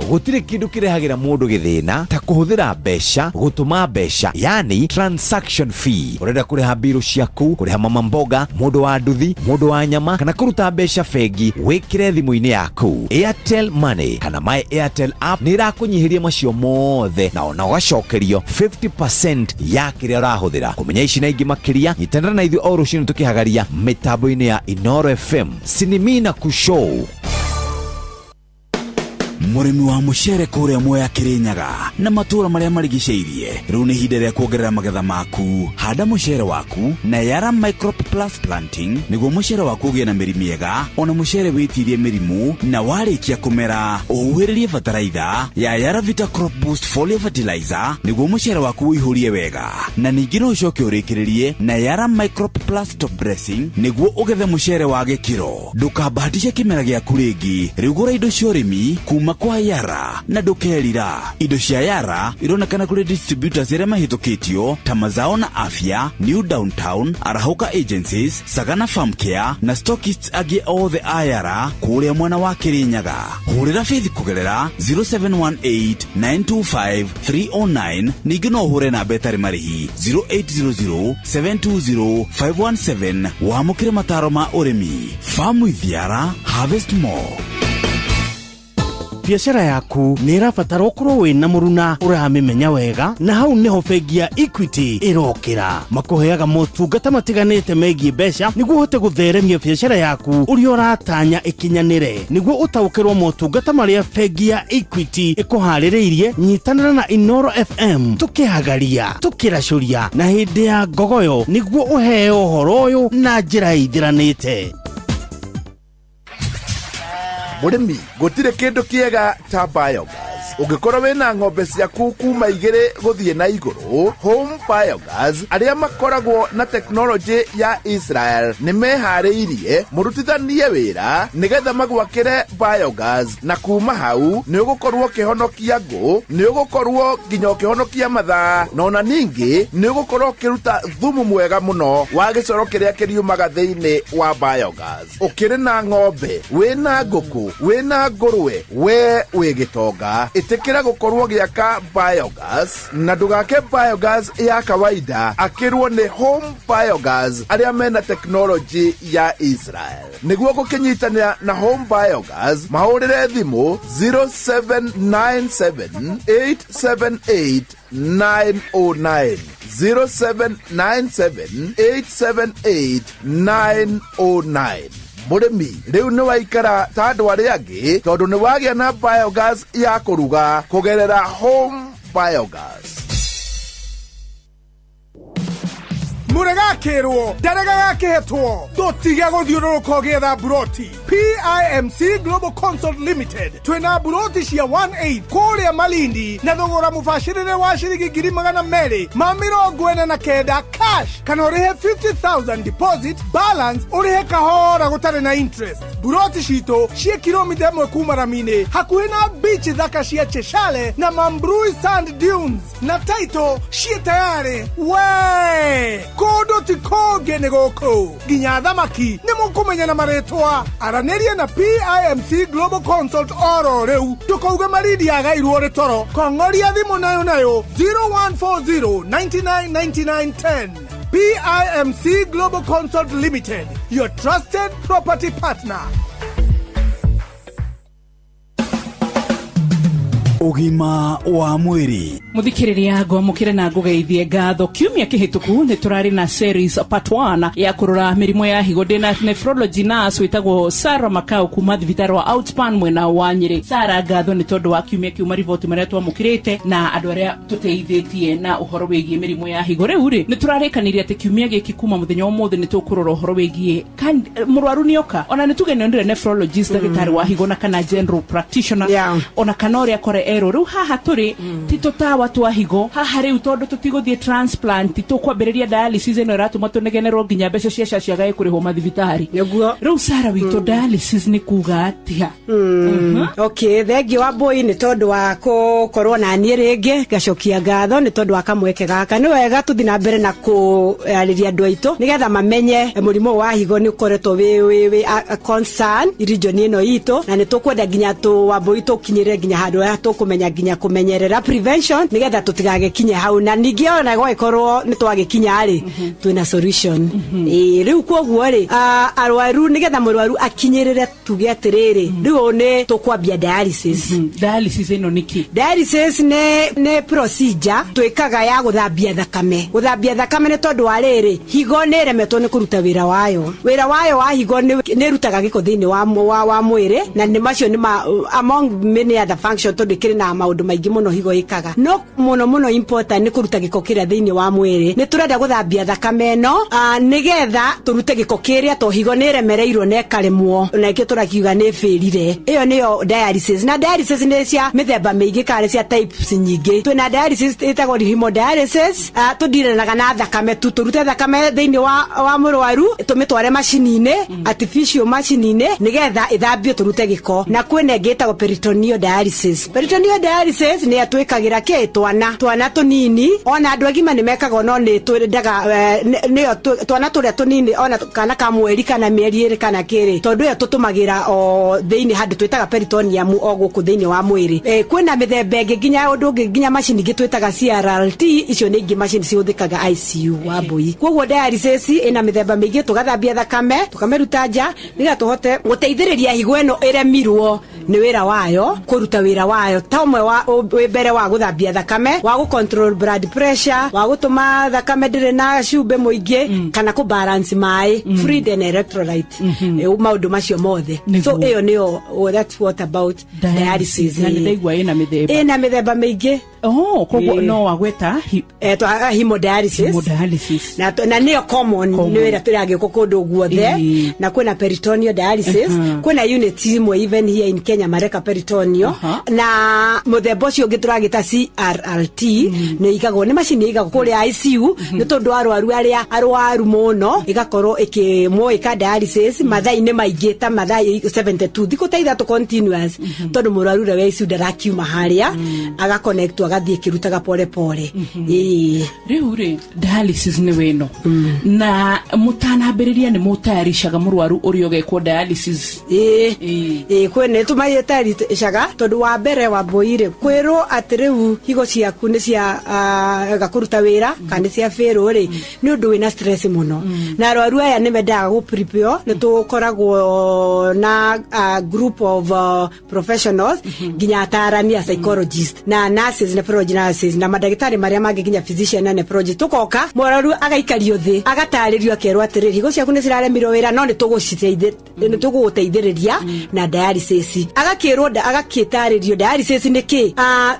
Gũtirĩ kĩndũ kĩrehagĩra mũndũ gĩthĩna ta kũhũthĩra mbeca gũtũma mbeca, yani transaction fee. Ũrenda kũrĩha mbirũ ciaku, kũrĩha mama mboga, mũndũ wa nduthi, mũndũ wa nyama, kana kũruta mbeca bengi wĩkĩre thimũ-inĩ yaku. Airtel Money kana My Airtel app nĩ ĩrakũnyihĩria macio mothe na ona ũgacokerio 50% ya kĩrĩa ũrahũthĩra. Kũmenya ici na ingĩ makĩria, nyitanĩra na ithuĩ o rũcinĩ tũkĩhagaria mĩtambo-inĩ ya Inoro FM Sinimina Kushow. Mũrĩmi wa mũcere kũrĩa Mwea, Kĩrĩnyaga na matũũra marĩa marigicĩirie, rĩu nĩ ihinda rĩa kuongerera magetha maku. Handa mũcere waku na Yara Microp Plus Planting nĩguo mũcere waku ũgĩe na mĩri mĩega ona mũcere wĩtirie mĩrimũ. Na warĩkia kũmera, ũhuhĩrĩrie bataraitha ya Yara Vita Crop Boost Foliar Fertilizer nĩguo mũcere waku ũihũrie wega. Na ningĩ no ũcoke ũrĩkĩrĩrie na Yara Microp Plus Top Dressing nĩguo ũgethe mũcere wa gĩkĩro. Ndũkambahatishe kĩmera gĩaku rĩngĩ. Rĩu gũra indo cia ũrĩmi kuma kwa Yara na ndũkerira. Indo cia Yara ironekana kũrĩ distributors arĩa mahĩtũkĩtio ta Mazao na Afya, New Downtown, Arahũka Agencies, Sagana Farm Care na stockists angĩ othe a Yara kũrĩa mwena wa Kĩrĩnyaga. Hũrĩra Faith kũgerera 0718 925 309. Ningĩ no ũhũre namba ĩtarĩ marĩhi 0800 720 517 wamũkĩre mataro ma ũrĩmi. Farm with Yara, harvest more. Biacara yaku nĩ ĩrabatara ũkorwo wĩna mũruna ũramĩmenya wega, na hau nĩho bengi ya Equity ĩrokĩra. Makũheaga motungata matiganĩte megiĩ mbeca nĩguo ũhote gũtheremia biacara yaku ũrĩa ũratanya ĩkinyanĩre. Nĩguo ũtaũkĩrwo motungata marĩa bengi ya Equity ĩkũharĩrĩirie, nyitanĩra na Inoro FM tũkĩhagaria, tũkĩracũria na hĩndĩ ya ngogoyo nĩguo ũheo ũhoro ũyũ na njĩra ĩithiranĩte. Mũrĩmi, gũtirĩ kĩndũ kĩega ta biogas. Ũngĩkorwo wĩna ng'ombe ciaku kuma 2 gũthiĩ na igũrũ, Home Biogas arĩa makoragwo na tekinoronjĩ ya Israel nĩ meharĩirie mũrutithanie wĩra nĩgetha magwakĩre biogas, na kuma hau nĩ ũgũkorwo ũkĩhonokia ngũ, nĩ ũgũkorwo nginya ũkĩhonokia mathaa, na ona ningĩ nĩ ũgũkorwo ũkĩruta thumu mwega mũno wa gĩcoro kĩrĩa kĩriumaga thĩinĩ wa biogas. Ũkĩrĩ na ng'ombe, wĩna ngũkũ, wĩna ngũrwe, we wĩ gĩtonga, ĩtĩkĩra gũkorwo gĩaka biogas na ndũgake biogas ya kawaida, akĩrwo nĩ Home Biogas arĩa mena tekinoronjĩ ya Israel. Nĩguo gũkĩnyitanĩra na Home Biogas, mahũrĩre thimũ 0797 878 909, 0797 878 909. Mũrĩmi, rĩu nĩ waikara ta andũ arĩa angĩ tondũ nĩ wagĩa na biogas ya kũruga kũgerera Home Biogas. Mũregakĩrwo ndarega gakĩhetwo, ndũtige gũthiũrũrũka ũgĩetha mburoti. PIMC Global Consult Limited twĩna mburoti cia 18 kũrĩa Malindi na thogora mũbacĩrĩre wa ciringi 249,000 cash, kana ũrĩhe 50,000 deposit, balance ũrĩhe kahora gũtarĩ na interest. Mburoti citũ ciĩ kilomita 1 kuma rami-inĩ, hakuhĩ na beach thaka cia Cheshale na Mambrui Sand Dunes, na title ciĩ tayarĩ. We kũndũ ti kũngĩ, nĩ gũkũ nginya thamaki nĩ mũkũmenya na marĩtwa. Aranĩria na PIMC Global Consult oro rĩu, ndũkauge Malindi yagairwo rĩ toro. Kong'oria thimũ nayo nayo 0140 99 99 10. PIMC Global Consult Limited, your trusted property partner. Ũgima wa mwĩrĩ. Muthikiriria, ngwamukire na ngugeithie ngatho. Kiumia kihituku ni turari na series part 1 ya kurora mirimu ya higo. Ndina nephrology nurse witagwo Sarah Makau kuma thibitari wa Outspan mwena wa Nyeri. Sarah, ngatho ni tondu wa kiumia kiu, mariboti maria twamukirite na andu aria tuteithitie na uhoro wigie mirimu ya higo. Riu ri ni turarikanirie ati kiumia giki kuma muthenya umuthi ni tukurora uhoro wigie murwaru nioka ona ni tuge nĩ nephrologist, ndagĩtarĩ wa higo, na kana general practitioner, ona kana ũrĩa kore erwo. Rĩu haha tũrĩ ti tũtawa twa higo haha rĩu, tondũ tũtigũthiĩ transplant, tũkwambĩrĩria dialysis ĩno ĩratũma tũnegenerwo nginya mbeca cia SHA ciagae kũrĩhwo mathibitarĩ. Rĩu Sara witũ, dialysis nĩ kuga atĩa? Okay, thengiũ wa mbui nĩ tondũ wa gũkorwo na niĩ rĩngĩ. Ngacokia ngatho nĩ tondũ wa kamweke gaka. Nĩ wega tũthiĩ na mbere na kũarĩria andũ aitũ nĩgetha mamenye mũrimũ wa higo nĩ ũkoretwo wĩ a concern region ĩno itũ, na nĩ tũkwenda nginya tũ wambui tũkinyĩre nginya handũ harĩa tũkũmenya nginya kũmenyerera prevention nĩgetha tũtigagĩkinye hau, na ningĩ ona gwagĩkorwo nĩ twagĩkinya rĩ, twĩna solution. Ĩĩ, rĩu koguo rĩ, arwaru, nĩgetha mũrwaru akinyĩrĩre tuge atĩrĩrĩ, rĩu ũũ nĩ tũkwambia dialysis. Dialysis ĩno nĩ kĩ? Dialysis nĩ procedure twĩkaga ya gũthambia thakame. Gũthambia thakame nĩ tondũ wa rĩrĩ, higo nĩ ĩremetwo nĩ kũruta wĩra wayo. Wĩra wayo wa higo nĩ ĩrutaga gĩko thĩinĩ wa mwĩrĩ, na nĩ macio nĩ ma, among many other function, tondũ ĩkĩrĩ na maũndũ maingĩ mũno higo ĩkaga, no mũno mũno important nĩ kũruta gĩko kĩrĩa thĩinĩ wa mwĩrĩ. Nĩ tũrenda gũthambia thakame ĩno, nĩgetha tũrute gĩko kĩrĩa, to higo nĩ ĩremereirwo na ĩkaremwo, na ĩkĩo tũrakiuga nĩ ĩbĩrire. Ĩyo nĩyo dialysis. Na dialysis nĩ cia mĩthemba mĩingĩ kana cia types nyingĩ. Twĩna dialysis ĩtagwo hemodialysis, tũndiranaga na thakame tu, tũrute thakame thĩinĩ wa mũrwaru, tũmĩtware macini-inĩ, artificial macini-inĩ, nĩgetha ĩthambio tũrute gĩko. Na kwĩna ĩngĩ ĩtagwo peritoneal dialysis. Peritoneal dialysis nĩ twĩkagĩra kĩ twana tũnini, ona andũ agima nĩ mekagwo, no nĩ twendaga nĩyo twana tũrĩa tũnini, ona kana ka mweri kana mĩeri 2 kana kĩrĩ, tondũ ĩyo tũtũmagĩra o thĩinĩ handũ twĩtaga peritoneum o gũkũ thĩinĩ wa mwĩrĩ. Kwĩna mĩthemba ĩngĩ, nginya ũndũ ũngĩ, nginya macini ingĩ twĩtaga CRRT. Icio nĩ ingĩ macini cihũthĩkaga ICU wa mbui. Koguo dialysis ĩna mĩthemba mĩingĩ. Tũgathambia thakame, tũkamĩruta nja, nĩgetha tũhote gũteithĩrĩria higo ĩno ĩremirwo nĩ wĩra wayo kũruta wĩra wayo, ta ũmwe wa wĩ mbere wa gũthambia thakame, wa gũ control blood pressure, wa gũtũma thakame ndĩrĩ na cumbĩ mũingĩ, kana kũ balance maĩ, fluid and electrolyte, maũndũ macio mothe. So ĩyo nĩyo, oh, that's what about dialysis. Na nĩ ndaigua ĩna mĩthemba. Ĩna mĩthemba mĩingĩ. Oh, koguo no wagweta hemodialysis. Hemodialysis. Na nĩyo common, nĩ ĩrĩa tũragĩkwo kũndũ guothe. Na kwĩna peritoneal dialysis. Kwĩna unit imwe even here in Kenya mareka peritoneal. Na mũthemba ũcio ũngĩ tũragĩta CRRT nĩ igagwo, nĩ macini ĩigagwo kũrĩa ICU nĩ tondũ arwaru arĩa arwaru mũno, ĩgakorwo ĩkĩmũĩka dialysis mathaa-inĩ maingĩ ta mathaa 72, thikũ ta 3 continuous, tondũ mũrwaru ũrĩa wa ICU ndarakiuma harĩa, agaconnectwo, agathiĩ ĩkĩrutaga pole pole. Ĩĩ. Rĩu rĩ, dialysis nĩ wĩno, na mũtanambĩrĩria nĩ mũtayarishaga mũrwaru ũrĩa ũgekwo dialysis? Ĩĩ, kwĩ nĩ tũmayĩtayarishaga, tondũ wa mbere wa mbũi-rĩ, kwĩrwo atĩ rĩu higo ciaku nĩ cia ga kũruta wĩra kana nĩ cia bĩrwo rĩ, nĩ ũndũ wĩna stress mũno, na arwaru aya nĩ mendaga gũ prepare. Nĩ tũkoragwo na group of professionals, nginya atarani a psychologist na nurses, nephrology nurses, na mandagĩtarĩ marĩa mangĩ, nginya physician na nephrologist. Tũkoka, mũrwaru agaikario thĩ, agatarĩrio, akerwo atĩrĩrĩ, higo ciaku nĩ ciraremirwo wĩra, no nĩ tũgũgũteithĩrĩria na dialysis. Agakĩrwo agakĩtarĩrio dialysis nĩ kĩ,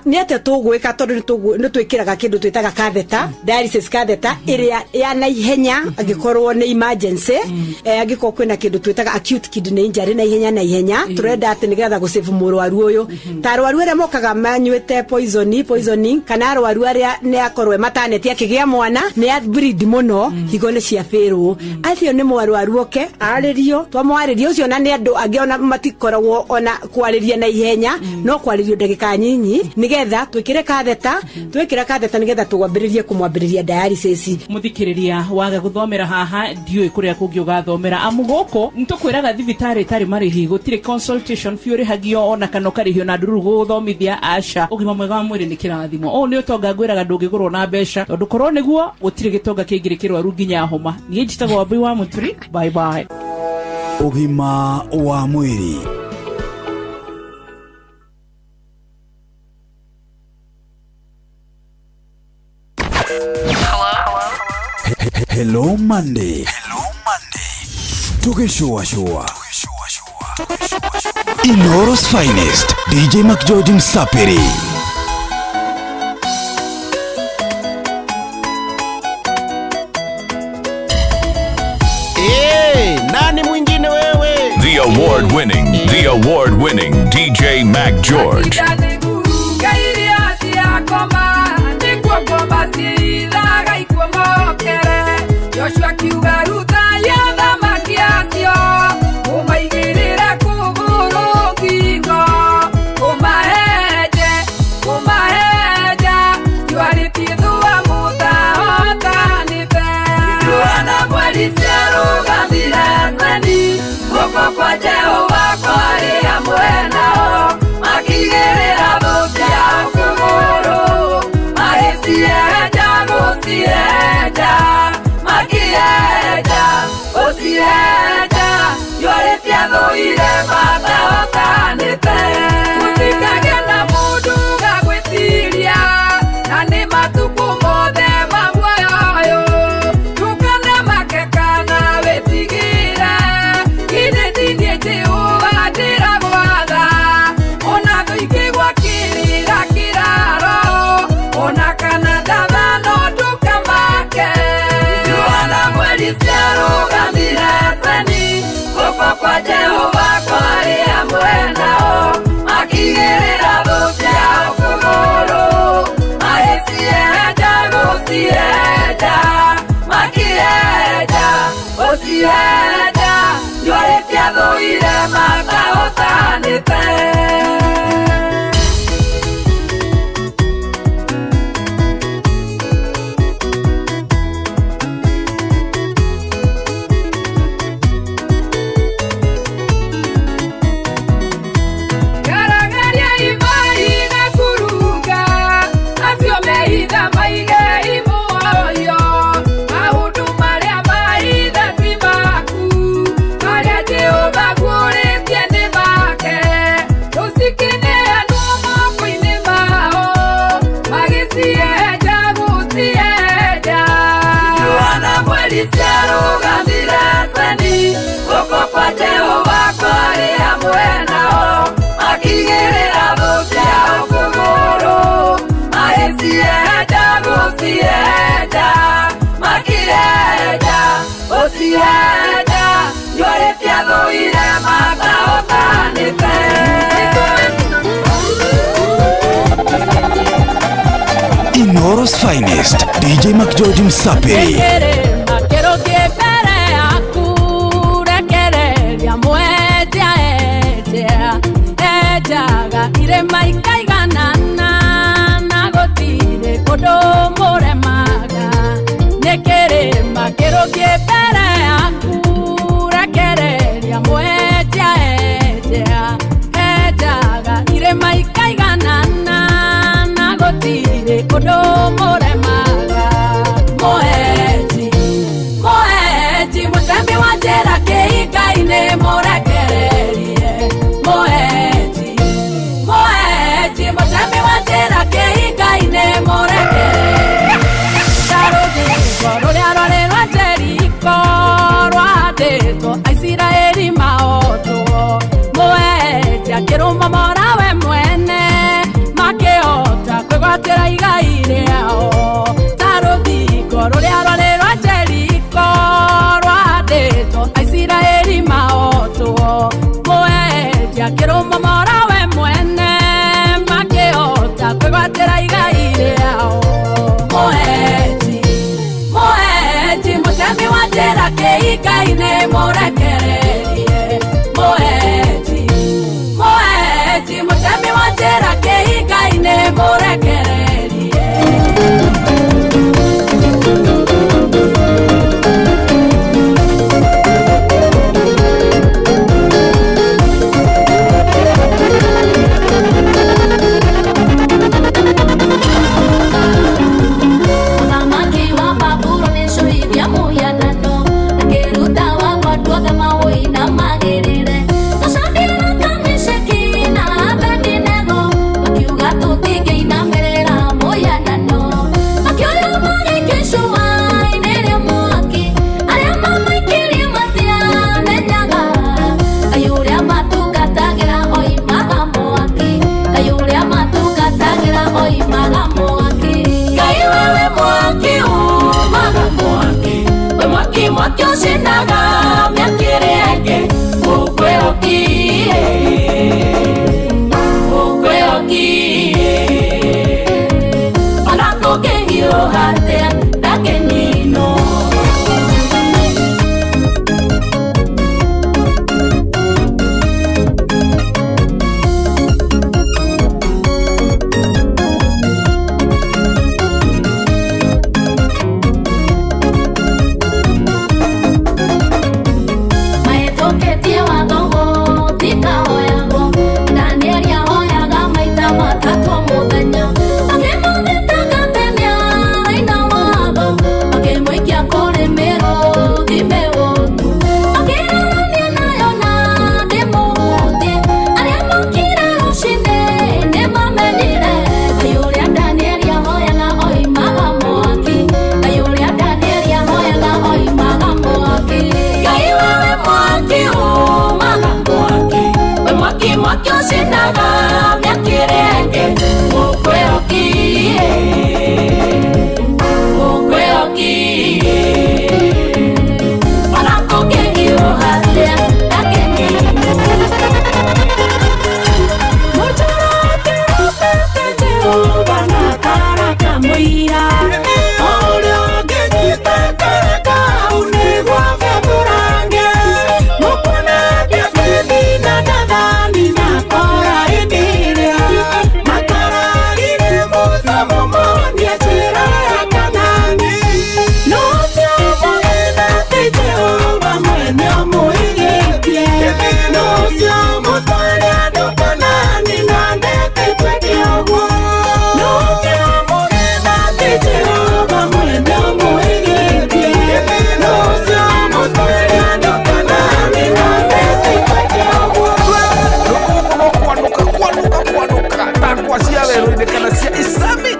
nĩ atĩa tũgwĩka, tondũ nĩ twĩkĩraga kĩndũ twĩtaga catheter, dialysis catheter ĩrĩa ya naihenya angĩkorwo nĩ emergency, angĩkorwo kwĩna kĩndũ twĩtaga acute kidney injury, na ihenya na ihenya tũrenda atĩ nĩgetha gũsave mũrwaru ũyũ, ta arwaru arĩa mokaga manyuĩte poisoning, kana arwaru arĩa nĩ akorwo mataneti akĩgĩa mwana nĩ a bleed mũno, higo nĩ cia bĩrwo. Acio nĩ mũrwaru oke arĩrio, twamwarĩria ũcio, na nĩ andũ angĩ ona matikoragwo ona kwarĩria na ihenya, no kwarĩrio ndagĩka nyinyi nĩgetha twĩkĩre catheter, twĩkĩra catheter nĩgetha tũgwambĩrĩrie kũmwambĩrĩria dialysis. Muthikiriria, waga guthomera haha, ndiũĩ kũrĩa kũngĩ ũgathomera, amu gũkũ nĩtũkwĩraga thibitarĩ ĩtarĩ marĩhi, gũtirĩ consultation fee ũrĩhagio, ona kana ũkarĩhio na ndururu gũgũthomithia. Aca, ũgima mwega wa mwĩrĩ nĩ kĩrathimo. Ũũ nĩ ũtonga ngwĩraga ndũngĩgũrwo na mbeca, tondũ korwo nĩguo gũtirĩ gĩtonga kĩngĩrĩ kĩrwaru nginya homa. Niĩ njĩtagwo Wambui wa Mũturi. Bye bye. Ũgima wa mwĩrĩ. Monday. Hello Monday. Tũgĩcũacũa. Inooro's finest DJ McGeorge Msapiri. Hey, nani mwingine wewe? The award winning, the award winning DJ Mac George. Joshua kiuga ruta ya thamaki acio umaigirira kuguru ngingo umaheje umaheja yuarĩtithua mutahotanĩte riũa na mweri ciarũgamire theni guoko kwa Jehova kwarĩ hamwe nao makigĩrĩra thũ ciao kũgũrũ magĩcienja gũcienja makieja ũcieja yuarĩtie thũire matahotanĩte gũtikagĩa na mũndũ gagwĩtiria na nĩ matukũ mothe ma muoyo ũyũ ndũkana make kana wĩtigĩre githĩ ti niĩ Jehova ndĩragwatha ona thũ ingĩgwa kĩrĩra kĩraro ona kana ndathano ndũkamake riũa na mweri ciarũgamire theni guoko kwa Jehova kwarĩ hamwe nao makigĩrĩra thũ ciao kũgũrũ magĩcienja gũcienja makĩenja gũcienja yuarĩtie thũire matahotanĩte. Garagaria imai na kuruga acio mehitha maige imuoyo maũndũ marĩa maitha ti maku marĩa Jehova aguũrĩtie nĩ make tũcikineanwo moko-inĩ mao magĩcienja gũcienja riũa na mweri ciarũgamire theni guoko kwa Jehova kwarĩ hamwe nao makigĩrĩra thũ ciao kũgũrũ magĩcienja gũcienja makĩenja gũcienja yuarĩtie thũire matahotanĩte. Inooro's finest DJ McGeorge Msapiri. Kĩrũthiĩ mbere yaku rekereria mwendia enjea enjaga irĩma ikaiganana na gũtirĩ ũndũ mũremaga nĩ kĩrĩma kĩrũthiĩ mbere yaku rekereria mwendia enjea enjaga irĩma ikaiganana na gũtirĩ ũndũ mũremaga mũenji mũenji mũtembi wa njĩra kĩhinga-inĩ mũrekererie mũenji mũenji mũtembi wa njĩra kĩhinga-inĩ mũrekererie ta rũthingo rũrĩa rwarĩ rwa Jeriko rwandĩtwo Aisiraeli maotwo mũenji akĩrũmomora we mwene makĩhota kwĩgwatĩra igai rĩao ta rũthingo rũrĩa rwarĩ rwa Jeriko rwandĩtwo Aisiraeli maotwo mũenji akĩrũmomora we mwene makĩhota kwĩgwatĩra igai rĩao mũenji mũenji mũtemi wa njĩra kĩhinga-inĩ mũrekererie mũenji mũenji mũtemi wa njĩra kĩhinga-inĩ mũrekererie. Mwaki ũcinaga mĩaki ĩrĩa ĩngĩ Mũkwĩhokie Mũkwĩhokie Ona kũngĩhiũha atĩa ndangĩninwo Mũtũrũkĩrũkĩte Jehova na karaka mũira Ũrĩa ũngĩnyita karaka hau nĩguo abetũrange Mũkuona atĩa Daudi na Nathani na Kora hĩndĩ ĩrĩa makararire Musa mũmonie njĩra ya Kanaani Nũ ũcio mũgĩtha atĩ Jehova mwene amũigĩtie Nũ ũcio mũtware andũ Kanaani na ndetĩtweke ũguo Nũ ũcio mũgĩtha atĩ Jehova mwene amũigĩtie Nũ ũcio mũtware andũ Kanaani na ndetĩtweke ũguo Kwanuka kwanuka kwanuka takwa cia werũ-inĩ kana cia Islamic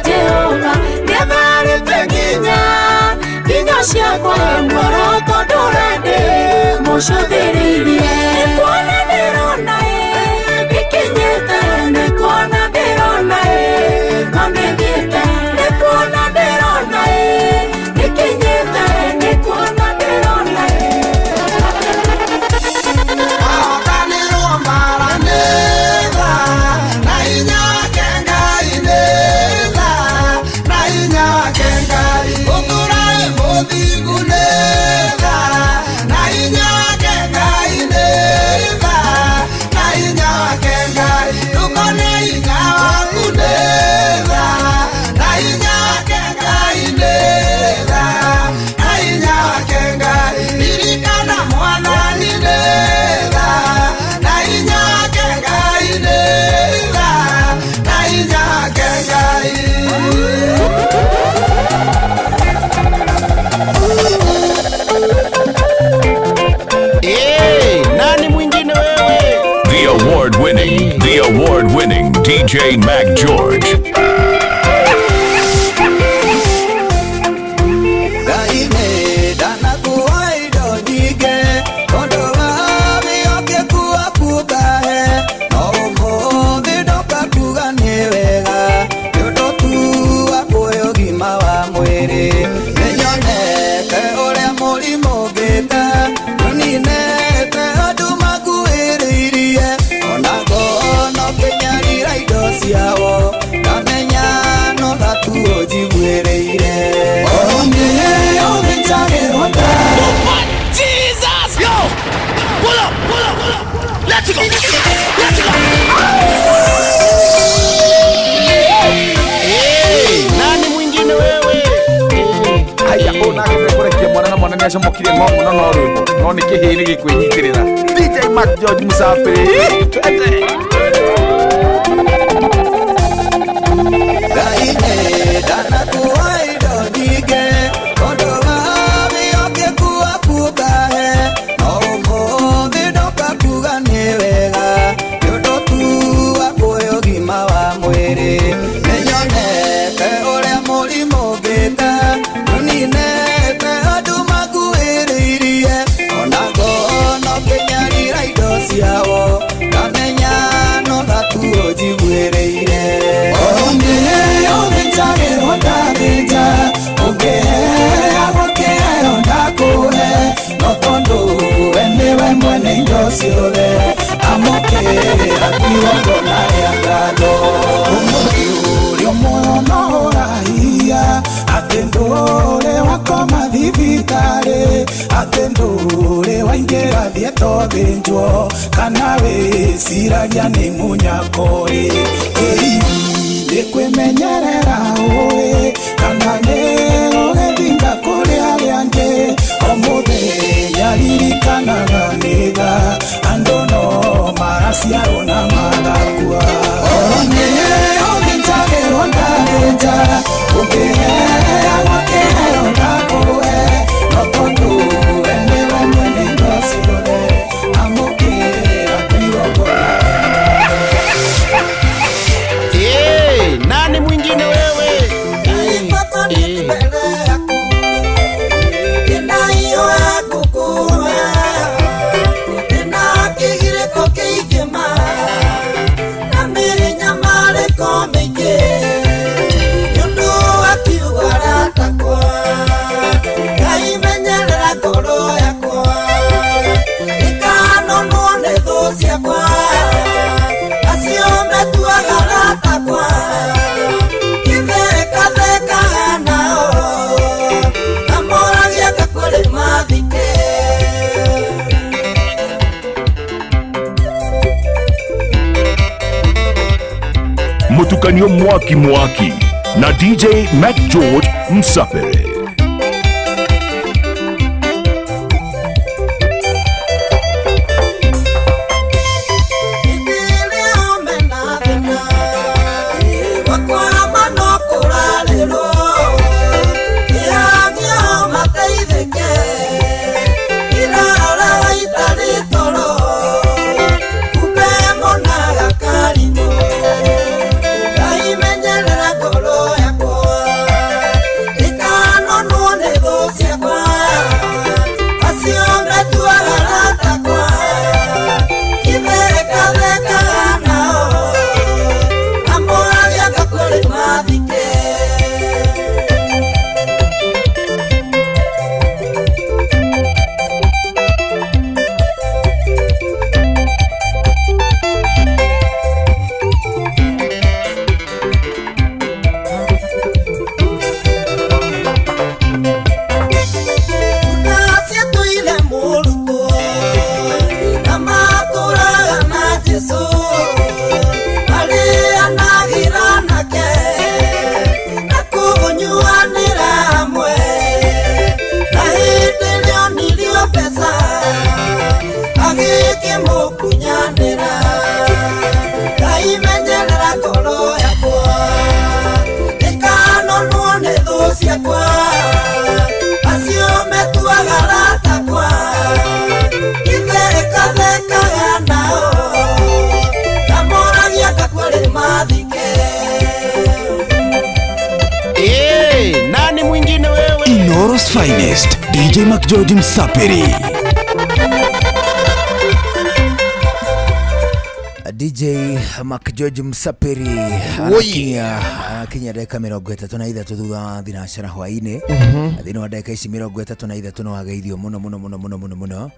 Jehova nĩatharĩte nginya nginyo ciakwa muoroto ndũrendĩ mũcũthĩrĩirie nĩkuona ndĩrona ĩ ndĩkinyĩte nĩkuona ndĩrona ĩ ngonĩthiĩte nĩkuona ndĩrona ĩ ndĩkinyĩte nĩkuona ndĩrona ĩ Ahotanĩrwo mara nĩ tha na hinya wake Ngai nĩ tha na hinya wake Ngai ũtũrae mũthingu nĩ tha na hinya wake Ngai nĩ tha na hinya wake Ngai ndũkone hinya waku nĩ tha na hinya wake Ngai nĩ tha na hinya wake Ngai ririkana mwathani nĩ tha na hinya wake Ngai nĩ tha na hinya wake Ngai. Hey, nani mwingine wewe? The award-winning, the award-winning DJ Mac George. Ngai ndanakuwa indo nyingĩ tondũ wa wĩhokeku waku ũkahe no ũmũthĩ ndoka kuga nĩ wega nĩ ũndũ tu wa kũhe ũgima wa mwĩrĩ nĩnyonete ũrĩa mũrimũ ũngĩte ũninete andũ makuhĩrĩirie ona ngono kĩnyarira indo ciao ndamenya no thatu ũnjiguĩrĩire Jesus! Yo! Pull up, pull up, pull up. Let's go. Let's go. Hey, nani mwingine wewe? Haya onake nĩkũrekia mwana na mwana nĩacomokire ng'ong'o no no rwĩmbo no nĩ kĩhĩĩ nĩ gĩkwĩnyitĩrĩra DJ Mark George Musafiri twende. Ngai ndanakuwa indo nyingĩ tondũ wa wĩhokeku waku ũkahe no ũmũthĩ ndoka kuga nĩ wega nĩ ũndũ tu wa kũhe ũgima wa mwĩrĩ nĩnyonete ũrĩa mũrimũ ũngĩte ũninete andũ makuhĩrĩirie ona ngono kĩnyarira indo ciao ndamenya no thatu ũnjiguĩrĩire ũthĩnjagĩrwo ndathĩnja ũngĩheagwo kĩheo ndakũhe no tondũ we nĩwe mwene indo ciothe amũkĩra igongona rĩa ngatho ũmũthĩ ũrĩ muoyo no ũrahia atĩ ndũrĩ wakoma thibitarĩ atĩ ndũrĩ waingĩra thieta ũthĩnjwo kana wĩciragia nĩ mũnyako-ĩ nĩ kwĩmenyerera ũĩ kana nĩ ũgĩthinga kũrĩ arĩa angĩ ũmũthĩ Mũcemanio mwaki mwaki na DJ Mac George Msapere. Hey, nani mwingine wewe? Inooro's finest DJ Mac George Msapiri. DJ Mac George Msapiri anakinyia ndagĩka 33 thutha wa thinacara hwainĩ. Thĩinĩ wa ndagĩka ici 33 no wageithio mũno mũno mũno mũno mũno mũno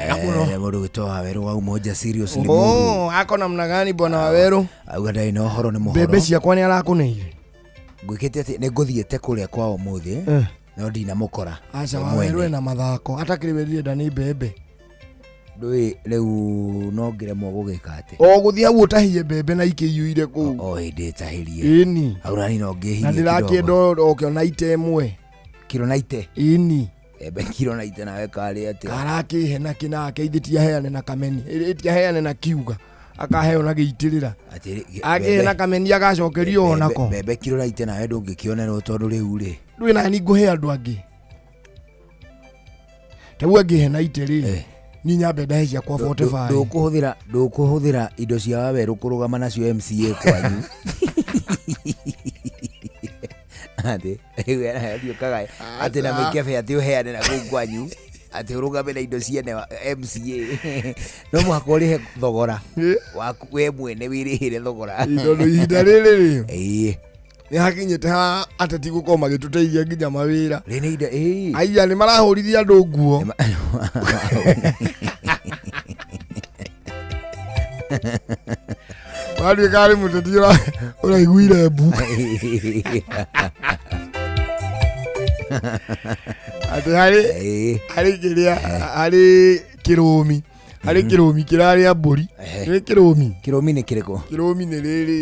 mũndũ gwĩtwo Wawerũ wa Umoja Serious nĩ mũndũ. Oh, ako namna gani bwana Wawerũ? Auga ndarĩ na ũhoro nĩ mũhoro. Mbembe ciakwa nĩ arakũneire. Ngwĩkĩte atĩ nĩ ngũthiĩte kũrĩa kwao ũmũthĩ no ndinamũkora. Aca Wawerũ ena mathako atakĩrĩ we ndirenda nĩ mbembe. Ndũĩ rĩu no ngĩremwo gũgĩka atĩ o gũthiĩ hau ũtahie mbembe na ikĩiyũire kũu o hĩndĩ ĩtahĩrie. Ĩni hau nani no ngĩhirie na ndĩrakĩenda oke ona ite ĩmwe kiro na ite. Ĩni mbembe kiro na ite nawe karĩ atĩa arakĩhe na kĩnake ithe tiaheane na kameni ĩtiaheane na kiuga akaheo na gĩitĩrĩra akĩhe na kameni agacokerio onako mbembe kiro na ite nawe ndũngĩkĩonerwo tondũ rĩu rĩ ndũĩ nani ngũhe andũ angĩ ta angĩhe na ite rĩ ni nyambe ndahe ciakwa 45 ndũkũhũthĩra indo cia Wawerũ kũrũgama nacio MCA kwanyu atĩ rĩu ũkaga atĩ na mĩkebe atĩ ũheane na kũu kwanyu atĩ ũrũgame na indo ciene MCA no mũhaka ũrĩhe thogora waku we mwene wĩrĩhĩre thogora tondũ ihinda rĩrĩ rĩ nĩ hakinyĩte ha ateti gũkorwo magĩtũteithia nginya mawĩra aiya nĩ marahũrithia andũ nguo watuĩka arĩ mũteti ũraiguire mbu atĩ harĩ kĩrĩa harĩ kĩrũmi harĩ kĩrũmi kĩrarĩa mbũri nĩ kĩrũmi kĩrũmi nĩ kĩrĩkũ kĩrũmi nĩ rĩrĩ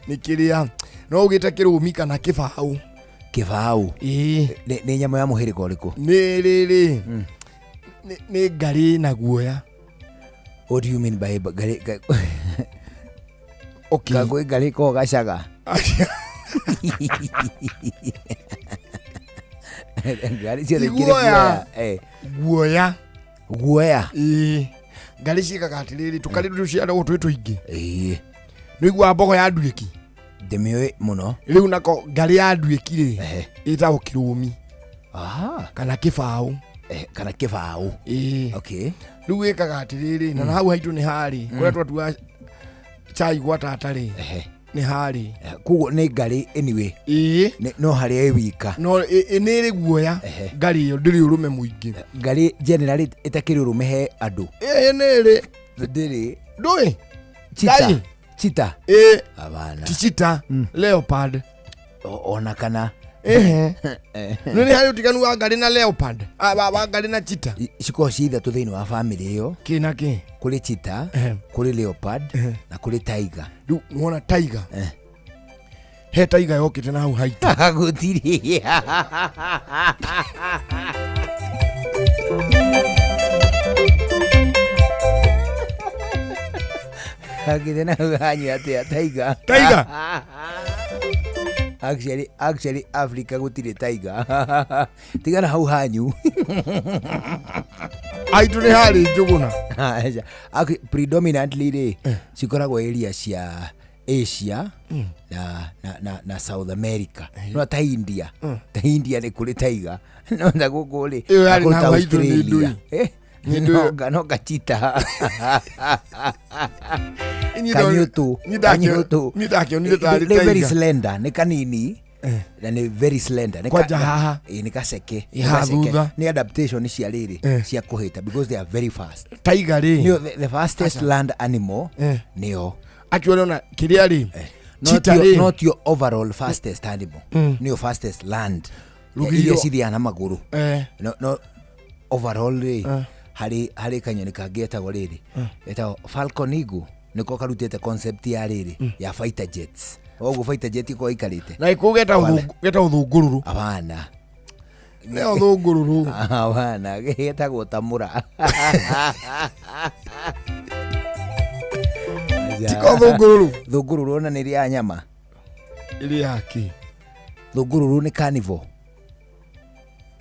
nĩ kĩrĩa no ũgĩte kĩrũmi kana kĩbaũ kĩbaũ nĩ nyamũ ya mũhĩrĩga ũrĩkũ nĩ rĩrĩ nĩ ngarĩ na guoya. What do you mean by ngarĩ? Okay. Kagwe ngarĩ ko gacaga ngarĩ ciothe ikĩrĩ guoya. Guoya guoya ngarĩ ciĩkaga atĩrĩrĩ tũkarĩ tũciaragwo twĩ tũingĩ Nĩiguaga mbogo ya nduĩki ndĩmĩũĩ mũno rĩu nako ngarĩ ya nduĩki rĩ ĩtagwo kĩrũmi kana kĩbaũ kana kĩbaũ. Okay. Rĩu ĩkaga atĩrĩrĩ na hau haitũ nĩ harĩ kũrĩa twatua chai gwa tata rĩ nĩ harĩ koguo nĩ ngarĩ anyway no harĩa ĩ wika no nĩ ĩrĩ guoya ngarĩ ĩyo ndĩrĩ ũrũme mũingĩ ngarĩ generally ĩtakĩrĩ ũrũme he andũ nĩ ĩrĩ ndĩrĩ ndũĩ chita chita abana ti chita leopard ona kana Ehe. Nĩ nĩ harĩ ũtiganu wa ngarĩ na leopard. Ah, wa ngarĩ na cheetah. Cikoragwo ci ithatũ thĩinĩ wa family ĩyo. Kĩ na kĩ? Kũrĩ cheetah, kũrĩ leopard na kũrĩ tiger. Rĩu wona tiger. He tiger yokĩte na hau haitũ. Gũtirĩ. Agĩte na hau hanyu atĩa tiger. Tiger? Actually Africa gũtirĩ tiger. Tigana hau hanyu. Aitũ nĩ harĩ njũgũna. Aca. Predominantly rĩ cikoragwo area cia Asia na South America. No ta India. Ta India nĩ kũrĩ tiger. No ta gũkũ rĩ. Ĩyo yarĩ na na kũrĩ ta hau haitũ nĩ Australia. ndũi. Nĩ ndũi. No gachita. Niĩ Kanyutu. Kanyutu. niĩ ndakĩonire tarĩ Nĩ very tiger. slender, nĩ kanini. Na nĩ very slender. Nĩ Kwanja haha. Ĩ, nĩ kaceke. Ĩ, haha Nĩ gaceke. thutha. Nĩ adaptation cia rĩrĩ cia kũhĩta because they are very fast. Tiger rĩ. Nĩyo the fastest Aca. land animal nĩyo. Actually ona kĩrĩa rĩ. Not Cheetah your, rĩ. not your overall fastest animal. Nĩyo fastest land. Rũgiri Iria rwa- cithiaga na magũrũ. No overall rĩ harĩ kanyoni kangĩ getagwo rĩrĩ getagwo Falcon Eagle nĩko karutĩte concept ya rĩrĩ ya fighter jets. Ũguo fighter jet ĩkoragwo ĩikarĩte. Na ĩkũ getagwo thũngũrũrũ. Hapana. Nĩyo thũngũrũrũ. Hapana, getagwo tamũra. Tiko thũngũrũrũ. Thũngũrũrũ ona nĩ ĩrĩaga nyama. Ĩrĩaga kĩ? Thũngũrũrũ nĩ carnivore.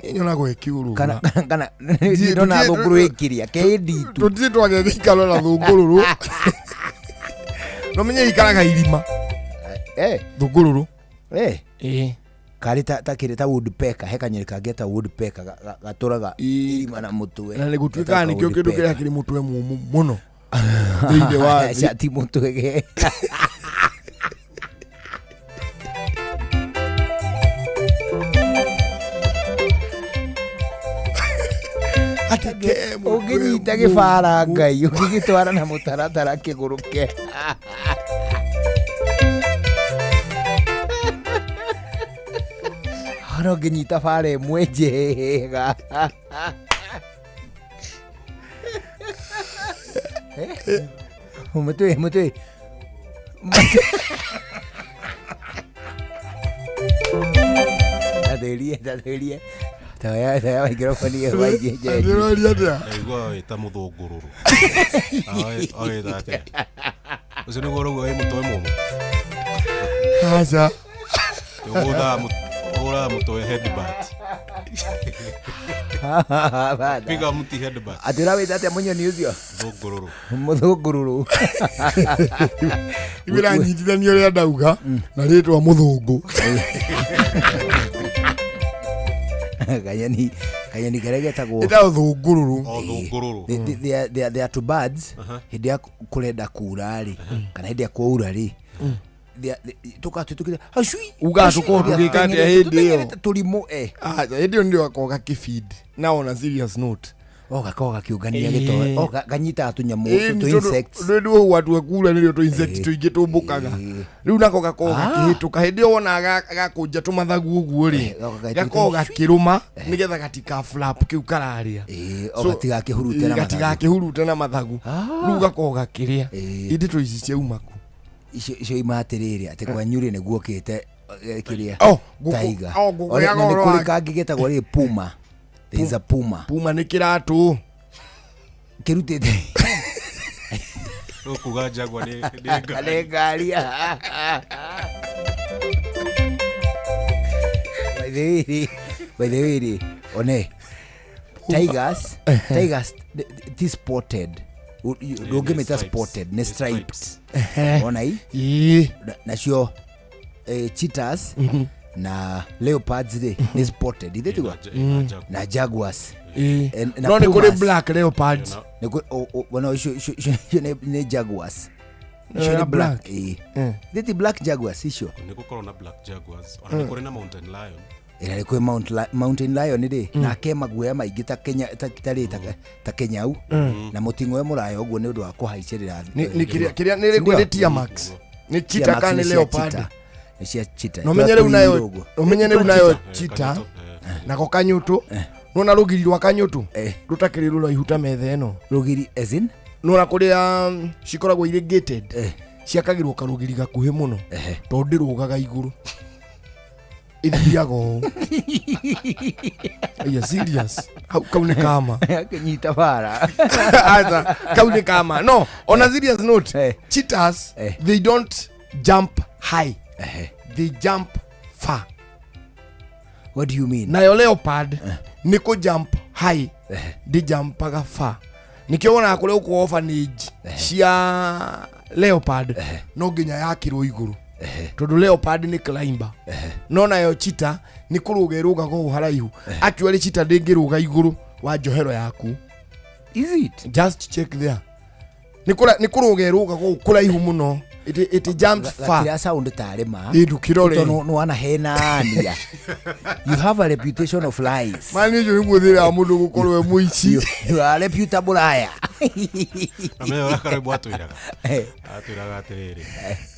Niĩ nyonagwo ĩkĩũrũra. Kana ndona thũngũrũ ĩkĩrĩa kĩnditu. Tũtirĩ twagĩa gĩikaro na thũngũrũrũ. No menye ikaraga irima. Thũngũrũrũ. Karĩ ta kĩrĩ ta woodpecker, he kanyoni kangĩ ta woodpecker gatũraga irima na mũtwe. Na nĩ gũtuĩkaga Getagwo nĩkĩo kĩndũ kĩrĩa woodpecker. kĩrĩ mũtwe mũmũ mũno. Thĩinĩ wa thĩ. Aca, ti mũtwe ge. Ũngĩnyita gĩbara Ngai ũngĩgĩtwara na mũtaratara kĩgũrũke. Ona ũngĩnyita bara ĩmwe njega. Mũtwe. Tathĩrie. Taya microphone ĩyo waigie njenji. Ndĩroria atĩa? Ndaigua wĩ ta mũthũngũrũrũ. Awĩta atĩa? Ũcio nĩguo ũrauga wĩ mũtwe mũmũ? Aca. Ũgũthaga mũtwe headbutt. Piga mũti headbutt. Atĩ ũrawĩta atĩa mũnyoni ũcio? Thũngũrũrũ. Mũthũngũrũrũ. Ĩranyitithania ũrĩa ndauga na rĩtwa mũthũngũ. Kanyoni karĩa getagwo Ĩtagwo thũngũrũrũ. O thũngũrũrũ. They are two birds. Hĩndĩ ya kũrenda kura rĩ kana hĩndĩ ya kwaura rĩ tũkatwĩtũkĩte acui Ugaga tũkorwo tũgĩka atĩa hĩndĩ ĩyo? tũrimũ Aca, hĩndĩ ĩyo nĩrĩo gakoragwo gakĩfeed. Na on a serious note. O gakoragwo gakĩũngania gĩtoe. O kanyitaga tũnyamũ Ĩĩ, tũ tondũ insects. Rĩu gwatua kura nĩrĩo tũ insect tũingĩ tũmbũkaga. Rĩu nako gakoragwo gakĩhĩtũka. Hĩndĩ ĩyo wona gakũnja tũmathagu ũguo rĩ, gakoragwo gakĩrũma nĩgetha gatika flap kĩu kararĩa. O gatigakĩhurute na mathagu. Gatigakĩhurute na mathagu. Rĩu gakoragwo gakĩrĩa. Ĩndĩ tũ ici ciauma kũ? Icio ima atĩrĩrĩ atĩ kwanyu rĩ nĩguokĩte kĩrĩa Oh, ngũkũ- tiger. oh, ngũkũ Ore- ya na nĩ goro kũrĩ wa- kangĩ getagwo rĩ puma. There is a puma. Puma nĩ kĩratũ. Kĩrutĩte. Ũkuga Jaguar nĩ ngari. Nĩ ngari. By the way rĩ, one tigers ti spotted. Ndũngĩmĩta spotted, nĩ striped. Ona i? Nacio cheetahs na leopards rĩ nĩ spotted, ithe tiguo? Na jaguars. Na No nĩ kũrĩ pumas. black leopards. Nĩ ona icio nĩ jaguars. No, Icio ya nĩ black. black. Ithe ti black jaguars icio? Nĩ gũkorwo na black jaguars. Ona nĩ kũrĩ na mountain lion. Ĩra nĩ kwĩ mountain lion rĩ, nake maguoya maingĩ ta Kenya, ta Kenyau, na mũting'oe mũraya ũguo nĩ ũndũ wa kũhaicĩrĩra Nĩ kĩrĩa nĩ rĩkũ nĩ Tiamax. Nĩ cheetah Tiamax kana nĩ nĩ cia leopard? cheetah. Nĩ cia cheetah. Na ũmenye rĩu nayo Ũguo. ũmenye rĩu nayo cheetah nako kanyũtũ nona rũgiri rwa kanyũtũ rũtakĩrĩ rũraihu ta metha ĩno rũgiri as in nona kũrĩa cikoragwo irĩ gated ciakagĩrwo karũgiri gakuhĩ mũno tondũ ndĩrũgaga igũrũ ĩthiaga ũũ Are you serious hau kau nĩ kama akĩnyita bara Aca, kau nĩ kama no on a serious note cheetahs they don't jump high they jump far what do you mean nayo leopard nĩ kũ jump high ndĩjampaga far nĩkĩo wonaga kũrĩa gũkũ orphanage cia leopard no nginya yakĩrwo igũrũ tondũ leopard nĩ climber no nayo cheetah nĩ kũrũga ĩrũgaga ũũ haraihu actually cheetah ndĩngĩrũga igũrũ wa njohero yaku is it just check there nĩ kũrũga ĩrũgaga ũũ kũraihu mũno it jumps far gatira sound tarĩ ma Ĩ, ndũkĩrore. Tondũ nĩ wanahenania you have a reputation of lies mani ũcio nĩ mũthĩra wa mũndũ gũkorwo e mũici you are a reputable liar na menya ũrĩa karembo atwĩraga atwĩraga atĩrĩrĩ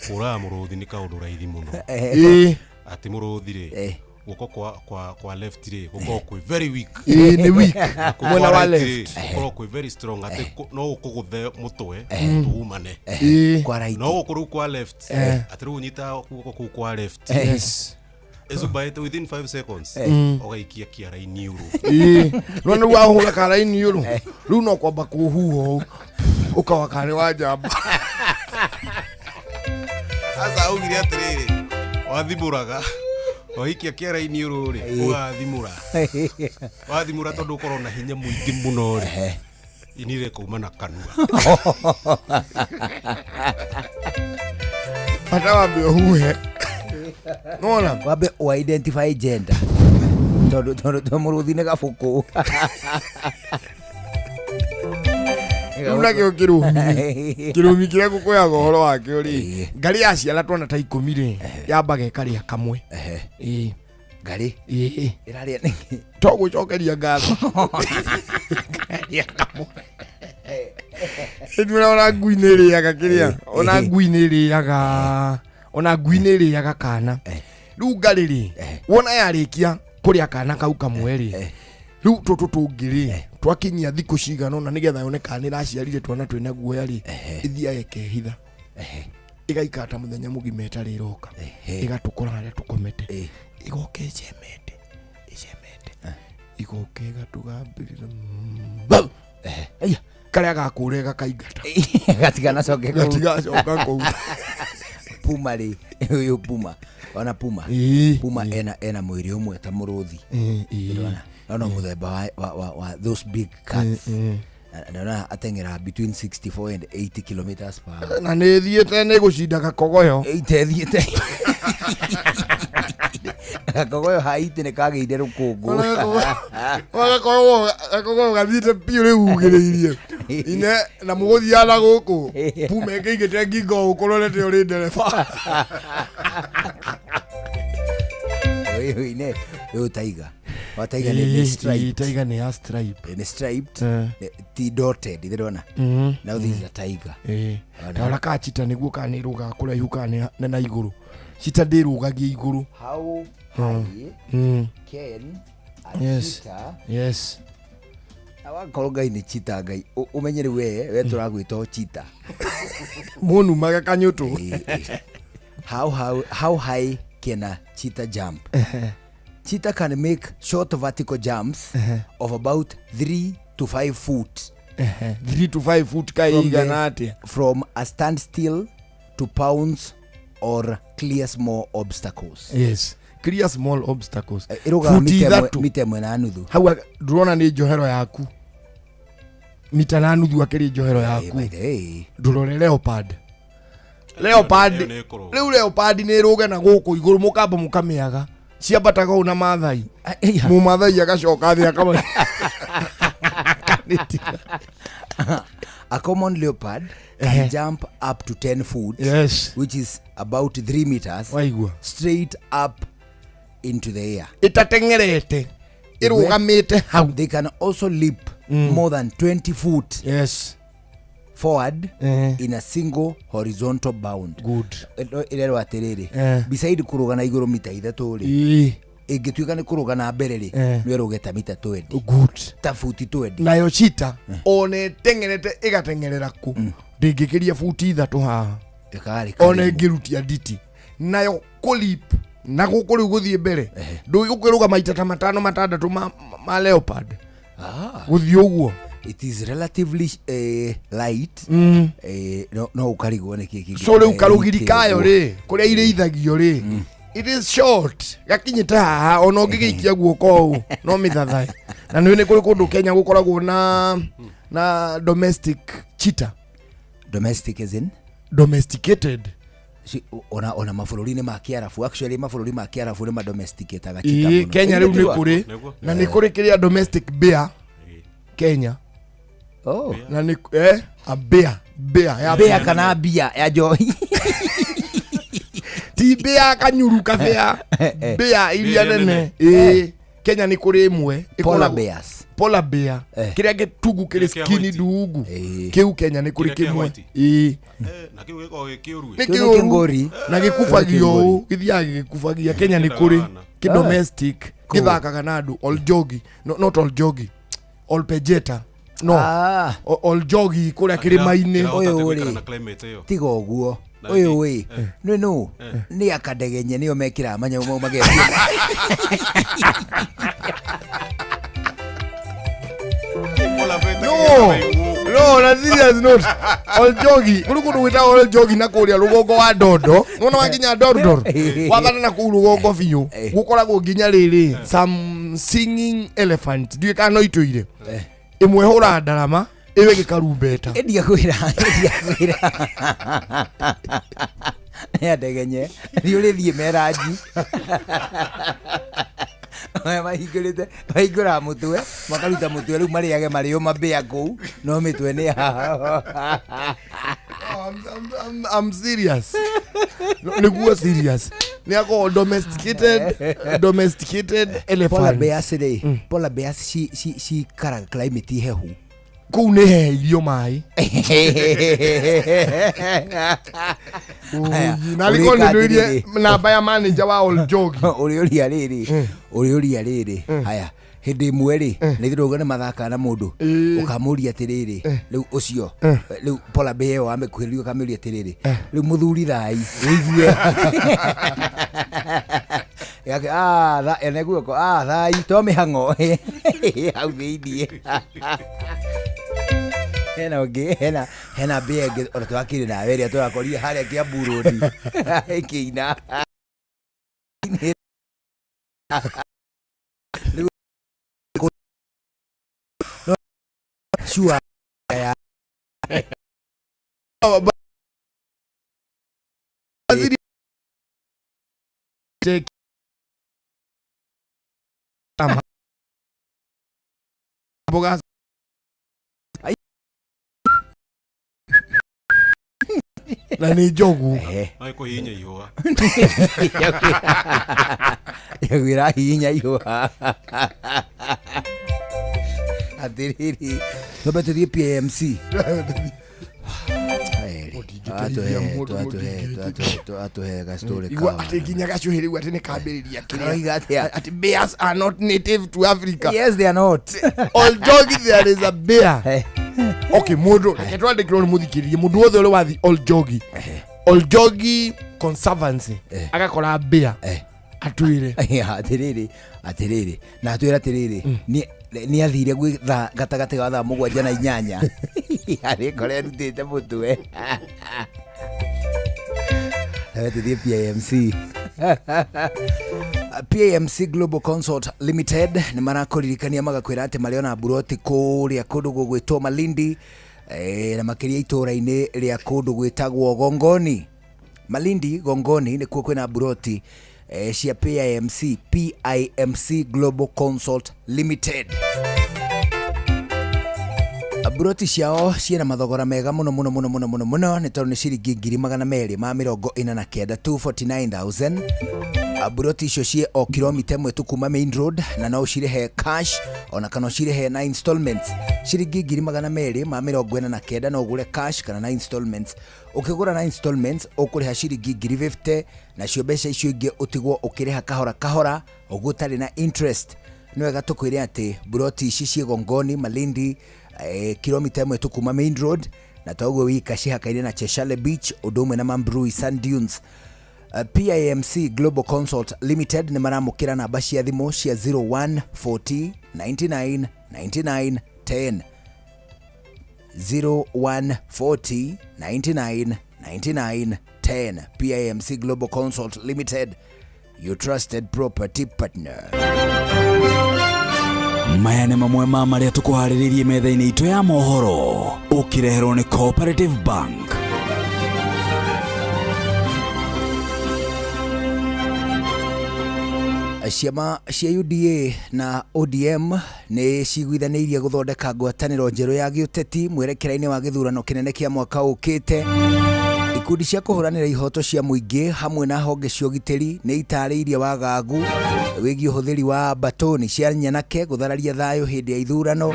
kũraga mũrũthi nĩ kaũndũ raithi mũno Ĩ. atĩ mũrũthi rĩ guoko kwa kwa kwa left rĩ gũkoragwo kwĩ very weak Ĩ, nĩ weak. Na kũu Mwena kwa wa right rĩ, left. gũkoragwo kwĩ very strong atĩ no gũkũgũthe mũtwe tuumane Ĩ. Kwa right. no gũkũ rĩu kwa left Eh. atĩ rĩu ũnyitaga guoko kũu kwa left Yes. ĩcubaĩte within 5 seconds ũgaikia kĩara-inĩ ũrũ Ĩ, nona rĩu wahũra karaini ũrũ rĩu no kwamba kũhuha ũũ ũkawa karĩ wa njamba aca augire atĩrĩrĩ wathimũraga waikia kĩara-inĩ ũrũ rĩ ũgathimũra wathimũra tondũ ũkorwo na hinya mũingĩ mũno rĩ ini rĩkauma na kanua bata wambe ũhuhe nona wambe identify gender tondũ tondũ tondũ mũrũthi nĩ gabũkũ rĩu nakĩo kĩrũmi kĩrũmi kĩrĩa ngũkũyaga ũhoro wakĩo rĩ ngarĩ yaciara twana ta ikũmi rĩ yambaga ĩkarĩa kamwe Ĩ. ngarĩ Ĩ. ĩrarĩa nĩkĩ to gũcokeria ngatho Ĩkarĩa kamwe Ĩndĩ ona ngui nĩ ĩrĩaga kĩrĩa ona ngui nĩ ĩrĩaga ona ngui nĩ ĩrĩaga kana rĩu ngarĩ rĩ wona yarĩkia kũrĩa kana kau kamwe rĩ rĩu tũtũ tũngĩ rĩ twakinyia thikũ cigana ũna nĩgetha yone kana nĩ ĩraciarire twana twĩna guoya rĩ ĩthiaga ĩkehitha ĩgaikara ta mũthenya mũgima ĩtarĩ ĩroka ĩgatũkora harĩa tũkomete ĩgoka ĩcemete ĩcemete ĩgoka ĩgatũgambĩrĩra karĩa gakũra gakaingata gatiganacoke kũu. gatigacoka kũu puma rĩ ũyũ puma ona puma puma ena ena mwĩrĩ ũmwe ta mũrũthi Ndĩrona? no mũthemba wa, wa, wa, wa those big cats ndona ateng'era between 64 and 80 kilometers per hour na nä thiä nä gå cinda gakogoyo itethiĩte gakogoyo haitĩ nĩ kagĩire rũkũngũ gakogoyo gathiĩte biũ rä ugä rä irie ine na må gå thiaga na gå kå puma ä ngä te ngingo å kå rorete å rä ndereba Ũyũ ine ũyũ taiga wa taiga nĩ nĩ striped taiga nä ya stripe nĩ striped ti dotted ndĩrona now this is a tiger Ona. tarora ka chita nä guo kana nä rå gaga kå raihu kana nä na igå rå chita ndä rå gagie igå rå how high can a Yes. cheetah yes na wakorwo ngai nĩ cheetah ngai ũmenye rĩu we we tũragwĩta o cheetah må numaga kanyå tå how high can a cheetah jump cheetah can make short vertical jumps of about 3 to 5 foot 3 to 5 foot From kaigana atä from a standstill to pounce or clear small obstacles yes clear small obstacles ĩrũgaga Futi mita ĩmwe- ithatũ. mita ĩmwe na nuthu hau ndũrona nä njohero yaku mita na nuthu akä rä njohero yaku ndũrore leopard leopard Ĩyo nĩ ĩkũrũga. rĩu leopard nä ĩrũge na gũkũ igũrũ mũkamba mũkamĩaga ciambataga ũũ na mathai mũmathai agacoka thĩ akama a common leopard can jump up to 10 foot yes. which is about 3 meters Waigua. straight up into the air ĩtateng'erete ĩrũgamĩte hau they can also leap more than 20 foot yes. Forward in a single horizontal bound. Good. Ĩrerwo atĩrĩrĩ, beside kũrũga na igũrũ mita 3 rĩ, ĩngĩtuĩka nĩ kũrũga na mbere rĩ, nĩ ĩrũge ta mita 20. Good. Ta futi 20. Nayo chita ona ĩteng'erete ĩgateng'erera kũ, ndĩngĩkĩria buti 3 haha. Ĩkarĩ ona ĩngĩrutia nditi nayo kũlip na gũkũ rĩu gũthiĩ mbere, ndũgũkĩrũga maita ta 5 6 ma leopard gũthiĩ ũguo. It is relatively light. No ũkarigwo nĩ kĩ. So rĩu karũgiri kayo rĩ, kũrĩa irĩithagio rĩ, it is short, gakinyĩte haha, ona ũngĩgĩikia guoko ũũ no mĩthathae. Na nĩ kũrĩ kũndũ Kenya gũkoragwo na domestic cheetah. Domestic as in? Domesticated. Ona mabũrũri-inĩ ma Kĩarabu, actually mabũrũri ma Kĩarabu nĩ madomesticataga cheetah Ĩĩ, mũno. Kenya rĩu nĩ kũrĩ, na nĩ kũrĩ kĩrĩa domestic bear Kenya. Oh. Na nĩ a bear, bear ya Bear kana bia ya njohi. Ti bear kanyuru kabea, bear iria nene. Ĩĩ, Kenya nĩ kũrĩ ĩmwe Polar bears. Polar bear kĩrĩa gĩtungu kĩrĩ Kĩrĩa kĩa skinny white. ndungu kĩu Kenya nĩ kũrĩ Kĩrĩa kĩa kĩmwe. white. Ĩĩ. Na kĩu gĩkoragwo gĩ kĩũru. Nĩ kĩũru na gĩkubagio ũũ, gĩthiaga gĩgĩkubagia. Kenya nĩ kũrĩ kĩ domestic, gĩthakaga na andũ. Oljogi, no, not Oljogi, Olpejeta, no. Oljogi kũrĩa kĩrĩma-inĩ. Ũyũ rĩ, na climate ĩyo. Tiga ũguo. Na Ũyũ ĩngĩ. ĩ, nĩ nũ nĩ akandegenye nĩo mekĩraga manyamũ mau magetia. No, no, na serious note, Oljogi kũrĩ kũndũ gwĩtagwo Oljogi na kũrĩa rũgongo wa Ndondo, nĩwona wakinya Ndondor wathana na kũu rũgongo biũ, gũkoragwo nginya rĩrĩ some singing elephant, ndiũĩ kana no itũire ĩmwe hũraga ndarama, ĩyo ĩngĩ karumbeta. Ndiakwĩra, ndiakwĩra nĩ andegenye nĩ ũrĩthiĩ meranji mahingũrĩte, mahingũraga mũtwe, makaruta mũtwe rĩu marĩage marĩo mambĩa kũu, no mĩtwe nĩ yao. I'm serious. No, nĩguo serious, nĩ akorwo domesticated Polar elephant. Bears rĩ, polar bears cikaraga climate hehu. Kũu nĩ heheirio maĩ. Na rĩkorwo nĩ ndũirie namba ya manager wa Oljogi. Ũrĩũria rĩrĩ, ũrĩũria rĩrĩ, haya, hĩndĩ ĩmwe rĩ, nĩ ithuĩ nĩ mathakaga na mũndũ, ũkamũria atĩrĩrĩ, rĩu ũcio rĩu polar bear ĩyo wamĩkuhĩrĩria, ũkamĩũria atĩrĩrĩ, rĩu mũthuri thai ũigue Yake, ene guoko, thai to mĩhang'o hau thĩiniĩ. Hena ũngĩ, hena mbĩa ĩngĩ ona twakĩrĩ nawe ĩrĩa tũrakorire harĩa Kiambu Road ĩkĩina. Rĩu no sure ya Take mboga na nĩ njogu. No ĩkũhihinya ihũa. Yagwĩra hihinya ihũa. Atĩrĩrĩ, twambe tũthiĩ PMC. Atũhe gastori. Igua atĩ nginya gacuhĩ rĩu atĩ nĩ kambĩrĩria Karoiga atĩa? Atĩ bears are not native to Africa. Yes, they are not. Oljogi there is a bear. Okay, mũndũ reke twandĩkĩrwo nĩ mũthikĩrĩrie, mũndũ wothe ũrĩ wathi Oljogi, Oljogi Conservancy, agakora bear, atwĩre. Atĩrĩrĩ, atĩrĩrĩ, na atwĩre atĩrĩrĩ, nĩ athire gwĩ thaa gatagatĩ ga thaa 7 na 8, arĩkora erutĩte mũtwe. Tũthiĩ PIMC. PAMC Global Consult Limited nĩ marakũririkania magakwĩra atĩ marĩ ona mburoti kũrĩa kũndũ gũgwĩtwo Malindi, na makĩria itũũra-inĩ rĩa kũndũ gwĩtagwo Gongoni. Malindi Gongoni nĩkuo kwĩna mburoti cia PIMC, PIMC Global Consult Limited. Mburoti ciao ciĩna mathogora mega mũno mũno mũno mũno mũno mũno, nĩ tondũ nĩ ciringi 249,000, 249,000. Mburoti icio ciĩ o kilomita ĩmwe tu kuma main road, na no ũcirĩhe cash ona kana ũcirĩhe na installments. Ciringi 249,000, no ũgũre cash kana na installments. Ũkĩgũra na installments ũkũrĩha ciringi 50,000, nacio mbeca icio ingĩ ũtigwo ũkĩrĩha kahora kahora ũguo ũtarĩ na interest. Nĩ wega tũkwĩre atĩ mburoti ici ciĩ Gongoni Malindi, kilomita ĩmwe tu kuma main road, na toguo wika cihakaine na Cheshale Beach ũndũ ũmwe na Mambrui Sand Dunes. PIMC Global Consult Limited nĩ maramũkĩra namba cia thimũ cia 01 40 99 99 10, 01 40 99 99 10. PIMC Global Consult Limited, your trusted property partner. Maya nĩ mamwe ma marĩa tũkũharĩrĩirie metha-inĩ itũ ya mohoro, ũkĩreherwo nĩ Cooperative Bank. Ciama cia UDA na ODM nĩ ciguithanĩirie gũthondeka ngwatanĩro njerũ ya gĩũteti mwerekera-inĩ wa gĩthurano kĩnene kĩa mwaka ũkĩte. Ikundi cia kũhũranĩra ihoto cia mũingĩ hamwe na honge cia ũgitĩri nĩ itarĩirie wagagu wĩgiĩ ũhũthĩri wa batoni cia nyanake gũthararia thayũ hĩndĩ ya ithurano.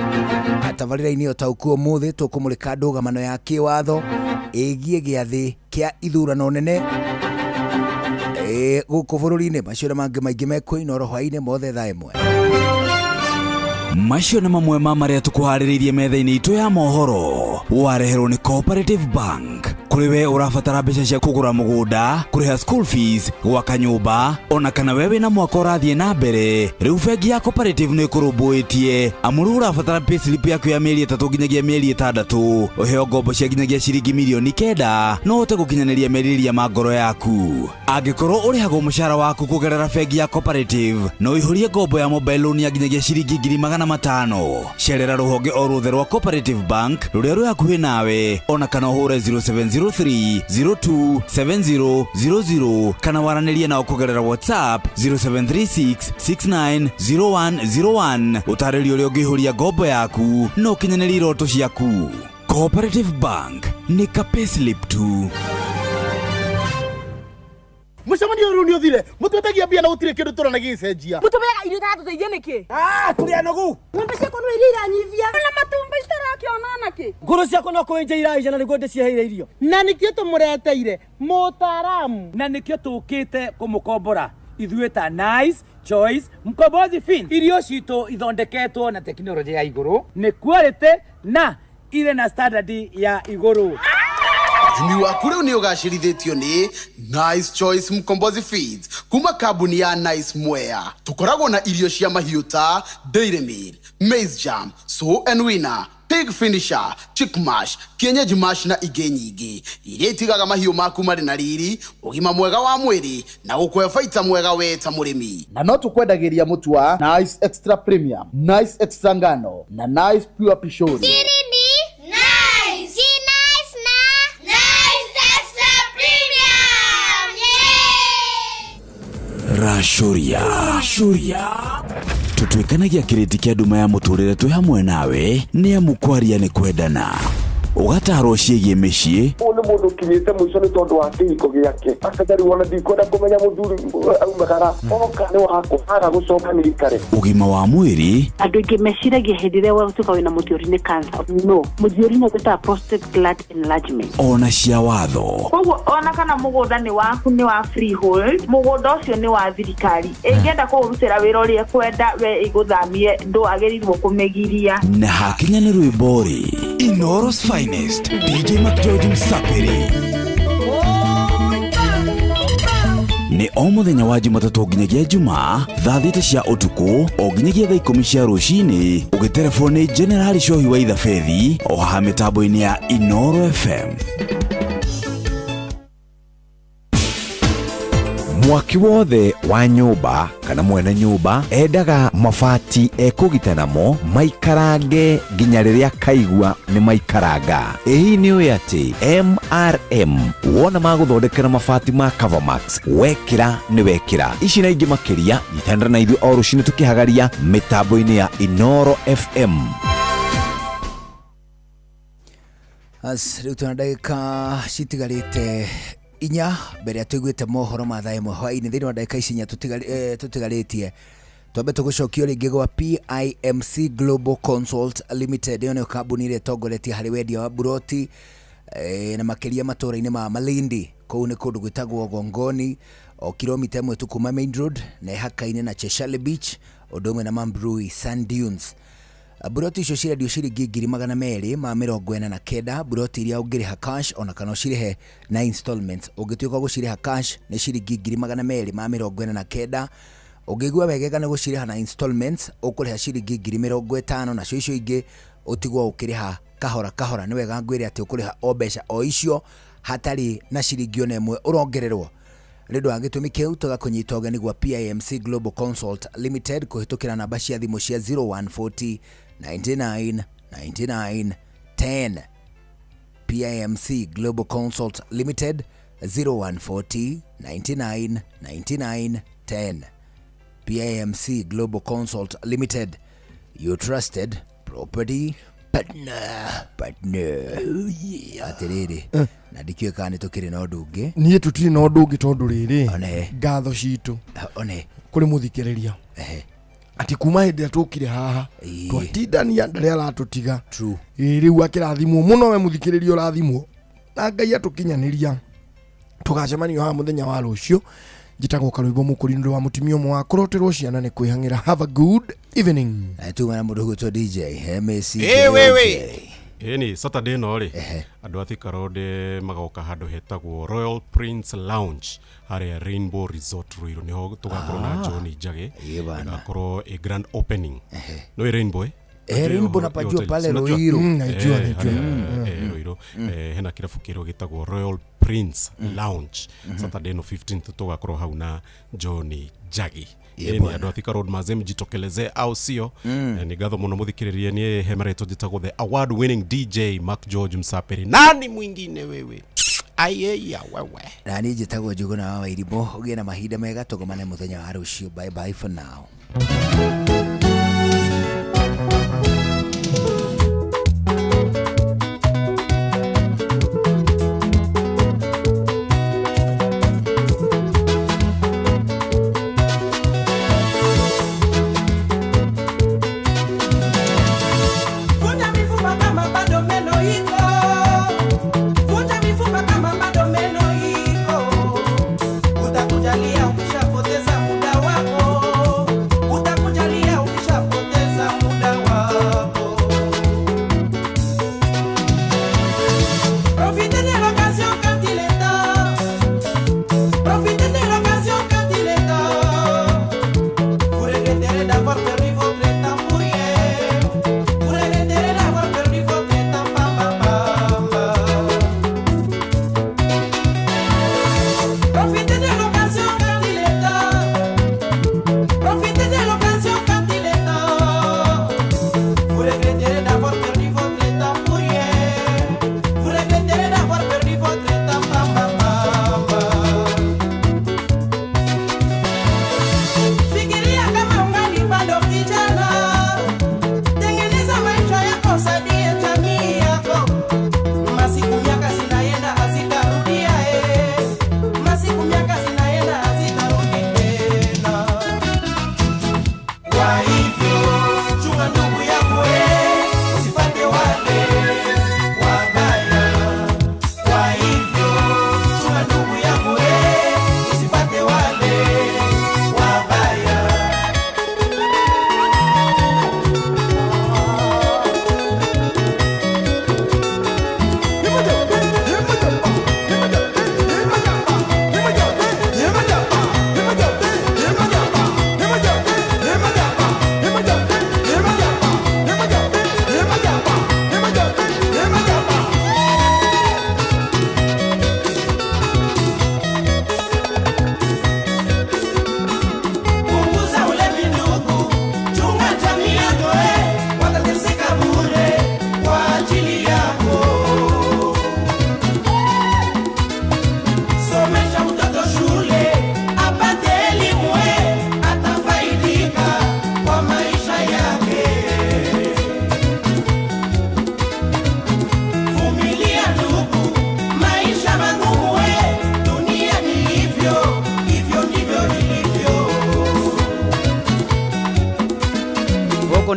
Tabarĩra-inĩ ũtaũku ũmũthĩ tũkũmũrĩka ndũgamano ya kĩwatho ĩgiĩ gĩathĩ kĩa ithurano nene gũkũ bũrũri-inĩ. Macio na mangĩ maingĩ mekwo Inooro hwaĩ-inĩ mothe thaa ĩmwe. Macio nĩ mamwe ma marĩa tũkũharĩrĩirie metha-inĩ itũ ya mohoro, wareherwo nĩ Cooperative Bank. Kũrĩ we ũrabatara mbeca cia kũgũra mũgũnda, kũrĩha school fees, gwaka nyũmba, ona kana we wĩna mwaka ũrathiĩ na mbere, rĩu bengi ya Cooperative nĩ ĩkũrũmbũĩtie. Amu rĩu ũrabatara payslip yaku ya mĩeri 3 nginyagia mĩeri 6, ũheo ngombo cia nginyagia ciringi mirioni 9, no ũhote gũkinyanĩria merirĩria ma ngoro yaku. Angĩkorwo ũrĩhagwo mũcara waku kũgerera bengi ya Cooperative, no ũihũrie ngombo ya mobile loan ya nginyagia ciringi 500,000. Cerera rũhonge o ruothe rwa Cooperative Bank rũrĩa rwĩ hakuhĩ nawe, ona kana ũhũre 0703 02 7000, kana waranĩrie nao kũgerera WhatsApp 0736 690101. Ũtarĩrio ũrĩa ũngĩihũria ngombo yaku na ũkinyanĩrie iroto ciaku. Cooperative Bank nĩ ka payslip tu. Mũcemanio ũyũ nĩ ũthire, mũtwetagia mbia na gũtirĩ kĩndũ tũrona gĩgĩcenjia. Mũtũmeaga irio itaratũteithia nĩkĩ? Tũrĩ anogu. Ng'ombe ciakwa no iria iranyivia na matumbĩ citarakĩona nakĩ. Ngũrũ ciakwa no kũenja iraija na nĩguo ndĩciheire irio. Na nĩkĩo tũmũreteire mũtaaramu. Na nĩkĩo tũkĩte kũmũkombora ithuĩ ta Nice Choice Mkombozi Fin. Irio citũ ithondeketwo na tekinoronjĩ ya igũrũ, nĩ quality na irĩ na standard ya igũrũ. Ũrĩmi waku rĩu nĩ ũgacĩrithĩtio nĩ Nice Choice Mkombozi Feeds kuma kambuni ya Nice Mwea. Tũkoragwo na irio cia mahiũ ta Dairy Meal, Maize Jam, Sow and Winner, Pig Finisher, Chick Mash, Kienyeji Mash na ingĩ nyingĩ iria itigaga mahiũ maku marĩ na riri, ũgima mwega wa mwĩrĩ na gũkũhe baita mwega we ta mũrĩmi. Na no tũkwendagĩria mũtu wa Nice Extra Premium, Nice Extra Ngano na Nice Pure Pishori. Siri ni Nice. Si Nice na Nice Extra Premium. Yeah. Rashuria. Rashuria. Tũtuĩkanagia kĩrĩti kĩa nduma ya mũtũrĩre twĩ hamwe nawe, nĩ amu kwaria nĩ kwendana. Ũgatarwo ciĩgiĩ mĩciĩ. Ũyũ nĩ mũndũ ũkinyĩte mũico nĩ tondũ wa kĩhiko gĩake. Akatari wona ndikwenda kũmenya mũthuri aumagara oka nĩ wakwa aga gũcoka nĩ ikare. Ũgima wa mwĩrĩ. Andũ aingĩ meciragia hĩndĩ ĩrĩa watuĩka wĩna mũthiori nĩ cancer. No, mũthiori nĩ gwĩtaga prostate gland enlargement. Ona cia watho. Koguo ona kana mũgũnda nĩ waku nĩ wa freehold, mũgũnda ũcio nĩ wa thirikari. Ĩngĩenda kũũrutĩra wĩra ũrĩa ĩkwenda, we ĩgũthamie, ndwagĩrĩirwo kũmĩgiria. Na hakinya nĩ rwĩmbo rĩ, Inooro's Finest, DJ McGeorge Msapiri. Nĩ o mũthenya wa Jumatatũ nginyagia Jumaa thaa 6 cia ũtukũ o nginyagia thaa 10 cia rũcinĩ, ũgĩterebwo nĩ Generali Shohi wa Ithabethi o haha mĩtambo-inĩ ya Inooro FM. Mwaki wothe wa nyũmba kana mwene nyũmba endaga mabati ekũgita namo maikarange nginya rĩrĩa kaigua nĩ maikaranga. Ĩ hihi nĩ ũĩ atĩ MRM wona magũthondekera mabati ma Covermax wekĩra nĩ wekĩra. Ici na ingĩ makĩria nyitanĩra na ithuĩ o rũcinĩ tũkĩhagaria mĩtambo-inĩ ya Inooro FM. As rĩu twĩna ndagĩka citigarĩte 4 mbere ya tũiguĩte mohoro ma thaa 1 hwaĩ-inĩ. Thĩinĩ wa ndagĩka ici 4 tũtigarĩtie twambe tũgũcokio rĩngĩ gwa PIMC Global Consult Limited. Ĩyo nĩyo kambuni ĩrĩa ĩtongoretie harĩ wendia wa buroti na makĩria matũũra-inĩ ma Malindi. Kũu nĩ kũndũ gwĩtagwo Gongoni, o kilomita 1 tu kuma main road na ĩhakaine na Cheshale Beach, ũndũ ũmwe na Mambrui Sand Dunes. Buroti icio cirendio ciringi 249,000. Buroti iria ũngĩrĩha cash ona kana ũcirĩhe na installments. Ũngĩtuĩka gũcirĩha cash nĩ ciringi 249,000. Ũngĩigua wegega nĩ gũcirĩha na installments ũkũrĩha ciringi 50,000, nacio icio ingĩ ũtigwo ũkĩrĩha kahora kahora. Nĩ wega ngwĩre atĩ ũkũrĩha o mbeca o icio hatarĩ na ciringi ona ĩmwe ũrongererwo. Nĩ ũndũ wa gĩtũmi kĩu tũgakũnyita ũgeni gwa PIMC Global Consult Limited kũhĩtũkĩra namba cia thimũ cia 0140 99 99 10. PIMC Global Consult Limited 0140 99 99 10. PIMC Global Consult Limited, your trusted property partner. Atĩrĩrĩ, na ndikĩũĩ kana nĩ tũkĩrĩ na ũndũ ũngĩ. Niĩ tũtirĩ na ũndũ ũngĩ tondũ rĩrĩ One. ngatho citũ One. kũrĩ mũthikĩrĩria atĩ kuma hĩndĩ ĩrĩa tũkire haha twatindania ndarĩ aratũtiga. Ĩĩ, rĩu akĩrathimwo mũno we mũthikĩrĩria ũrathimwo na Ngai atũkinyanĩria. Tũgacemanio haha mũthenya wa rũciũ. Njĩtagwo Karũibo Mũkũri nĩ ũndũ wa mũtumia ũmwe wa kũroterwo ciana nĩ kwĩhang'ĩra. Have a good evening. Na tuma na mũndũ ũgwĩtwo DJ MC. Ĩ wewe. Ĩni Saturday ĩno rĩ, andũ a Thika Road magoka handũ hetagwo Royal Prince Lounge harĩa Rainbow Resort Ruiru, nĩho tũgakorwo na John Njagi. Ĩgakorwo a grand opening. No ĩ Rainbow eh? Rainbow na pajua pale Ruiru. Naijua, naijua. Ruiru. Hena kĩrabu kĩerũ gĩtagwo Royal Prince Lounge. Saturday no 15th tũgakorwo hau na John Njagi. Ĩni andũ a Thika Road mazem jitokeleze au sio. Nĩ ngatho mũno mũthikĩrĩrie. Niĩ he marĩtwa njĩtagwo the award winning DJ Mark George Msaperi. Nani mwingine wewe? Ayeya wewe. Na niĩ njĩtagwo Njũgũna wa Wairimũ. Ũgĩe na mahinda mega, tũgomane mũthenya wa rũciũ. Bye bye for now. Vunja mifupa kama bado meno iko. Vunja mifupa kama bado meno iko. Utakujalia ukishapoteza muda wako. Utakujalia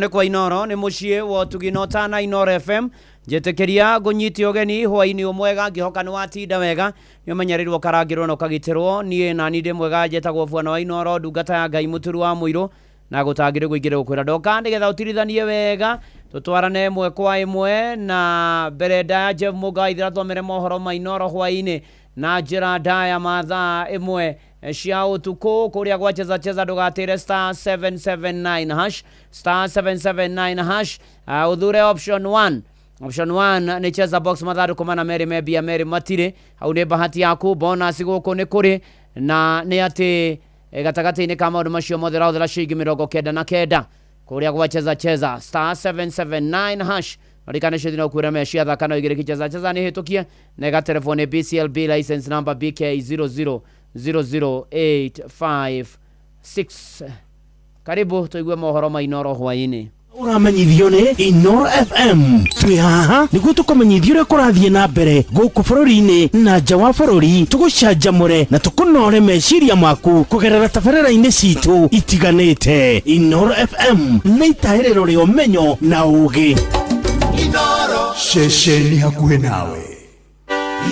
Gũkũ nĩ kwa Inoro, nĩ mũciĩ wa ũtugi na ũtana Inoro FM. Njĩtĩkĩria ngũnyite ũgeni hwaĩ-inĩ ũmwega, ngĩhoka nĩ watinda wega, nĩ ũmenyereirwo ũkarangĩrwo na ũkagitĩrwo. Niĩ nani ndĩ mwega, njĩtagwo Bwana wa Inoro, ndungata ya Ngai mũturu wa mũirũ, na gũtangĩrĩ kũingĩra gũkwĩra ndoka nĩgetha ũtirithanie wega, tũtwarane ĩmwe kwa ĩmwe na mbere ndaya Jeff Mũnga Waithera thomere mohoro ma Inoro hwaĩ-inĩ na njĩra ndaya mathaa ĩmwe cia ũtukũ. Kũrĩa gwa cheza cheza ndũgatĩre star 779 hash, star 779 hash, ũthure option 1. Option 1 nĩ cheza box mathandũkũ mana merĩ me mbia merĩ matirĩ hau, nĩ bahati yaku. Bonus gũkũ nĩ kũrĩ na nĩ atĩ gatagatĩ-inĩ ka maũndũ macio mothe ũrahũthĩra ciringi 99 kũrĩa gwa cheza cheza star 779 hash. Rikane cithi no kwĩra me cia thaka no igĩrĩ kicheza cheza nĩ hĩtũkie na ĩgatelefoni BCLB license number BK 0000856. Karibu tuigue mohoro ma Inoro hwaĩ-inĩ. Ũramenyithio nĩ Inoro FM. Twĩ haha nĩguo tũkũmenyithia ũrĩa kũrathiĩ na mbere gũkũ bũrũri-inĩ na nja wa bũrũri, tũgũcanjamũre na tũkũnore meciria maku kũgerera tabarĩra-inĩ citũ itiganĩte. Inoro FM nĩ itahĩrĩro rĩa ũmenyo na ũũgĩ. Inoro ceceni hakuhĩ nawe.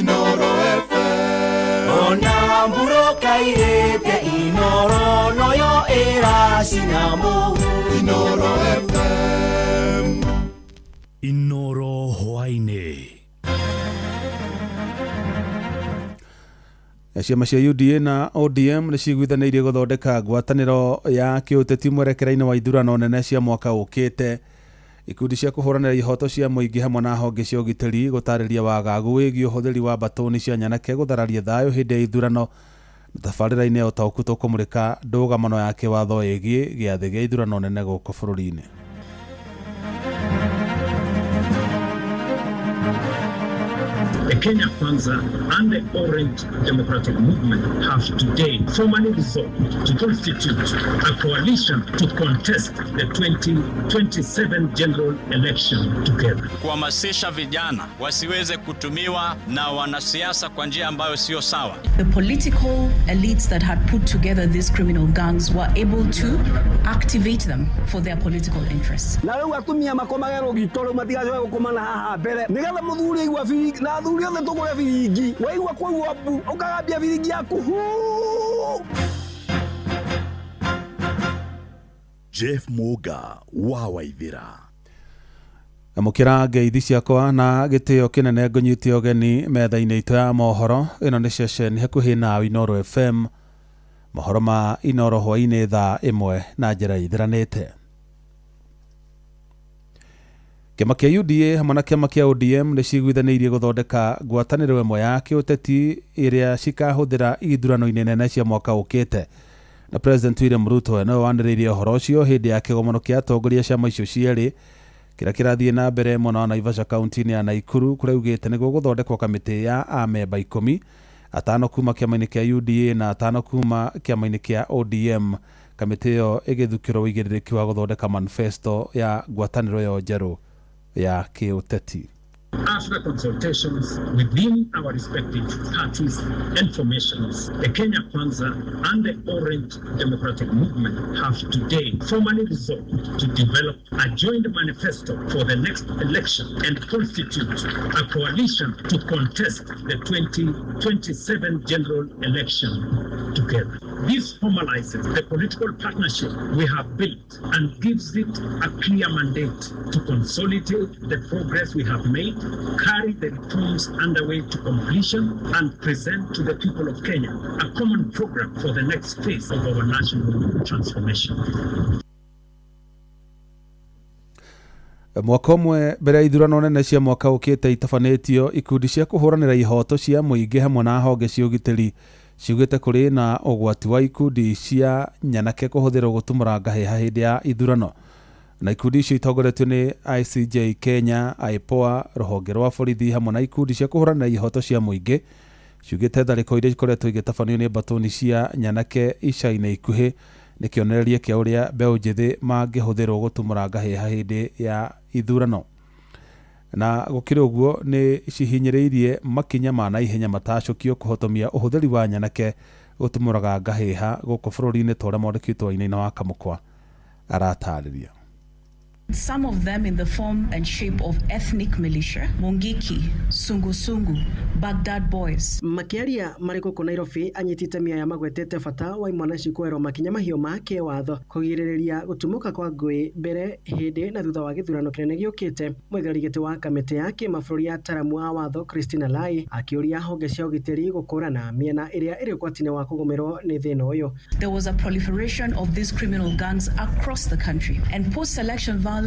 Inoro FM. Ona mburoka irĩte Inoro noyo ĩracina mũhu. Inoro FM. Inoro hwaĩ-inĩ. Ciama cia UDA na ODM nĩ ciguithanĩirie gũthondeka ngwatanĩro ya kĩũteti mwerekera-inĩ wa ithurano nene cia mwaka ũkĩte. Ikundi cia kũhũranĩra ihoto cia mũingĩ hamwe na honge cia ũgitĩri gũtarĩria wagagu wĩgiĩ ũhũthĩri wa mbatũni cia nyanake gũthararia thayũ hĩndĩ ya ithurano. Na tabarĩra-inĩ ya ũtaũku tũkũmũrĩka ndũgamano ya kĩwatho ĩgiĩ gĩathĩ gĩa ithurano nene gũkũ bũrũri-inĩ. The Kenya Kwanza and the Orange Democratic Movement have today formally resolved to constitute a coalition to contest the 2027 general election together. Kuhamasisha vijana wasiweze kutumiwa na wanasiasa kwa njia ambayo sio sawa. The political elites that had put together these criminal gangs were able to activate them for their political interests. Na rĩu atumia makomage rũgito rĩu matigacoke gũkomana haha mbere nĩgetha mũthuri aigua biringi na athuri othe tũgũre biringi waigua kwaigua mbu ũkagambia biringi yaku huu. Jeff Muga wa Waithera. Amũkĩra ngeithi ciakwa na gĩtĩo kĩnene ngũnyite ũgeni metha-inĩ itũ ya mohoro. Ĩno nĩ ceceni hakuhĩ nawe Inoro FM. Mohoro ma Inoro hwaĩ-inĩ thaa ĩmwe na njĩra ithiranĩte. Kĩama kĩa UDA hamwe na kĩama kĩa ODM nĩ ciguithanĩirie gũthondeka ngwatanĩro ĩmwe ya kĩũteti ĩrĩa cikahũthĩra ithurano-inĩ nene cia mwaka ũkĩte. Na President William Ruto nĩwe wanĩrĩirie ũhoro ũcio hĩndĩ ya kĩgomano kĩa atongoria ciama icio cierĩ kĩrĩa kĩrathiĩ na mbere mwena wa Naivasha kaunti-inĩ ya Naikuru, kũrĩa augĩte nĩguo gũthondekwo kamĩtĩ ya amemba 10, 5 kuma kĩama-inĩ kĩa UDA na 5 kuma kĩama-inĩ kĩa ODM. Kamĩtĩ ĩyo ĩgĩthukĩrwo ũigĩrĩrĩki wa gũthondeka manifesto ya ngwatanĩro ĩyo njerũ ya kĩũteti. After consultations within our respective parties and formations, the Kenya Kwanza and the Orange Democratic Movement have today formally resolved to develop a joint manifesto for the next election and constitute a coalition to contest the 2027 general election together. This formalizes the political partnership we have built and gives it a clear mandate to consolidate the progress we have made, carry the reforms underway to completion, and present to the people of Kenya a common program for the next phase of our national transformation. Mwaka ũmwe mbere ya ithurano nene cia mwaka ũkĩte itabanĩtio, ikundi cia kũhũranĩra ihoto cia mũingĩ hamwe na honge cia ũgitĩri ciugĩte kũrĩ na ũgwati wa ikundi cia nyanake kũhũthĩrwo gũtumũra ngahĩha hĩndĩ ya ithurano. Na ikundi icio itongoretio nĩ ICJ Kenya, IPOA, rũhonge rwa borithi hamwe na ikundi cia kũhũranĩra ihoto cia mũingĩ ciugĩte tharĩko iria ikoretwo igĩtabanio nĩ mbatũni cia nyanake ica-inĩ ikuhĩ nĩ kĩonereria kĩa ũrĩa mbeũ njĩthĩ mangĩhũthĩrwo gũtumũra ngahĩha hĩndĩ ya ithurano. Na gũkĩrĩ ũguo nĩ cihinyĩrĩirie makinya ma naihenya matacũkio kũhotomia ũhũthĩri wa nyanake gũtumũraga ngahĩha gũkũ bũrũri-inĩ ta ũrĩa mwandĩki witũ Wainaina wa Kamũkwa aratarĩria. Some of them in the form and shape of ethnic militia, Mungiki, Sungusungu, Baghdad Boys. Makĩaria marĩ gũkũ Nairobi, anyiti itemi aya magwetete bata wa imwana ici kuoerwo makinya mahiũ ma kĩwatho kũgirĩrĩria gũtumũka kwa ngũĩ mbere, hĩndĩ na thutha wa gĩthurano kĩnene gĩũkĩte. Mũikarĩri gĩtĩ wa kamĩtĩ ya kĩmabũrũri ya ataramu a watho Christina Lai akĩũria honge cia ũgitĩri gũkũrana mĩena ĩrĩa ĩrĩ ũgwati-inĩ wa kũgũmĩrwo nĩ thĩna ũyũ. There was a proliferation of these criminal gangs across the country, and post-election violence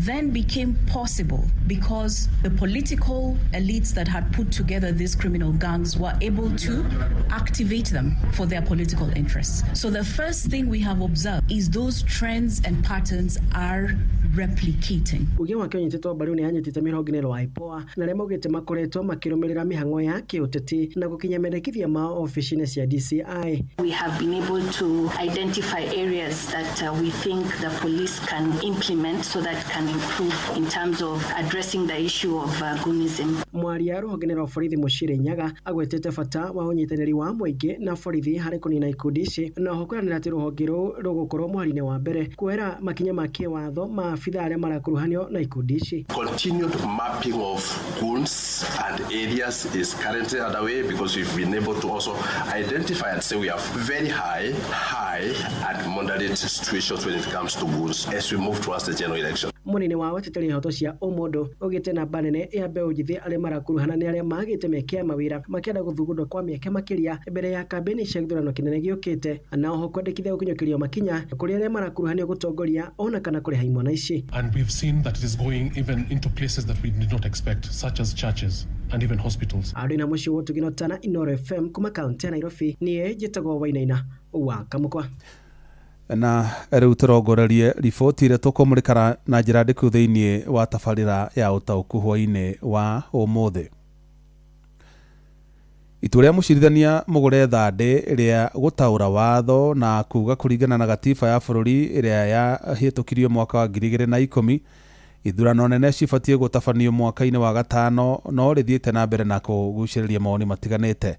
then became possible because the political elites that had put together these criminal gangs were able to activate them for their political interests. So the first thing we have observed is those trends and patterns are replicating. Uge wake ũnyitĩtwo mbaru nĩ anyitĩte mĩrongo-inĩ rwa IPOA na arĩa maugĩte makoretwo makĩrũmĩrĩra mĩhang'o ya kĩũteti na gũkinya mendekithia mao obici-inĩ cia DCI. We have been able to identify areas that we think the police can implement so that can improve in terms of addressing the issue of goonism. Mwaria rũhonge-inĩ rwa borithi Mũciri Nyaga agwetete bata wa ũnyitanĩri wa mũingĩ na borithi harĩ kũnina ikundi ici, na oho kwĩranĩra atĩ rũhonge rũu rũgũkorwo mũhari-inĩ wa mbere kuoera makinya ma kĩwatho ma abithaa arĩa marakuruhanio na ikundi ici. Continued mapping of goons and areas is currently underway because we've been able to also identify and say we have very high, high and moderate situations when it comes to goons as we move towards the general election. Mũnene wa weteteri ihoto cia ũmũndũ augĩte namba nene ya mbeũ njĩthĩ arĩa marakuruhana nĩ arĩa magĩte mĩeke ya mawĩra makĩenda gũthugundwo kwa mĩeke makĩria mbere ya kambĩini cia gĩthurano kĩnene gĩũkĩte, na oho kwendekithia gũkinyũkĩrio makinya kũrĩ arĩa marakuruhanio gũtongoria ona kana kũrĩha imwana ici. And we've seen that it is going even into places that we did not expect, such as churches and even hospitals. Andũ na mũciĩ wotugino tana Inoro FM kuma kaunti ya Nairobi, niĩ njĩtagwo Wainaina wa Kamũkwa. Na rĩu tũrongorerie riboti ĩrĩa tũkũmũrĩkara na njĩra ndĩku thĩinĩ wa tabarĩra ya ũtaũku hwainĩ wa ũmũthĩ. Itua rĩa mũcirithania Mũgũre Thandĩ rĩa gũtaũra watho na kuga kũringana na gatiba ya bũrũri ĩrĩa yahĩtũkirio mwaka wa 2010 ithurano nene cibatiĩ gũtabanio mwaka-inĩ wa gatano no rĩthiĩte na mbere na kũgucĩrĩria mawoni matiganĩte.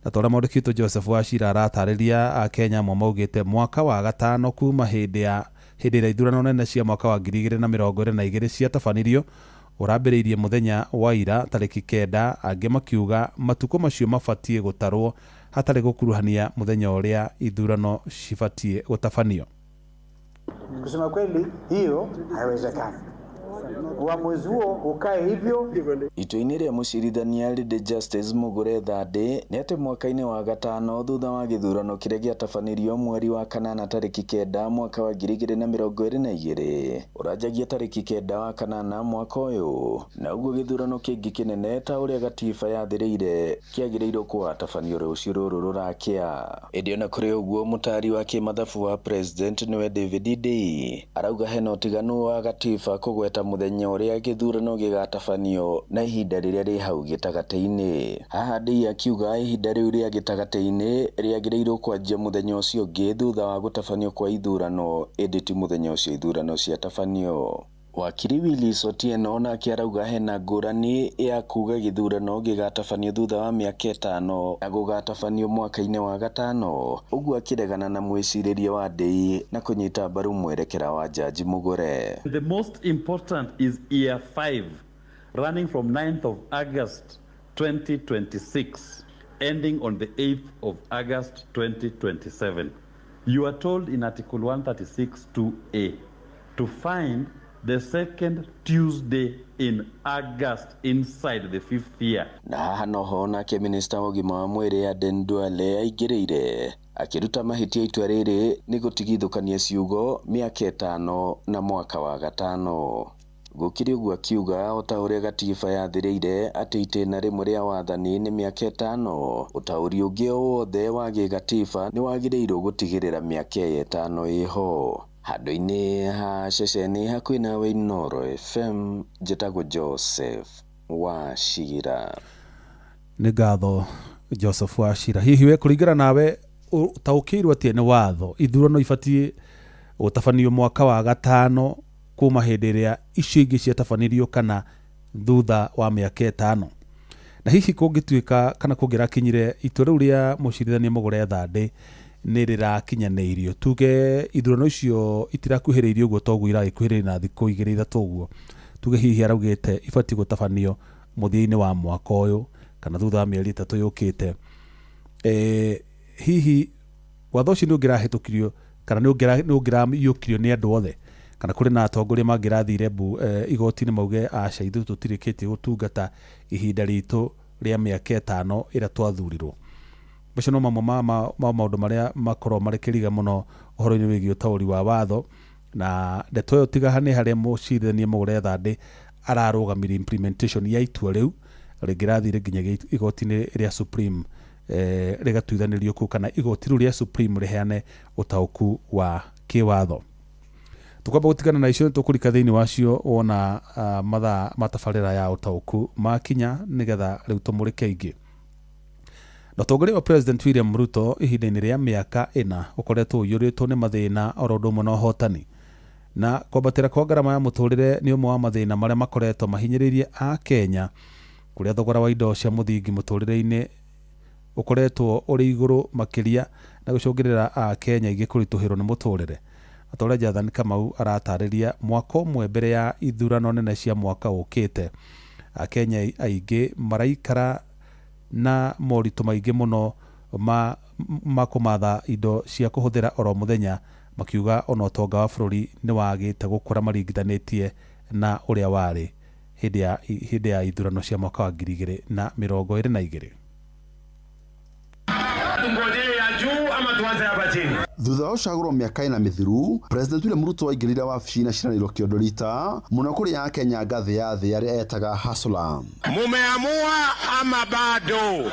Na torĩa mwandĩki witũ Joseph Wachira aratarĩria Akenya amwe maugĩte mwaka wa gatano kuma hĩndĩ ĩrĩa ithurano nene cia mwaka wa 2022 ciatabanirio ũrambĩrĩirie mũthenya wa ira tarĩki 9, angĩ makiuga matukũ macio mabatiĩ gũtarwo hatarĩ gũkuruhania mũthenya ũrĩa ithurano cibatiĩ gũtabanio. Kusema kweli hiyo haiwezekani. Uamuzi huo ukae hivyo. Itua-inĩ rĩa mũcirithania Lady Justice Mugure Thandĩ nĩ atĩ mwaka-inĩ wa gatano thutha wa gĩthurano kĩrĩa gĩatabanirio mweri wa kanana tarĩki 9 mwaka wa 2022 ũranjagia tarĩki 9 wa kanana mwaka ũyũ, na ũguo gĩthurano kĩngĩ kĩnene ta ũrĩa gatiba yathĩrĩire kĩagĩrĩirwo kũgatabanio rũciũ rũrũ rũrakĩa. Ĩndĩ ona kũrĩ ũguo mũtari wa kĩmathabu wa president nĩwe David Ndii arauga hena ũtiganu wa gatiba kũgweta mũthenya ũrĩa gĩthurano gĩgatabanio na ihinda rĩrĩa rĩ hau gĩtagatĩ-inĩ. Haha Ndii akiuga ihinda rĩu rĩa gĩtagatĩ-inĩ rĩagĩrĩirwo kwanjia mũthenya ũcio ũngĩ thutha wa gũtabanio kwa ithurano, ĩndĩ ti mũthenya ũcio ithurano ciatabanio. Wakiri Willis Otieno nake arauga hena ngũrani ya kuga gĩthurano gĩgatabanio thutha wa mĩaka 5 na gũgatabanio mwaka-inĩ wa gatano, ũguo akĩregana na mwĩcirĩrie wa Ndii na kũnyita mbaru mwerekera wa Jaji Mugure. The most important is year 5 running from 9th of August 2026 ending on the 8th of August 2027. You are told in Article 136 2A to find the second Tuesday in August inside the 5th year. Na haha noho nake minista wa ũgima wa mwĩrĩ Aden Duale aingĩrĩire akĩruta mahĩtia itua rĩrĩ nĩ gũtigithũkania ciugo mĩaka 5 na mwaka wa gatano. Gũkĩrĩ ũguo akiuga o ta ũrĩa gatiba yathĩrĩire atĩ itĩna rĩmwe rĩa wathani nĩ mĩaka 5, ũtaũri ũngĩ o wothe wa gĩgatiba nĩ wagĩrĩirwo gũtigĩrĩra mĩaka ĩyo 5 ĩho. Handũ-inĩ ha ceceni hakuhĩ nawe Inoro FM, njĩtagwo Joseph Wachira. Nĩ ngatho Joseph Wachira. Hihi we kũringana nawe ũtaũkĩirwo atĩa nĩ watho ithurano ibatiĩ gũtabanio mwaka wa gatano kuma hĩndĩ ĩrĩa icio ingĩ ciatabanirio kana thutha wa mĩaka 5? Na hihi kũngĩtuĩka kana kũngĩrakinyire itua rĩu rĩa mũcirithania Mugure Thandĩ Nĩ rĩrakinyanĩirio. Tuge ithurano icio itirakuhĩrĩirie ũguo toguo iragĩkuhĩrĩria na thikũ 2 3 ũguo. Tuge hihi araugĩte ibatiĩ gũtabanio mũthia-inĩ wa mwaka ũyũ kana thutha wa mĩeri 3 yũkĩte. Hihi watho ũcio nĩ ũngĩrahĩtũkirio kana nĩ ũngĩraiyũkirio nĩ andũ othe, kana kũrĩ na atongoria mangĩrathire igoti-inĩ mauge aca ithuĩ tũtirĩkĩtie gũtungata ihinda ritũ rĩa mĩaka 5 ĩrĩa twathurirwo. Macio no mamwe ma maũndũ marĩa makorwo marĩ kĩriga mũno ũhoro-inĩ wĩgiĩ ũtaũri wa watho, na ndeto ĩyo tiga nĩ harĩa mũcirithania Mugure Thande ararũgamirie implementation ya itua rĩu rĩngĩrathire nginya igoti-inĩ rĩa Supreme, rĩgatuithanĩrio kũu kana igoti rĩu rĩa Supreme rĩheane ũtaũku wa kĩwatho. Tukwamba gũtigana na icio tũkũrika thĩinĩ wacio wona mathaa matabarĩra ya ũtaũku makinya nĩgetha rĩu tũmũrĩke ingĩ. Na ũtongoria wa President William Ruto ihinda-inĩ rĩa mĩaka 4 ũkoretwo ũiyũrĩtwo nĩ mathĩna oro ũndũ ũmwe na ũhotani. Na kwambatĩra kwa ngarama ya mũtũrĩre nĩ ũmwe wa mathĩna marĩa makoretwo mahinyĩrĩirie a Kenya, kũrĩa thogora wa indo cia mũthingi mũtũrĩre-inĩ ũkoretwo ũrĩ igũrũ makĩria na gũcũngĩrĩra a Kenya aingĩ kũritũhĩrwo nĩ mũtũrĩre. Atore Jathan Kamau aratarĩria mwaka ũmwe mbere ya ithurano nene cia mwaka ũkĩte, Akenya aingĩ maraikara na moritũ maingĩ mũno ma kũmatha indo cia kũhũthĩra oro mũthenya, makiuga ona ũtonga wa bũrũri nĩ wagĩte gũkũra maringithanĩtie na ũrĩa warĩ hĩndĩ ya ithurano cia mwaka wa 2022. Thutha wa ũcagũrwo mĩaka 4 mĩthiru, President William Ruto aingĩrire wabici na ciranĩro kĩondo rita mũno kũrĩ a Kenya ngathĩ ya thĩ arĩa etaga hustler. Mumeamua ama bado?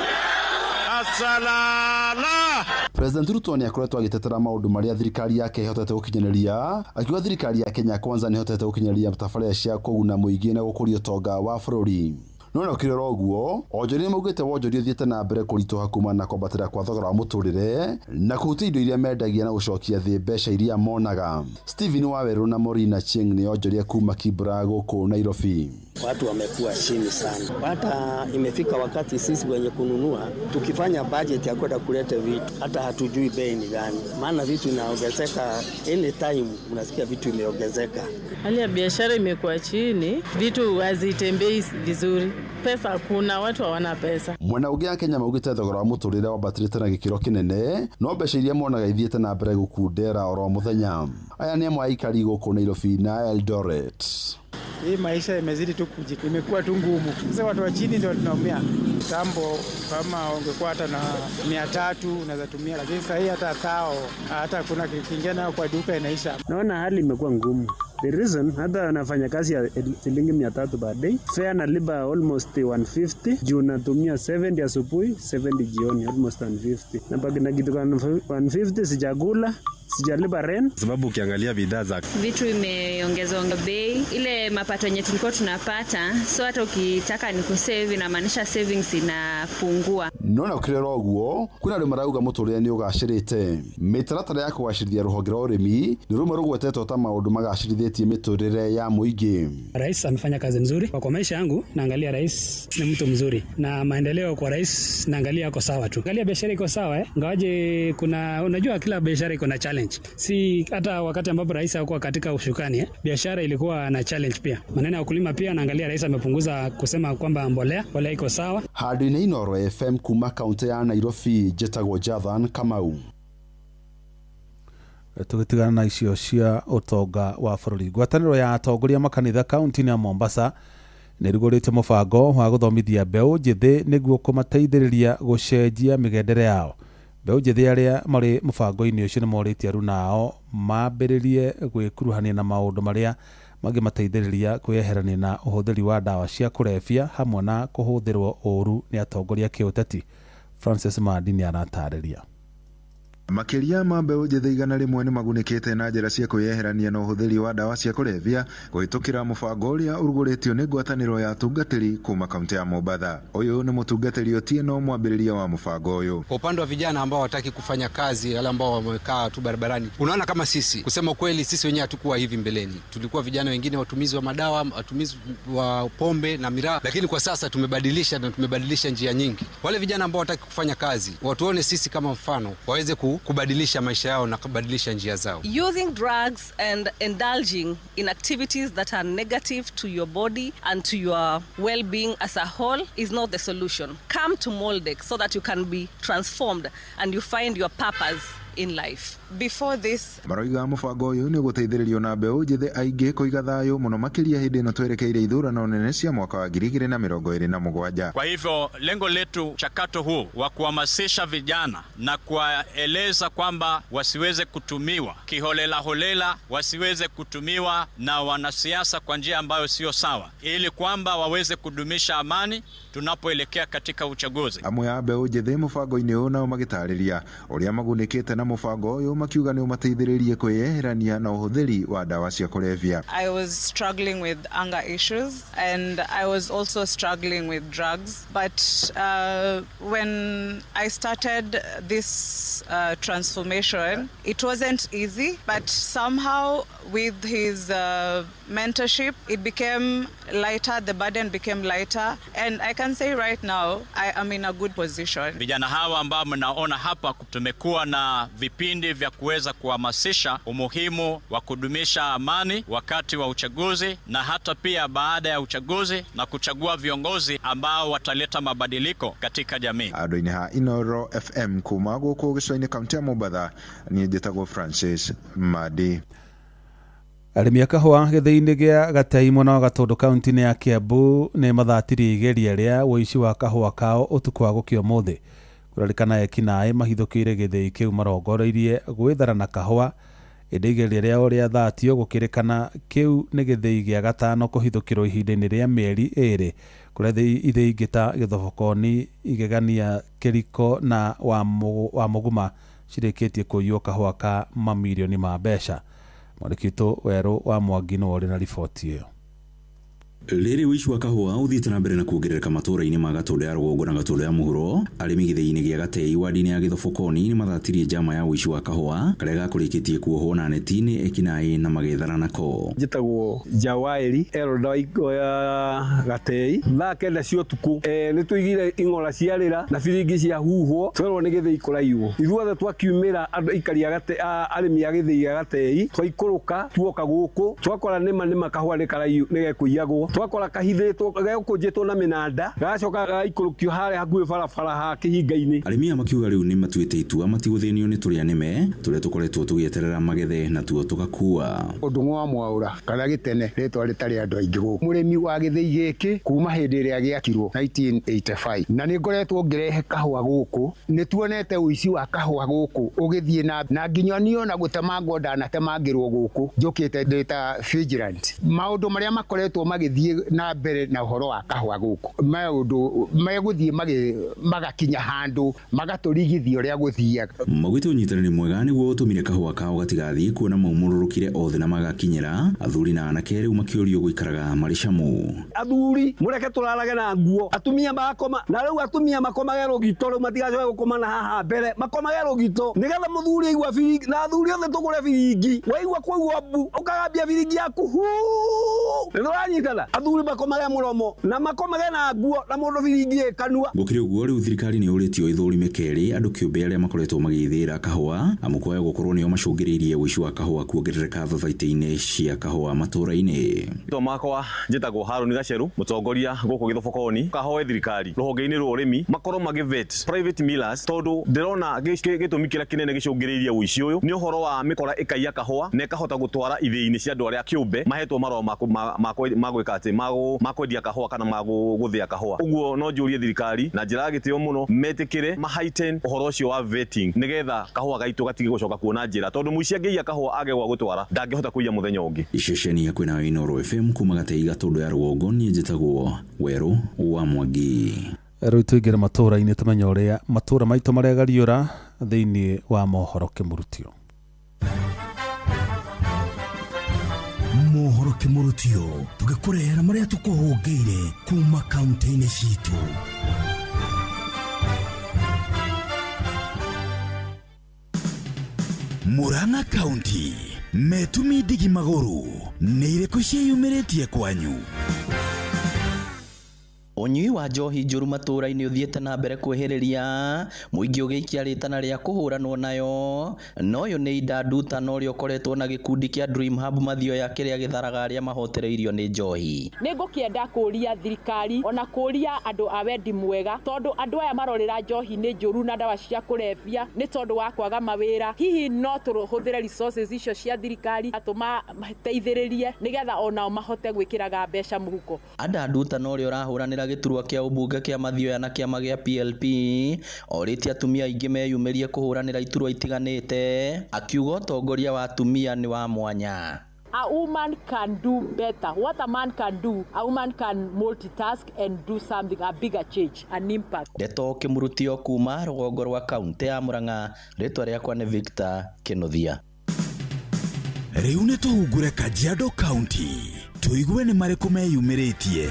Asalala. President Ruto nĩ akoretwo agĩtetera maũndũ marĩa thirikari yake ĩhotete gũkinyanĩria, akiuga thirikari ya Kenya Kwanza nĩ ĩhotete gũkinyanĩria tabarĩra cia kũguna mũingĩ na gũkũria ũtonga wa bũrũri. No na ũkĩrora ũguo, onjoria nĩmaugĩte wonjoria ũthiĩte na mbere kũritũha kumana na kwambatĩra kwa thogora wa mũtũrĩre na kũhutia indo iria mendagia na gũcokia thĩ mbeca iria monaga. Stephen Wawerũ na Morina Cheng nĩ onjoria kuma Kibra gũkũ Nairobi. Watu wamekuwa chini sana. Hata imefika wakati sisi wenye kununua tukifanya budget ya kwenda kuleta vitu hata hatujui bei ni gani, maana vitu inaongezeka anytime, unasikia vitu imeongezeka. Hali ya biashara imekuwa chini, vitu hazitembei vizuri, pesa hakuna, watu hawana pesa. Mwena ũngĩ a Kenya maugĩte thogora wa mũtũrĩre wambatĩrĩte na gĩkĩro kĩnene, no mbeca iria monaga ithiĩte na mbere gũkundera oro mũthenya. Aya nĩ amwe a aikari gũkũ Nairobi na Eldoret. Hii maisha imezidi tu imekuwa tu ngumu. Sasa watu wa chini ndio tunaumia. Kitambo kama ungekuwa hata na 300 unaweza tumia, lakini sasa hii hata 1000 hata kuna kingine nayo kwa duka inaisha. Naona hali imekuwa ngumu. The reason hata nafanya kazi ya shilingi 300 per day, fare na liba almost 150, juu natumia 70 asubuhi, 70 jioni, almost 150. Na baki na kitu kama 150 sijakula, sijalipa rent. Sababu ukiangalia bidhaa za vitu imeongezwa bei, ile mapato yenye tulikuwa tunapata, so hata ukitaka ni kusave inamaanisha savings inapungua. No na ukirera ũguo kwĩna andũ marauga mũtũrĩre nĩ ũgacĩrĩte. Mĩtaratara ya kũgacĩrithia rũhonge rwa ũrĩmi nĩ rũmwe rũgwetetwo ta maũndũ magacĩrithĩtie mĩtũrĩre ya mũingĩ. Rais amefanya kazi nzuri. Kwa maisha yangu naangalia rais ni mtu mzuri, na maendeleo kwa rais naangalia yako sawa tu. Angalia biashara iko sawa ingawaje kuna, unajua kila biashara iko na challenge. Si hata wakati ambapo rais hakuwa katika ushukani biashara ilikuwa na challenge pia. Maneno ya ukulima pia naangalia rais amepunguza kusema kwamba mbolea iko sawa. Handũ-inĩ Inooro FM kuma kaunti ya Nairobi, njĩtagwo Jathan Kamau. Tũgĩtigana na icio cia ũtonga wa bũrũri. Ngwatanĩro ya atongoria makanitha kaunti-inĩ ya Mombasa nĩ ĩrugũrĩtie mũbango wa gũthomithia mbeũ njĩthĩ nĩguo kũmateithĩrĩria gũcenjia mĩgendere yao. Mbeũ njĩthĩ arĩa marĩ mũbango-inĩ ũcio nĩ morĩtie aruna ao mambĩrĩrie gwĩkuruhania na maũndũ marĩa mangĩmateithĩrĩria kwĩyeherania na ũhũthĩri wa ndawa cia kũrebia hamwe na kũhũthĩrwo ũũru nĩ atongoria kĩũteti. Francis Mandi nĩ aratarĩria. Makĩria ma mbeũ njĩthĩ 100 nĩ magunĩkĩte na njĩra cia kwĩyeherania na ũhũthĩri wa ndawa cia kũrebia kũhĩtũkĩra mũbango ũrĩa ũrugũrĩtio nĩ ngwatanĩro ya atungatĩri kuma kaunti ya Mombatha. Ũyũ nĩ mũtungatĩri Otieno, mwambĩrĩria wa mũbango ũyũ. Kwa upande wa vijana ambao hawataki kufanya kazi, wale ambao wamekaa tu barabarani, unaona kama sisi, kusema kweli, sisi wenyewe hatukuwa hivi mbeleni. Tulikuwa vijana wengine watumizi wa madawa, watumizi wa pombe na miraa, lakini kwa sasa tumebadilisha na tumebadilisha njia nyingi. Wale vijana ambao hawataki kufanya kazi, watuone sisi kama mfano, waweze kubadilisha maisha yao na kubadilisha njia zao. Using drugs and indulging in activities that are negative to your body and to your well-being as a whole is not the solution. Come to Moldex so that you can be transformed and you find your purpose in life. Before this, Maroiga mũbango ũyũ nĩ ũgũteithĩrĩrio na mbeũ njĩthĩ aingĩ kũiga thayũ mũno makĩria hĩndĩ ĩno twerekeire ithurano nene cia mwaka wa 2027. Kwa hivyo lengo letu mchakato huu wa kuhamasisha vijana na kuwaeleza kwamba wasiweze kutumiwa kiholelaholela, wasiweze kutumiwa na wanasiasa kwa njia ambayo sio sawa, ili kwamba waweze kudumisha amani tunapoelekea katika uchaguzi. Amwe a mbeũ njĩthĩ mũbango-inĩ ũyũ nao magĩtarĩria ũrĩa magunĩkĩte na mũbango ũyũ makiuga nĩ ũmateithĩrĩrie kwĩyeherania na ũhũthĩri wa ndawa cia kũrebia. I was struggling with anger issues and I was also struggling with drugs. But when I started this transformation, it wasn't easy. But somehow with his mentorship, it became lighter, the burden became lighter. And I can say right now, I am in a good position. Vijana hawa ambao mnaona hapa, tumekuwa na vipindi vya kuweza kuhamasisha umuhimu wa kudumisha amani wakati wa uchaguzi na hata pia baada ya uchaguzi na kuchagua viongozi ambao wataleta mabadiliko katika jamii. Andũ-inĩ ha Inoro FM kuma gũkũ gĩcũa-inĩ kaunti ya Mombatha, niĩ njĩtagwo Francis Madi. Arĩmi a kahũa gĩthĩi-inĩ gĩa Gatei mwena wa Gatũndũ kaunti-inĩ ya Kiambu nĩ mathatirie igeria rĩa ũici wa kahũa kao ũtukũ wa gũkĩa ũmũthĩ. Kũrarĩkana ekinaĩ mahithũkĩire gĩthĩi kĩu marongoreirie gwĩthara na kahũa, ĩndĩ igeria rĩao rĩathatio gũkĩrĩkana kĩu nĩ gĩthĩi gĩa gatano kũhithũkĩrwo ihinda-inĩ rĩa mĩeri 2, kũrĩa ithĩi ingĩ ta Gĩthobokoni, Igegania, Kĩriko na wa Mũguma cirĩkĩtie kũiywo kahũa ka mamirioni ma mbeca. Mwandĩki witũ Werũ wa Mwangi nĩwe ũrĩ na riboti ĩyo. Rĩrĩ ũici wa kahũa ũthiĩte na mbere na kuongerereka matũũra-inĩ ma Gatũndũ ya rũgongo na Gatũndũ ya mũhuro, arĩmi gĩthĩi-inĩ gĩa Gatei wadi-inĩ ya Gĩthobokoni nĩ mathatirie njama ya ũici wa kahũa karĩa gakũrĩkĩtie kuohwo na neti nĩ ekinaĩ na magethara nako. Njĩtagwo Jawaeri Elda ya Gatei, thaa 9 cia ũtukũ nĩ tũigire ing'ora ciarĩra na biringi ciahuhwo twerwo nĩ gĩthĩi kũraiywo. Ithuothe twakiumĩra andũ aikari a arĩmi a gĩthĩi gĩa Gatei twaikũrũka tuoka gũkũ twakora nĩma nĩma kahũa nĩ gekũiyagwo, twakora kahithĩtwo gegũkũnjĩtwo na mĩnanda gagacoka gagaikũrũkio harĩa hakuhĩ barabara ha kĩhinga-inĩ. Arĩmi aya makiuga rĩu nĩ matuĩte itua matigũthĩnio nĩ tũrĩa nĩme tũrĩa tũkoretwo tũgĩeterera magethe na tuo tũgakua. Ũndũ wa Mwaũra kana Gĩtene rĩtwa rĩtarĩ andũ aingĩ gũkũ. Mũrĩmi wa gĩthĩi gĩkĩ kuma hĩndĩ ĩrĩa gĩakirwo 1985 na nĩ ngoretwo ngĩrehe kahũa gũkũ, nĩ tuonete ũici wa kahũa gũkũ ũgĩthiĩ na nginya niĩ ona gũtemangwo ndanatemangĩrwo gũkũ njũkĩte ndĩ ta vigilant. Maũndũ marĩa makoretwo magĩthiĩ na mbere na ũhoro wa kahũa gũkũ, maũndũ megũthiĩ magakinya handũ magatũrigithia ũrĩa gũthiaga. Maugĩte ũnyitanĩri mwega nĩguo ũtũmire kahũa kao gatigathiĩ kuona maumũrũrũkire othe na magakinyĩra athuri na anake rĩu makĩũrio gũikaraga marĩ camu. Athuri mũreke tũrarage na nguo, atumia makoma na rĩu atumia makomage rũgito, rĩu matigacoke gũkoma na haha mbere, makomage rũgito nĩgetha mũthuri aigua biringi na athuri othe tũgũre biringi, waigua kwaigua mbu ũkagambia biringi yaku huu, nĩtũranyitana. Athuri makomage mũromo na makomage na nguo na mũndũ biringi ĩ kanua. Gũkĩrĩ ũguo rĩu thirikari nĩ yũrĩtio ĩthũrime kerĩ andũ kĩũmbe arĩa makoretwo magĩthĩra kahũa amu kwaya gũkorwo nĩo macũngĩrĩirie ũici wa kahũa kuongerereka thathaitĩ-inĩ cia kahũa matũũra-inĩ. Rĩtwa makwa njĩtagwo Harũni Gaceru, mũtongoria gũkũ Gĩthobokoni. Kahoe thirikari rũhonge-inĩ rwa ũrĩmi makorwo magĩvet private millers, tondũ ndĩrona gĩtũmi kĩrĩa kĩnene gĩcũngĩrĩirie ũici ũyũ nĩ ũhoro wa mĩkora ĩkaiya kahũa na ĩkahota gũtwara ithĩi-inĩ cia andũ arĩa kĩũmbe mahetwo marũa ma gwĩka atĩ ma kwendia kahũa kana ma gũthĩa kahũa. Ũguo no njũrie thirikari na njĩra ya gĩtĩo mũno metĩkĩre ma heighten ũhoro ũcio wa vetting nĩgetha kahũa gaitũ gatige gũcoka kuona njĩra, tondũ mũici angĩiya kahũa age gwa gũtwara ndangĩhota kũiya mũthenya ũngĩ. Ceceni ya kwĩna Inooro FM kuma Gatei Gatũndũ ya rũgongo, niĩ njĩtagwo Werũ wa Mwangi. Rĩu tũingĩre matũũra-inĩ tũmenye ũrĩa matũũra maitũ maregariũra thĩinĩ wa mohoro kĩmũrutio. Mohoro kĩmũrutio tũgĩkũrehera marĩa tũkũhũngĩire kuma kaunti-inĩ citũ. Murang'a County metumi ndigi magũrũ nĩ irĩkũ ciĩyumĩrĩtie kwanyu? Ũnyui wa njohi njũru matũũra-inĩ ũthiĩte na mbere kwĩhĩrĩria, mũingĩ ũgĩikia rĩtana rĩa kũhũranwo nayo. Na ũyũ nĩ Ida Nduta na ũrĩa ũkoretwo na gĩkundi kĩa Dream Hub Mathioya kĩrĩa gĩtharaga arĩa mahotereirio nĩ njohi. Nĩngũkĩenda kũria thirikari ona kũria andũ a wendi mwega, tondũ andũ aya marorĩra njohi-inĩ njũru na ndawa cia kũrebia nĩ tondũ wa kwaga mawĩra. Hihi no tũhũthĩre resources icio cia thirikari tũmateithĩrĩrie nĩgetha onao mahote gwĩkĩraga mbeca mũhuko. Ada Nduta na ũrĩa ũrahũranĩra gĩturwa kĩa ũmbunge kĩa Mathioya na kĩama gĩa PLP orĩtie atumia aingĩ meyumĩrie kũhũranĩra iturwa itiganĩte, akiuga ũtongoria wa atumia nĩ wa mwanya. A woman can do better. What a man can do, a woman can multitask and do something, a bigger change, an impact. Ndeto Kĩmurutio kuma rũgongo rwa kaunti ya Murang'a, rĩtwa rĩakwa nĩ Victor Kĩnuthia. Rĩu nĩ tũhungure Kajiado County, tũigue nĩ marĩkũ meyumĩrĩtie.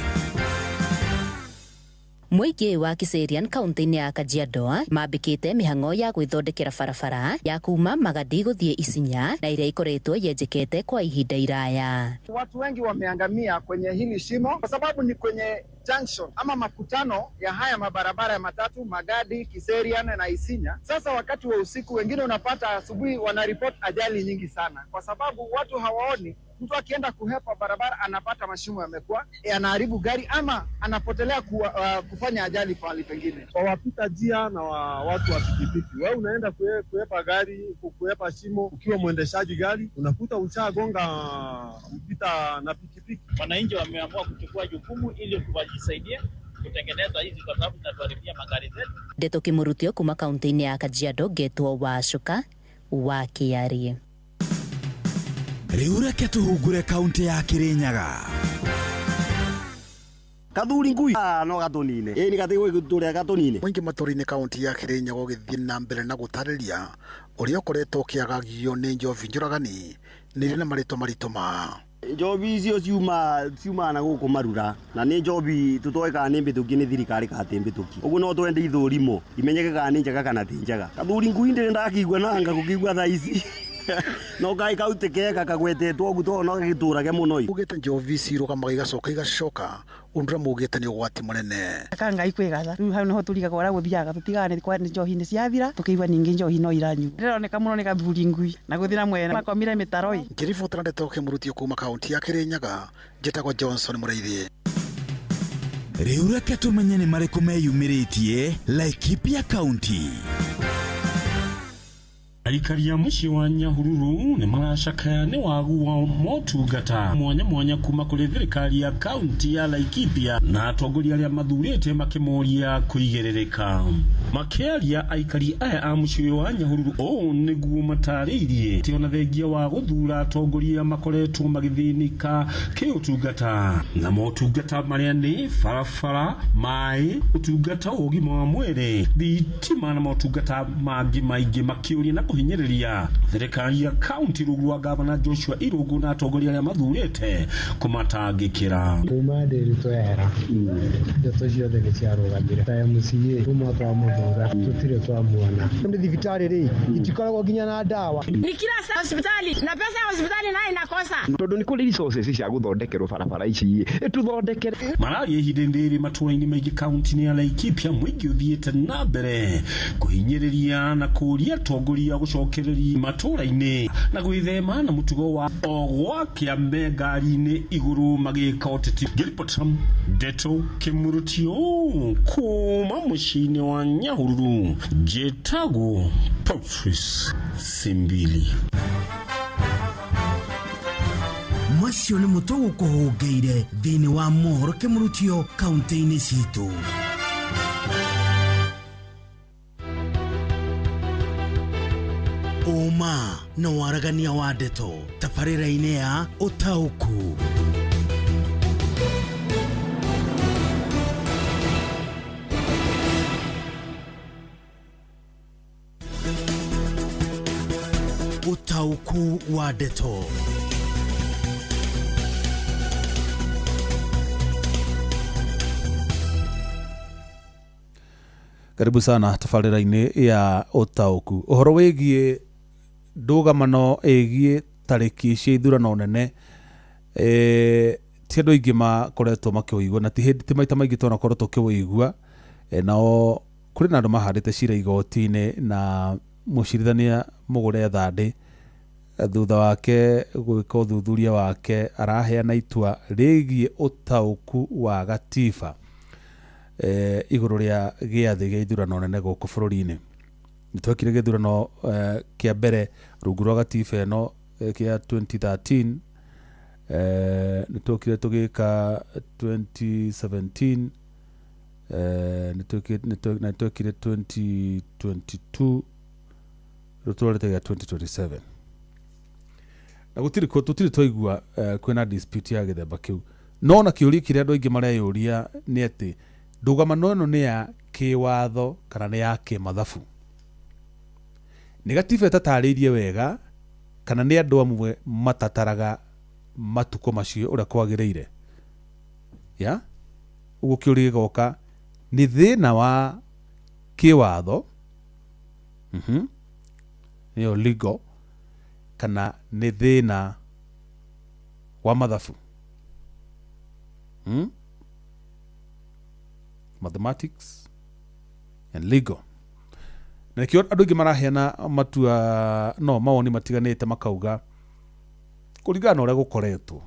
Mũingĩ wa Kiserian kaunti-inĩ ya Kajiado mambĩkĩte mĩhang'o ya gwĩthondekera barabara ya kuma Magadi gũthiĩ Isinya na ĩrĩa ikoretwo yenjekete kwa ihinda iraya. Watu wengi wameangamia kwenye hili shimo kwa sababu ni kwenye junction ama makutano ya haya mabarabara ya matatu, Magadi, Kiserian na Isinya. Sasa wakati wa usiku, wengine unapata asubuhi wanaripoti ajali nyingi sana kwa sababu watu hawaoni. Mtu akienda kuhepa barabara anapata mashimo yamekuwa yanaharibu gari ama anapotelea kufanya ajali pahali pengine. Kwa wapita njia na watu wa pikipiki, wewe unaenda kuhepa gari, kuhepa shimo ukiwa mwendeshaji gari, unakuta ushagonga mpita na pikipiki. Wananchi wameamua kuchukua jukumu ili kuwajisaidia kutengeneza hizi kwa sababu zinatuharibia magari zetu. Ndeto Kimurutio kuma kaunti-inĩ ya Kajiado, ngetwo Wacuka wa Kĩarie. Rĩu reke tũhungure kaunti ya Kirinyaga. Kathuri ngui no gatunine ĩ ni gatigwo tũrĩa gatunine. Mũingĩ matũũra-inĩ kaunti ya Kirinyaga ũgĩthiĩ na mbere na gũtarĩria ũrĩa ũkoretwo ũkĩagagio nĩ njobi njũragani nĩ irĩ na marĩtwa maritũ ma njobi icio ciuma na gũkũ marura na nĩ njobi tũtoĩ kana nĩ mbĩtũkie nĩ thirikari kana ti mbĩtũkie, ũguo no twende ithũrimo imenyeke kana nĩ njega kana ti njega. Kathuri ngui ndĩrĩ ndakĩigua nanga gũkĩigua thaa ici no kai kaunti kega kagwetetwo ũguo to no gĩtũrage mũno. Ugĩte njobi cirũgamaga igacoka igacoka ũndũ ũrĩa maugĩte nĩ ũgwati mũnene. Ka Ngai kwĩgatha rĩu hau nĩho tũrigaga ũrĩa gũthiaga tũtigaga nĩ njohi nĩ ciathira tũkĩigua ningĩ njohi no iranyua. Ndĩroneka mũno nĩ kathuri ngui na gũthiĩ na mwene makomire mĩtaro-ĩ. Ngĩribotera ndeto Kĩmurutio kuma kaunti ya Kirinyaga, njĩtagwo Johnson Mũrĩithi. Rĩu reke tũmenye nĩ marĩkũ meyumĩrĩtie Laikipia County. Aikari a mũciĩ wa Nyahururu nĩ maracakaya nĩ wagu wa motungata mwanya mwanya kuma kũrĩ thirikari ya kaunti ya Laikipia na atongoria arĩa mathurĩte makĩmoria kũigĩrĩrĩka. Makĩaria aikari aya a mũciĩ wa Nyahururu ũũ nĩguo matarĩirie atĩ ona thengia wa gũthura atongoria makoretwo magĩthĩnĩka kĩũtungata na motungata marĩa nĩ barabara, maĩ, ũtungata wa ũgima wa mwĩrĩ, thitima na motungata mangĩ maingĩ, makĩũria na kũhinyĩrĩria thirikari ya kaunti rungu rwa gavana Joshua Irungu na atongoria arĩa mathurĩte kũmatangĩkĩra. Kuma ndĩri twehera ndeto ciothe nĩ ciarũgamire ta MCA kuma twamũthura tũtirĩ twamuona. Nĩ thibitarĩ rĩ itikoragwo nginya na ndawa. Ni kila saa hospitali na pesa ya hospitali nayo inakosa tondũ nĩ kũrĩ resources cia gũthondekerwo barabara ici tũthondekere. Mararia ihinda rĩrĩ matũũra-inĩ maingĩ kaunti-inĩ ya Laikipia, mũingĩ ũthiĩte na mbere kũhinyĩrĩria na kũũria atongoria gũcokereria matũũra-inĩ na gwĩthema na mũtugo wa o gwakĩa me ngari-inĩ igũrũ magĩka ũteti. Ngĩribota Ndeto Kĩmurutio kuma mũciĩ-inĩ wa Nyahururu, njĩtagwo Patrice Simbili. Macio nĩ mũtũ gũkũhũngĩire thĩinĩ wa mohoro Kĩmurutio kaunti-inĩ citũ. Ũma na waragania wa ndeto tabarĩra-inĩ ya Ũtaũku. Ũtaũku wa ndeto. Karibu sana tabarĩra-inĩ ya Ũtaũku. Ũhoro wĩgiĩ ndũgamano ĩgiĩ tarĩki cia ithurano nene Ti andũ aingĩ makoretwo makĩũigua na ti hĩndĩ ti maita maingĩ twanakorwo tũkĩũigua. Nao kũrĩ na andũ mahandĩte cira igoti-inĩ na mũcirithania Mũgũre Thandĩ thutha wake gwĩka ũthuthuria wake araheana itua rĩgiĩ ũtaũku wa gatiba igũrũ rĩa gĩathĩ gĩa ithurano nene gũkũ bũrũri-inĩ. Nĩ twekire gĩthurano kĩa mbere rungu rwa gatiba ĩno kĩa 2013, nĩ twokire tũgĩka 2017, nĩ twekire 2022, rĩu tũrorete gĩa 2027 na gũtirĩ tũtirĩ twaigua kwĩna dispute ya gĩthemba kĩu. No na kĩũria kĩrĩa andũ aingĩ mareyũria nĩ atĩ ndũgamano ĩno nĩ ya kĩwatho kana nĩ ya kĩmathabu. Nĩ gatiba ĩtatarĩirie wega kana nĩ andũ amwe matataraga matukũ macio ũrĩa kwagĩrĩire. Ya ũguo kĩũria gĩgoka nĩ thĩna wa kĩwatho, nĩyo legal, kana nĩ thĩna wa mathabu, Mathematics and legal. Na nĩkĩo andũ aingĩ maraheana matua no mawoni matiganĩte makauga kũringana na ũrĩa gũkoretwo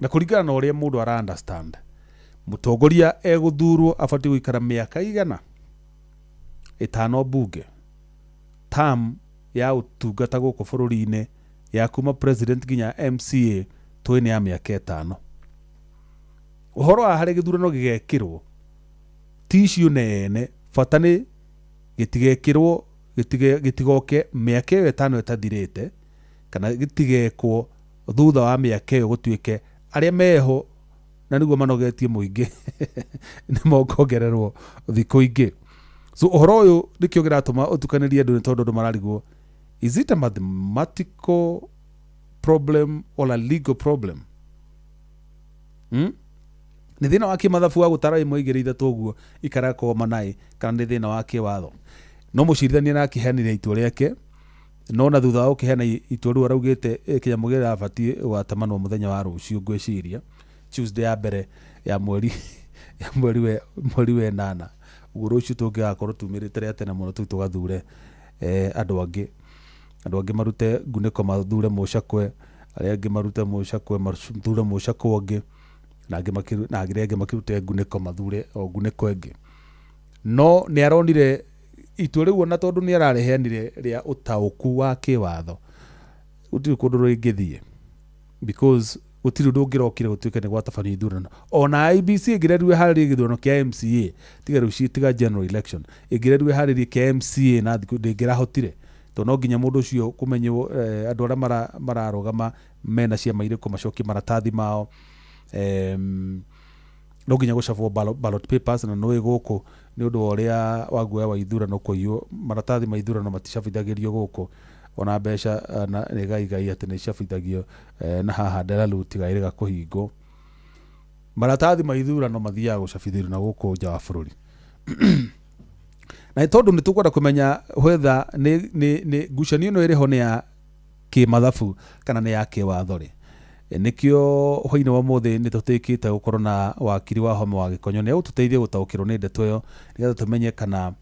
na kũringana na ũrĩa mũndũ ara understand mũtongoria egũthurwo abatiĩ gũikara mĩaka igana 5 bunge term ya ũtungata gũkũ bũrũri-inĩ ya kuma president nginya MCA tũĩ nĩ ya mĩaka 5. Ũhoro wa harĩa gĩthurano gĩgekĩrwo ti icio nene, bata nĩ gĩtigekĩrwo gĩtigoke mĩaka ĩyo 5 ĩtathirĩte kana gĩtigekwo thutha wa mĩaka ĩyo gũtuĩke arĩa meho na nĩguo manogetie mũingĩ nĩ mongongererwo thikũ ingĩ. So ũhoro ũyũ nĩkĩo kĩratũma ũtukanĩrie andũ nĩ tondũ andũ mararigwo, is it a mathematical problem or a legal problem? Nĩ thĩna wa kĩmathabu wa gũtara 1 2 3 ũguo ikara manaĩ kana nĩ thĩna wa kĩwatho. No mũcirithania na akĩheanire itua rĩake, no na thutha wa gũkĩheana itua rĩu araugĩte kĩnyamũ kĩrabatiĩ gũgatamanwo mũthenya wa rũciũ, ngwĩciria Tuesday ya mbere ya mweri ya mweri wa 8. Ũguo rũciũ tũngĩgakorwo tumĩrĩte rĩa tene mũno tũu tũgathure andũ angĩ marute ngunĩko mathure mũcakwe, arĩa angĩ marute mũcakwe mathure mũcakwe ũngĩ, na arĩa angĩ makĩrute ngunĩko mathure o ngunĩko ĩngĩ. No nĩ aronire itua rĩu ona tondũ nĩ arareheanire rĩa ũtaũku wa kĩwatho gũtirĩ kũndũ rũngĩthiĩ because gũtirĩ ũndũ ũngĩrokire gũtuĩke nĩ gwatabanio ithurano. Ona IEBC ĩngĩrerirwe harĩrie gĩthurano kĩa MCA tiga rũciũ tiga general election ĩngĩrerirwe harĩrie kĩa MCA na thikũ ndĩngĩrahotire tondũ no nginya mũndũ ũcio kũmenywo andũ arĩa mararũgama mena ciama irĩkũ macokie maratathi mao, no nginya gũcabwo ballot papers na nĩ gũkũ nĩ ũndũ wa ũrĩa wa guoya wa ithurano kũiywo maratathi ma ithurano maticabithagĩrio gũkũ ona mbeca na nĩ gaigai atĩ nĩ icabithagio na haha Nderalu tigairĩga kũhingwo. Maratathi ma ithurano mathiaga gũcabithĩrio na gũkũ nja wa bũrũri. Na tondũ nĩ tũkwenda kũmenya whether nĩ ngucanio ĩno ĩrĩho nĩ ya kĩmathabu kana nĩ ya kĩwatho rĩ, nĩkĩo hwainĩ wa ũmũthĩ nĩ tũtĩkĩte gũkorwo na wakiri wa Homa wa Gĩkonyo nĩ egũtũteithia gũtaũkĩrwo nĩ ndeto ĩyo nĩgetha tũmenye kana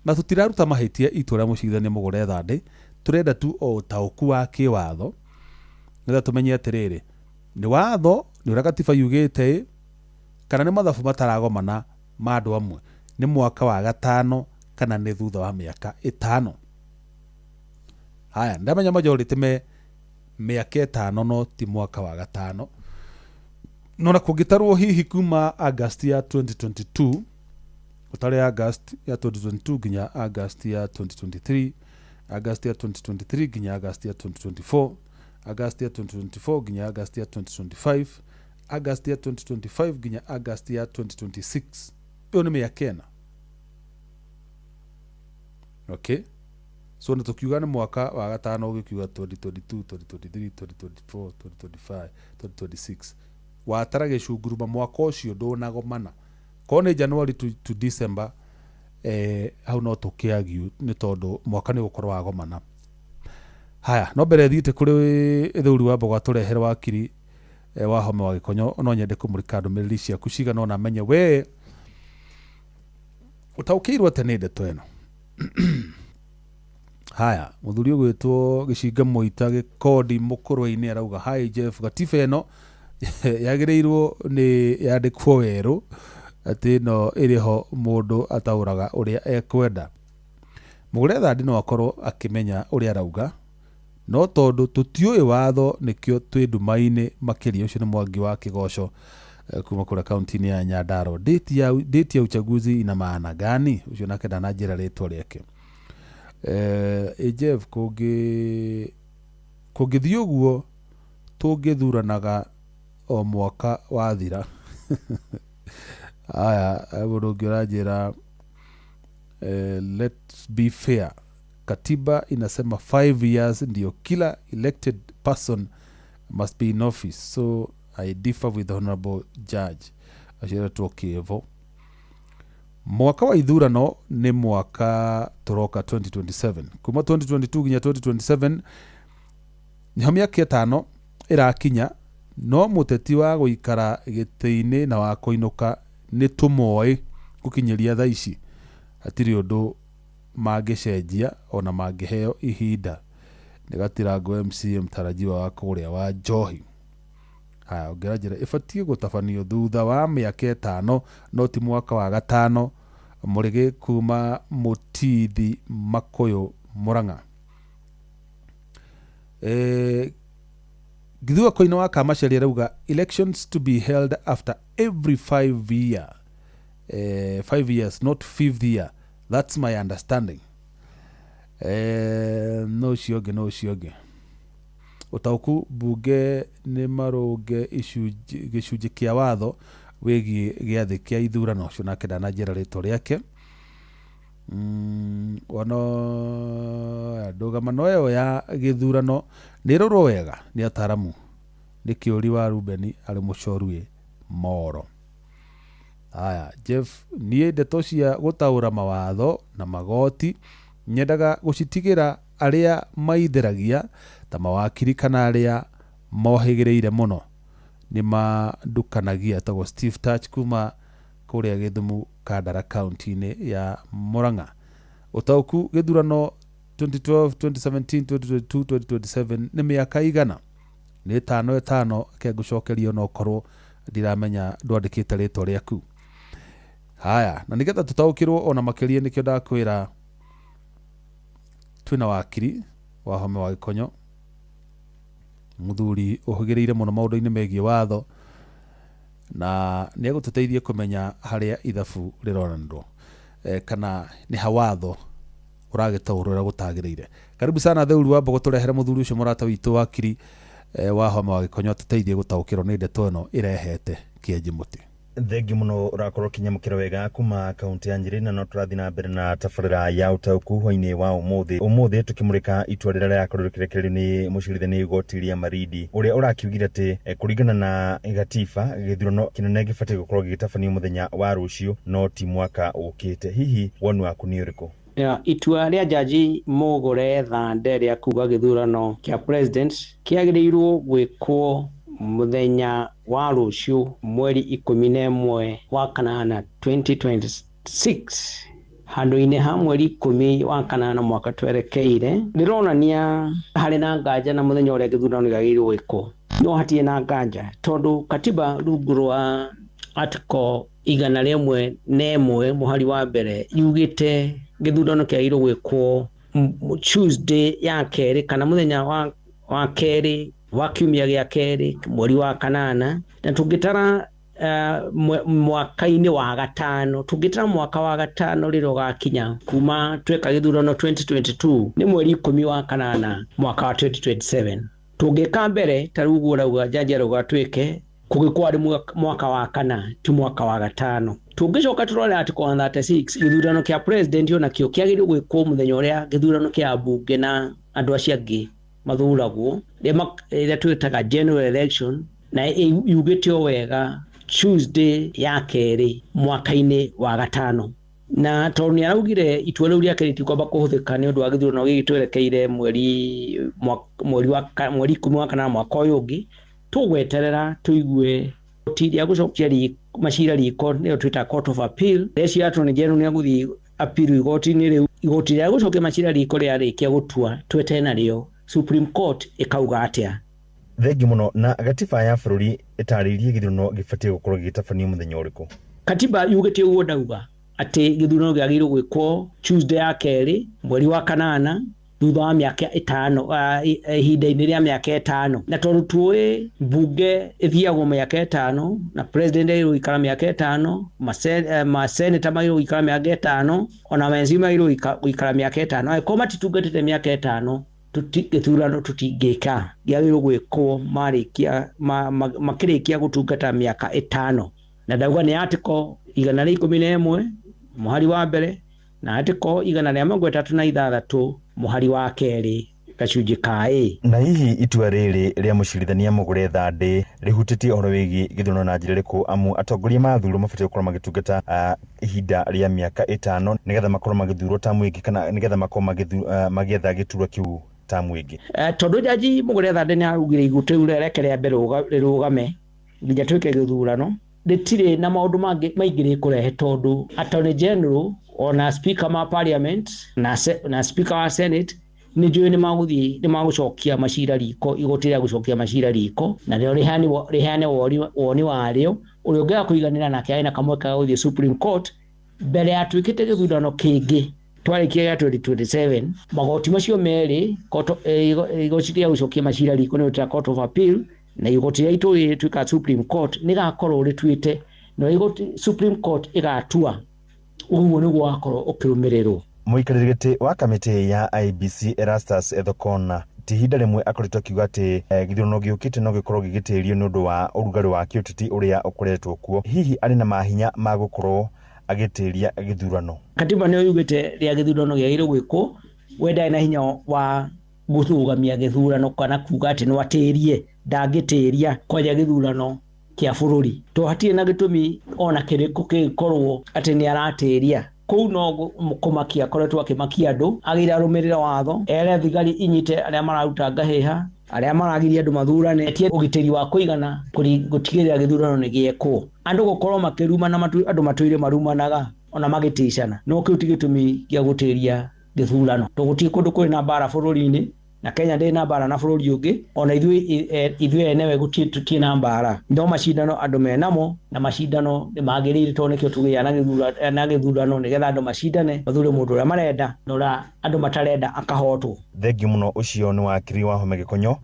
na tũtiraruta mahĩtia itua rĩa mũcirithania Mũgũre Thandĩ, tũrenda tu o ũtaũku wa kĩwatho nĩgetha tũmenye atĩrĩrĩ nĩ watho nĩ ũrĩa gatiba yugĩte kana nĩ mathabu mataragomana ma andũ amwe, nĩ mwaka wa 5 kana nĩ thutha wa mĩaka 5. Haya ndamenya majority me mĩaka 5 no ti mwaka wa 5. No na kũngĩtarwo hihi kuma August ya 2022 ũtare August ya 2022 nginya August ya 2023, August ya 2023 nginya August ya 2024, August ya 2024 nginya August ya 2025, August ya 2025 nginya August ya 2026. Ĩyo nĩ mĩaka 4. Okay, so nĩ tũkiuga nĩ mwaka wa 5 ũgĩkiuga 2022 2023 2024 2025 2026 watara gĩcunguruma mwaka ũcio ndũnagomana korwo nĩ January to December hau no tũkĩagiu nĩ tondũ mwaka nĩ ũgũkorwo wagomana. Haya no mbere thiĩte kũrĩ Ĩthũri wa Mbogo atũrehere wakiri Wahome wa Gĩkonyo. No nyende kũmũrĩka ndũmĩrĩri ciaku cigana ona menye we ũtaũkĩirwo atĩa nĩ ndeto ĩno. Haya, mũthuri ũgwĩtwo Gĩcinga Mũita Gĩkondi Mũkũrwe-inĩ arauga hi Jeff, gatiba ĩno yagĩrĩirwo nĩ yandĩkwo werũ atĩ ĩno ĩrĩho mũndũ ataũraga ũrĩa ekwenda. Mũgũre Thandi no akorwo akĩmenya ũrĩa arauga, no tondũ tũtiũĩ watho nĩkĩo twĩ nduma-inĩ makĩria. Ũcio nĩ Mwangi wa Kĩgoco kuma kũrĩa kaunti-inĩ ya Nyandarua. Date ya uchaguzi ina maana gani? Ũcio nake ndananjĩra rĩtwa rĩake. Jeff, kũngĩthiĩ ũguo tũngĩthuranaga o mwaka wathira. Aya, mũndũ ũngĩ ũranjĩra let's be fair, katiba inasema 5 years ndio kila elected person must be in office, so I differ with the honorable judge. Aciretwo Kĩevo. Mwaka wa ithurano nĩ mwaka tũroka 2027, kuma 2022 nginya 2027 nĩho mĩaka 5 ĩrakinya. No mũteti wa gũikara gĩtĩ-inĩ na wa kũinũka nĩ tũmoĩ gũkinyĩria thaa ici, hatirĩ ũndũ mangĩcenjia ona mangĩheo ihinda. Nĩ Gatirango MCA mtarajiwa wa kũrĩa wa Njohi. Haya, ũngĩra njĩra ĩbatiĩ gũtabanio thutha wa mĩaka 5 no ti mwaka wa 5. Mũrĩgĩ kuma Mũtithi Makũyũ Mũrang'a. Githua Koine wa Kamacheri arauga elections to be held after every 5 year, 5 years not 5th year, that's my understanding. No ũcio ũngĩ ũtaũku bunge nĩ marũnge gĩcunjĩ kĩa watho wĩgiĩ gĩathĩ kĩa ithurano. Ũcio nake ndananjĩra rĩtwa rĩake. Ono ndũgamano ĩyo ya gĩthurano nĩ ĩrorwo wega nĩ ataramu. Nĩ Kĩũri wa Rubeni arĩ mũcorue Moro. Aya, Jeff, niĩ ndeto cia gũtaũra mawatho na magoti nyendaga gũcitigĩra arĩa maitheragia ta mawakiri kana arĩa mohĩgĩrĩire mũno nĩ mandukanagia. Etagwo Steve Touch kuma kũrĩa Gĩthumu Kandara kaunti-inĩ ya Murang'a. Ũtaũku gĩthurano 2012, 2017, 2022, 2027 nĩ mĩaka igana? Nĩ 5 5. Ke ngũcokerio no korwo ndiramenya ndwandĩkĩte rĩtwa rĩaku. Haya, na nĩgetha tũtaũkĩrwo ona makĩria nĩkĩo ndakwĩra twĩna wakiri Wahome wa Gĩkonyo, mũthuri ũhĩgĩrĩire mũno maũndũ-inĩ megiĩ watho, na nĩ egũtũteithia kũmenya harĩa ithabu rĩronanĩrwo kana nĩ ha watho ũragĩtaũrwo ũrĩa gũtagĩrĩire. Karibu sana Theuru wa Mbogo, tũrehere mũthuri ũcio mũrata witũ wakiri Wahome wa Gĩkonyo atũteithie gũtaũkĩrwo nĩ ndeto ĩno ĩrehete kĩenji mũtĩ. Thengi muno urakorwo kinyamukira wega kuma kaunti ya Nyeri, na no turathi na mbere na tabarĩra ya ũtaũku hwainĩ wa ũmũthĩ tukimurika itua rĩrĩa rĩrakorirwo rĩkĩrekererio nĩ mũcirithania igoti rĩa Marindi ũrĩa ũrakiugire atĩ kũringana na gatiba gĩthurano kĩnene gĩbatiĩ gũkorwo gĩgĩtabanio mũthenya wa rũciũ no ti mwaka ũkĩte. Hihi woni waku nĩ ũrĩkũ? Itua rĩa jaji Mũgũre Thande rĩa kuga gĩthurano kĩa president kĩagĩrĩirwo gwĩkwo mũthenya wa rũciũ mweri 11 wa kanana 2026 handũ-inĩ ha mweri 10 wa kanana mwaka twerekeire, rĩronania harĩ na nganja na mũthenya ũrĩa gĩthurano gĩagĩrĩirwo gwĩkwo. No hatirĩ na nganja tondũ katiba rungu rwa article 101 mũhari wa mbere yugĩte gĩthurano kĩagĩrĩirwo gwĩkwo Tuesday ya kerĩ kana mũthenya wa kerĩ wa kiumia gĩa kerĩ mweri wa kanana, na tũngĩtara mwaka-inĩ wa gatano, tũngĩtara mwaka wa gatano rĩrĩa ũgakinya kuma tweka gĩthurano 2022 nĩ mweri 10 wa kanana mwaka wa 2027. Tũngĩka mbere ta rĩu ũguo ũrauga jaji arauga twĩke kũgĩkorwo arĩ mwaka wa kana ti mwaka wa gatano. Tũngĩcoka tũrore article 136 gĩthurano kĩa president onakĩo kĩagĩrĩirwo gwĩkwo mũthenya ũrĩa gĩthurano kĩa mbunge na andũ acio angĩ mathuragwo, ĩrĩa twĩtaga general election, na yugĩte o wega Tuesday ya kerĩ mwaka-inĩ wa gatano. Na tondũ nĩ araugire itua rĩu rĩake rĩtikwamba kũhũthĩka nĩ ũndũ wa gĩthurano gĩkĩ twerekeire mweri 10 wa kanana mwaka ũyũ ũngĩ, Tũgweterera tũigue igoti rĩa gũcokia macira riko nĩyo twĩtaga Court of Appeal. Rĩciria Attorney General nĩ egũthiĩ appeal igoti-inĩ rĩu. Igoti rĩa gũcokia macira riko rĩarĩkia gũtua tweterere narĩo Supreme Court ĩkauga atĩa. Thengiũ mũno. Na gatiba ya bũrũri ĩtarĩirie gĩthurano gĩbatiĩ gũkorwo gĩgĩtabanio mũthenya ũrĩkũ? Katiba yugĩte ũguo ndauga atĩ gĩthurano gĩagĩrĩirwo gwĩkwo Tuesday ya kerĩ mweri wa kanana thutha wa mĩaka 5, ihinda-inĩ rĩa mĩaka 5. Na tondũ tuĩ mbunge ĩthiagwo mĩaka 5 na president agĩrĩirwo gũikara mĩaka 5, maseneta magĩrĩirwo gũikara mĩaka 5, ona MCA magĩrĩirwo gũikara mĩaka 5. Angĩkorwo matitungatĩte mĩaka 5, gĩthurano tũtingĩka, gĩagĩrĩirwo gwĩkwo marĩkia makĩrĩkia gũtungata mĩaka 5. Na ndauga nĩ article 111 mũhari wa mbere na article 136 mũhari wa kerĩ gacunjĩ ka A. Na hihi itua rĩrĩ rĩa mũcirithania Mugure Thande rĩhutĩtie ũhoro wĩgiĩ gĩthurano na njĩra ĩrĩkũ, amu atongoria mathurwo mabatiĩ gũkorwo magĩtungata ihinda rĩa mĩaka 5 nĩgetha makorwo magĩthurwo tamu ĩngĩ, kana nĩgetha makorwo magĩetha gĩturwa kĩu tamu ĩngĩ? Tondũ jaji Mugure Thande nĩ araugire igoti rĩu rĩreke rĩa mbere rĩrũgame nginya twĩke gĩthurano, rĩtirĩ na maũndũ mangĩ maingĩ rĩkũrehe, tondũ Attorney General ona Speaker ma Parliament na Speaker wa Senate nĩ njũĩ nĩ magũcokia macira riko, igoti rĩa gũcokia macira riko, na rĩo rĩheane woni warĩo. Ũrĩa ũngĩaga kũiganĩra nake arĩ na kamweke ga gũthiĩ Supreme Court mbere ya twĩkĩte gĩthurano kĩngĩ twarĩkia gĩa 2027. Magoti macio merĩ, igoti rĩa gũcokia macira riko nĩrĩo twĩtaga Court of Appeal, na igoti rĩa itũũra rĩtuĩkaga Supreme Court, nĩgakorwo rĩtuĩte, na igoti Supreme Court ĩgatua ũguo nĩguo wakorwo ũkĩrũmĩrĩrwo. Mũikarĩri gĩtĩ wa kamĩtĩ ya IEBC Erastus Ethekon ti ihinda rĩmwe akoretwo akiuga atĩ gĩthurano gĩũkĩte no gĩkorwo gĩgĩtĩrio nĩ ũndũ wa ũrugarĩ wa kĩũteti ũrĩa ũkoretwo kuo. Hihi arĩ na mahinya ma gũkorwo agĩtĩria gĩthurano? Katiba nĩyo yugĩte rĩa gĩthurano gĩagĩrĩirwo gwĩkwo, we ndarĩ na hinya wa gũrũgamia gĩthurano kana kuga atĩ no atĩrie, ndangĩtĩria kwanja gĩthurano kĩa bũrũri, to hatirĩ na gĩtũmi ona kĩrĩkũ kĩngĩkorwo atĩ nĩ aratĩria. Kũu no kũmakia akoretwo akĩmakia andũ, agĩrĩire arũmĩrĩre watho, ere thigari inyite arĩa mararuta ngahĩha, arĩa maragiria andũ mathurane, etie ũgitĩri wa kũigana gũtigĩrĩra gĩthurano nĩ gĩekwo. Andũ gũkorwo makĩrumana, andũ matũire marumanaga ona magĩticana, no kĩu ti gĩtũmi gĩa gũtĩria gĩthurano. To gũtirĩ kũndũ kũrĩ na mbara bũrũri-inĩ, na Kenya ndĩrĩ na mbara na bũrũri ũngĩ, ona ithuĩ enewe gũtirĩ na mbara. No macindano andũ menamo, na macindano nĩ magĩrĩire, tondũ nĩkĩo tũgĩaga na gĩthurano, nĩgetha andũ macindane, mathure mũndũ ũrĩa marenda na ũrĩa andũ matarenda akahotwo. Thengiũ mũno. Ũcio nĩ wakiri Wahome Gĩkonyo,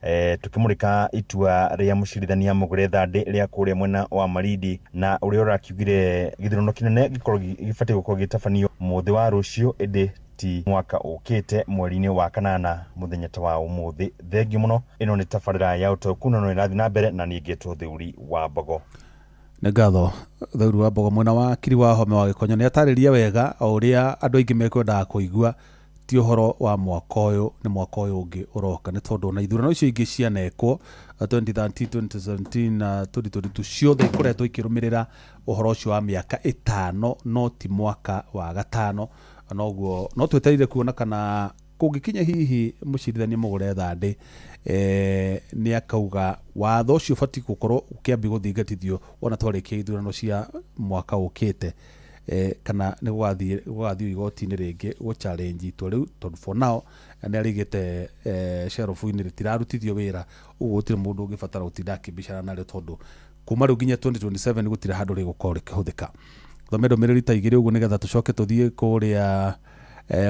tũkĩmũrĩka itua rĩa mũcirithania Mugure Thande rĩa kũrĩa mwena wa Malindi, na ũrĩa ũrakiugire gĩthurano kĩnene gĩkorwo gĩbatiĩ gũkorwo gĩgĩtabanio mũthĩ wa rũciũ, ĩndĩ ti mwaka ũkĩte mweri-inĩ wa kanana mũthenya ta wa ũmũthĩ. Thengiũ mũno. Ĩno nĩ tabarĩra ya ũtaũku na no ĩrathiĩ na mbere, na niĩ ngetwo Theuri wa Mbogo. Nĩ ngatho Theuri wa Mbogo. Mwena wa kiri wa Home wa Gĩkonyo nĩ atarĩria wega o ũrĩa andũ aingĩ mekwendaga kũigua, ti ũhoro wa mwaka ũyũ, nĩ mwaka ũyũ ũngĩ ũroka, nĩ tondũ ona ithurano icio ingĩ cianekwo 2013, 2017 na 2022 ciothe ikoretwo ikĩrũmĩrĩra ũhoro ũcio wa mĩaka 5, no ti mwaka wa gatano. Noguo no twetereire kuona kana kũngĩkinya hihi mũcirithania Mugure Thande nĩ akauga watho ũcio ũbatiĩ gũkorwo ũkĩambia gũthingatithio ona twarĩkia ithurano cia mwaka ũkĩte, kana nĩ gũgathiĩ igoti-inĩ rĩngĩ gũ challenge itua rĩu, tondũ for now nĩ arĩigĩte shelf-inĩ, rĩtirarutithio wĩra, ũguo gũtirĩ mũndũ ũngĩbatara gũtinda akĩbicana narĩo, tondũ kuma rĩu nginya 2027 gũtirĩ handũ rĩgũkorwo rĩkĩhũthĩka. Thome ndũmĩrĩri ta igĩrĩ ũguo nĩgetha tũcoke tũthiĩ kũrĩa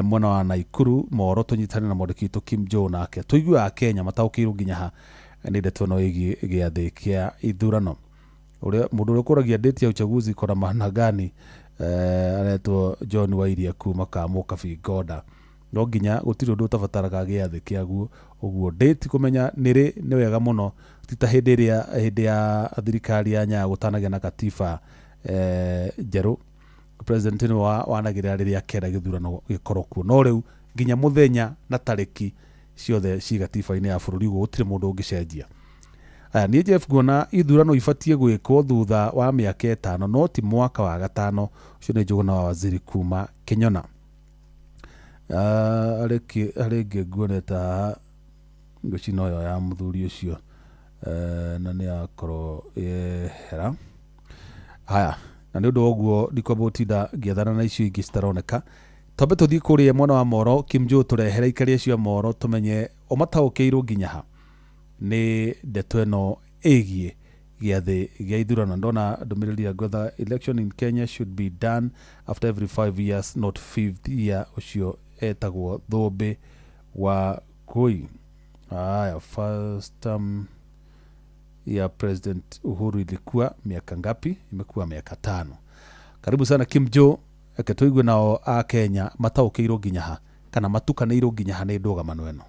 mwena wa Naikuru Moro, tũnyitane na mwandĩki witũ Kim Joe, nake tũigue Akenya mataũkĩirwo nginya ha nĩ ndeto ĩno ĩgiĩ gĩathĩ kĩa ithurano. Ũrĩa mũndũ ũrĩa ũkũragia date ya uchaguzi iko na maana gani, aretwo John Wairia kuma Kamũ Kabingonda. No nginya gũtirĩ ũndũ ũtabataraga gĩathĩ kĩaguo, ũguo date kũmenya nĩrĩ nĩ wega mũno, ti ta hĩndĩ ĩrĩa hĩndĩ ya thirikari ya Nyayo gũtanagĩa na katiba njerũ, president nĩ wanagĩrĩra rĩrĩa akenda gĩthurano gĩkorwo kuo, no rĩu nginya mũthenya na tarĩki ciothe ci gatiba-inĩ ya bũrũri, ũguo gũtirĩ mũndũ ũngĩcenjia. Aya niĩ Jeff nguona ithurano ibatiĩ gwĩkwo thutha wa mĩaka 5, no ti mwaka wa gatano. Ũcio nĩ Njũgũna wa Waziri kuma Kĩnyona. Arĩ ngĩ nguonete haha ngũcina ĩyo ya mũthuri ũcio. Na nĩ yakorwo yehera. Haya, na nĩ ũndũ wa ũguo ndikwamba gũtinda ngĩethana na icio ingĩ citaroneka. Twambe tũthiĩ kũrĩa mwena wa Moro. Kimjo, tũrehere ikaria cia Moro tũmenye ũmataũkĩirwo nginya ha nĩ ndeto ĩno ĩgiĩ gĩathĩ gĩa ithurano. Ndona ndũmĩrĩri ya ngwetha, "Election in Kenya should be done after every 5 years, not fifth year." Ũcio etagwo Thũmbĩ wa Ngũi. Haya, first term ya President Uhuru ilikuwa miaka ngapi? Imekuwa miaka 5. Karibu sana, Kim Jo. Reke tũigue nao a Kenya mataũkĩirwo nginya ha kana matukanĩirwo nginya ha nĩ ndũgamano ĩno.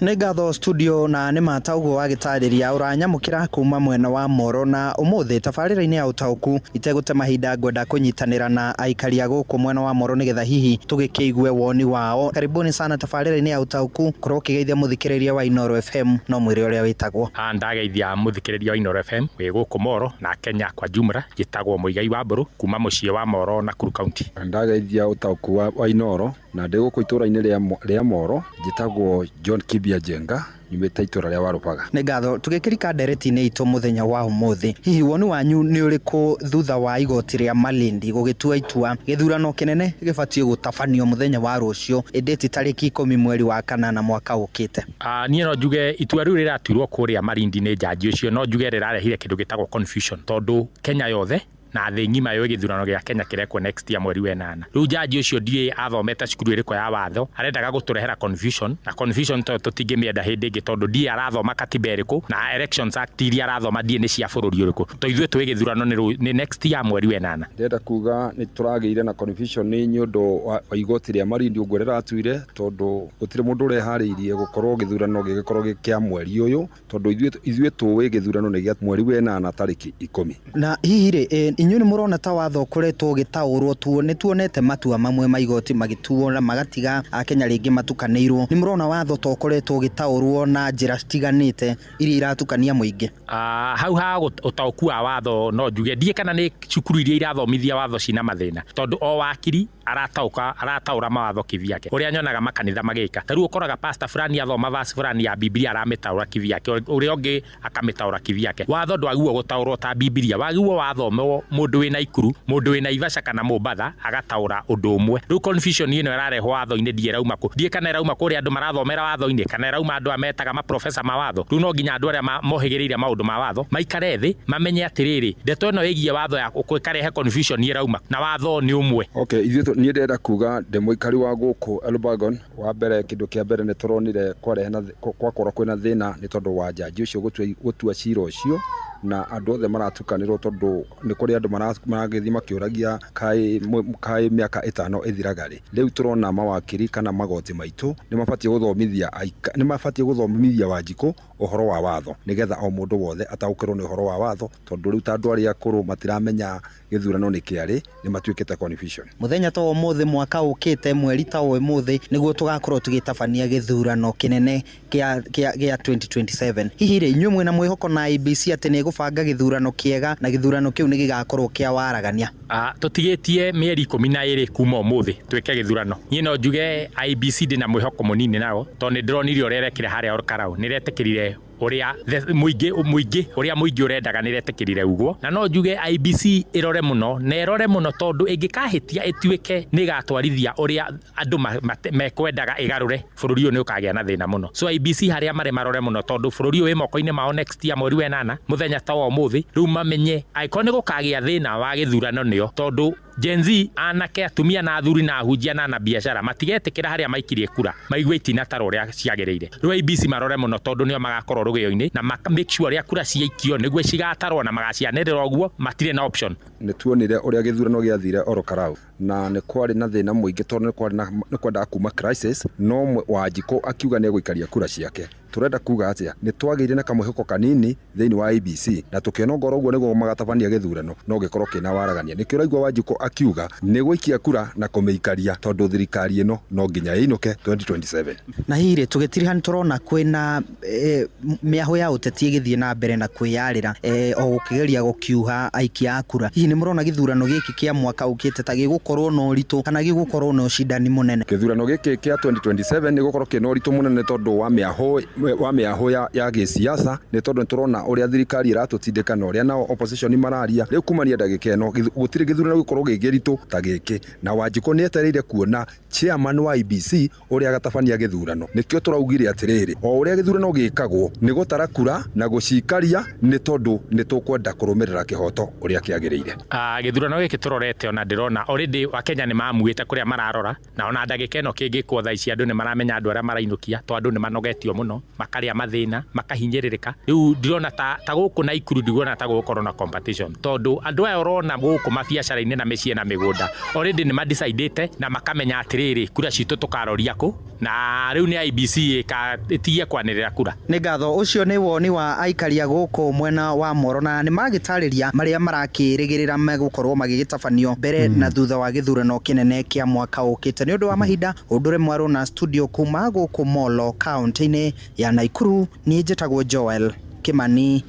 Nĩ ngatho studio, na nĩ mata ũguo wagĩtarĩria ũranyamũkĩra kuma mwena wa Moro. Na ũmũthĩ tabarĩra-inĩ ya ũtaũku, itegũte mahinda, ngwenda kũnyitanĩra na aikari a gũkũ mwena wa Moro nĩgetha hihi tũgĩkĩigue woni wao. Karibuni sana tabarĩra-inĩ ya ũtaũku. Korwo ũkĩgeithia mũthikĩrĩria wa Inooro FM no mwĩre ũrĩa wĩtagwo. Ndageithia mũthikĩrĩria wa Inooro FM wĩ gũkũ Moro na Kenya kwa jumla. Njĩtagwo Mũigai wa Mbũrũ kuma mũciĩ wa Moro, Nakuru County. Ndageithia ũtaũku wa Inooro na ndĩ gũkũ itũũra-inĩ rĩa Moro. Njĩtagwo John Kibia Njenga, nyumĩte itũũra rĩa Warubaga. Nĩ ngatho. Tũgĩkĩrika ndereti-inĩ itũ mũthenya wa ũmũthĩ, hihi woni wanyu nĩ ũrĩkũ thutha wa igoti rĩa Malindi gũgĩtua itua gĩthurano kĩnene gĩbatiĩ gũtabanio mũthenya wa rũciũ, ĩndĩ ti tarĩki 10 mweri wa kanana mwaka ũkĩte? Niĩ no njuge itua rĩu rĩratuirwo kũrĩa Malindi nĩ njanji ũcio, no njuge rĩrarehire kĩndũ gĩtagwo confusion, tondũ Kenya yothe na thĩ ng'ima yũĩ gĩthurano gĩa Kenya kĩrekwo next year mweri wa ĩnana. Rĩu njanji ũcio ndiũĩ athomete cukuru ĩrĩkũ ya watho, arendaga gũtũrehera confusion, na confusion to tũtingĩmĩenda hĩndĩ ĩngĩ, tondũ ndiũĩ arathoma katiba ĩrĩkũ na Elections Act iria arathoma ndiũĩ nĩ cia bũrũri ũrĩkũ, to ithuĩ tũĩ gĩthurano nĩ next year mweri wa ĩnana. Ndĩrenda kuga nĩ tũragĩire na confusion nĩ ũndũ wa igoti rĩa Malindi ũguo rĩratuire, tondũ gũtirĩ mũndũ ũreharĩirie gũkorwo gĩthurano gĩgĩkorwo gĩ kĩa mweri ũyũ, tondũ ithuĩ tũĩ gĩthurano nĩ gĩa mweri wa ĩnana tarĩki 10. Na hihi rĩ, inyuĩ nĩ mũrona ta watho ũkoretwo ũgĩtaũrwo tuo? Nĩ tuonete matua mamwe ma igoti magĩtuo na magatiga akenya rĩngĩ matukanĩirwo. Nĩ mũrona watho ta ũkoretwo ũgĩtaũrwo na njĩra citiganĩte iria iratukania mũingĩ? Hau ha ũtaũku wa watho, no njuge ndiĩ kana nĩ cukuru iria irathomithia watho cina mathĩna, tondũ o wakiri arataũka arataũra mawatho kivyake. Ũrĩa nyonaga makanitha magĩka, ta rĩu ũkoraga pastor fulani athoma verse fulani ya Biblia aramĩtaũra kivyake, ũrĩa ũngĩ akamĩtaũra kivyake. Watho ndwagĩrĩirwo gũtaũrwo ta Biblia, wagĩrĩirwo wathomwo mũndũ wĩna Ikuru, mũndũ wĩna Ivasha kana Mombatha agataũra ũndũ ũmwe. Rĩu confusion ĩno ĩrarehwo watho-inĩ ndiĩ ĩrauma kũ, ndiĩ kana ĩrauma kũrĩa andũ marathomera watho-inĩ kana ĩrauma andũ aya metaga maprofesa ma watho. Rĩu no nginya andũ arĩa mohĩgĩrĩire maũndũ ma watho maikare thĩ mamenye atĩrĩrĩ, ndeto ĩno ĩgiĩ watho ya ĩkarehe confusion ĩrauma na watho nĩ ũmwe. Okay, ithuĩ niĩ ndĩrenda kuga ndĩ mũikari wa gũkũ Elburgon. Wa mbere, kĩndũ kĩa mbere nĩ tũronire kwarehe na gwakorwo kwĩna thĩna nĩ tondũ wa njanji ũcio gũtua cira ũcio, na andũ othe maratukanĩrwo, tondũ nĩ kũrĩ andũ maragĩthiĩ makĩũragia kaĩ mĩaka 5 ĩthiraga rĩ. Rĩu tũrona mawakiri kana magoti maitũ nĩ mabatiĩ gũthomithia nĩ mabatiĩ gũthomithia Wanjikũ ũhoro wa watho, nĩgetha o mũndũ wothe ataũkĩrwo nĩ ũhoro wa watho, tondũ rĩu ta andũ arĩa akũrũ matiramenya gĩthurano nĩ kĩarĩ, nĩ matuĩkĩte confusion. Mũthenya ta ũmũthĩ mwaka ũkĩte, mweri ta ũmũthĩ, nĩguo tũgakorwo tũgĩtabania gĩthurano kĩnene kĩa 2027. Hihi rĩ, inyuĩ mwĩna mwĩhoko na IEBC atĩ nĩ ĩgũbanga gĩthurano kĩega na gĩthurano kĩu nĩ gĩgakorwo kĩa waragania? Tũtigĩtie mĩeri 12 kuma ũmũthĩ twĩke gĩthurano. Niĩ no njuge IEBC ndĩna mwĩhoko mũnini nao, tondũ nĩ ndĩronire ũrĩa ĩrekire harĩa Olkalau. Nĩ ĩretĩkĩrire ũrĩa mũingĩ ũrĩa mũingĩ ũrendaga, nĩ ĩretĩkĩrire ũguo. Na no njuge IEBC ĩrore mũno na ĩrore mũno, tondũ ĩngĩkahĩtia ĩtuĩke nĩ ĩgatwarithia ũrĩa andũ mekwendaga ĩgarũre, bũrũri ũyũ nĩ ũkagĩa na thĩna mũno. So IEBC harĩa marĩ marore mũno, tondũ bũrũri ũyũ wĩ moko-inĩ mao next year mweri wa ĩnana mũthenya ta wa ũmũthĩ. Rĩu mamenye angĩkorwo nĩ gũkagĩa thĩna wa gĩthurano nĩo, tondũ Gen Z, anake, atumia na athuri na ahunjia na ana biacara matigetĩkĩra harĩa maikirie kura maigue itinatarwo ũrĩa ciagĩrĩire. Rĩu IEBC marore mũno, tondũ nĩo magakorwo rũgĩo-inĩ na make sure ũrĩa kura ciaikio nĩguo cigatarwo na magacianĩrĩra ũguo, matirĩ na option. Nĩ tuonire ũrĩa gĩthurano gĩathire Olkalau, na nĩ kwarĩ na thĩna mũingĩ, tondũ nĩ kwarĩ na nĩ kwendaga kuma crisis, no Wanjikũ akiuga nĩ egũikaria kura ciake. Tũrenda kuga atĩa? Nĩ twagĩire na kamwĩhoko kanini thĩinĩ wa IEBC, na tũkĩona ngoro ũguo nĩguo magatabania gĩthurano no gĩkorwo kĩna waragania. Nĩkĩo ũraigua Wanjikũ akiuga nĩ gũikia kura na kũmĩikaria, tondũ thirikari ĩno no nginya ĩinũke 2027. Na hihi rĩ, tũgĩtiriha nĩ tũrona kwĩna mĩahũ ya ũteti ĩgĩthiĩ na mbere na kwĩyarĩra, o gũkĩgeria gũkiuha aikia a kura. Hihi nĩ mũrona gĩthurano gĩkĩ kĩa mwaka ũkĩte ta gĩgũkorwo na ũritũ kana gĩgũkorwo na ũcindani mũnene? Gĩthurano gĩkĩ kĩa 2027 nĩ gũkorwo kĩna ũritũ mũnene, tondũ wa mĩahũ wa mĩahũ ya gĩsiasa, nĩ tondũ nĩtũrona ũrĩa thirikari ĩratũtindĩka na ũrĩa nao opposition mararia. Rĩu kumania ndagĩka ĩno gũtirĩ gĩthurano gĩkorwo gĩ kĩritũ ta gĩkĩ, na Wanjikũ nĩ etereire kuona chairman wa IEBC ũrĩa agatabania gĩthurano. Nĩkĩo tũraugire atĩrĩrĩ, o ũrĩa gĩthurano gĩkagwo nĩ gũtara kura na gũcikaria, nĩ tondũ nĩ tũkwenda kũrũmĩrĩra kĩhoto ũrĩa kĩagĩrĩire. Gĩthurano gĩkĩ tũrorete, ona ndĩrona already Wakenya nĩ mamuĩte kũrĩa mararora, na ona ndagĩka ĩno kĩngĩkwo thaa ici andũ nĩ maramenya andũ arĩa marainũkia, to andũ nĩ manogetio mũno, makarĩa mathĩna, makahinyĩrĩrĩka. Rĩu ndirona ta gũkũ Naikuru, ndirona ta gũgũkorwo na competition, tondũ andũ aya ũrona gũkũ mabiacara-inĩ na mĩciĩ na mĩgũnda already nĩ madecidĩte na makamenya atĩrĩrĩ, kura citũ tũkaroria kũ, na rĩu nĩ IEBC ĩtigie kwanĩrĩra kura. Nĩ ngatho. Ũcio nĩ woni wa aikaria gũkũ mwena wa Moro, na nĩ magĩtarĩria marĩa marakĩrĩgĩrĩra megũkorwo magĩgĩtabanio mbere na thutha wa gĩthurano kĩnene kĩa mwaka ũkĩte. Nĩ ũndũ wa mahinda, ũndũre mwarũ na studio kuma gũkũ Molo kaunti-inĩ ya Naikuru, niĩ njĩtagwo Joel Kimani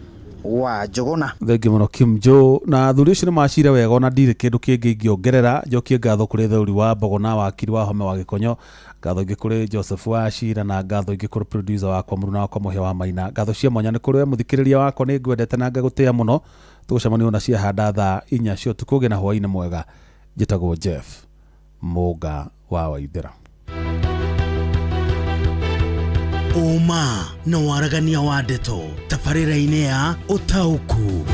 wa Njũgũna. Thengiũ mũno, Kim Jo. Na athuri acio nĩ macire wega, ona ndirĩ kĩndũ kĩngĩ ingĩongerera. Njokie ngatho kũrĩ Theuri wa Mbogo na wakiri wa Home wa Gĩkonyo, ngatho ingĩ kũrĩ Joseph wa Cira, na ngatho ingĩ kũrĩ producer wakwa, mũruna wakwa Mũhĩa wa Maina. Ngatho cia mwanya nĩ kũrĩ we mũthikĩrĩria wakwa, nĩ ngwendete na ngagũtĩa mũno. Tũgũcemania ona ciahanda thaa 4 cia ũtukũ. Ũgĩe na hwaĩ-inĩ mwega. Njĩtagwo Jeff Mũnga wa Waithĩra. Ũma na waragania wa ndeto tabarĩra-inĩ ya Ũtaũku.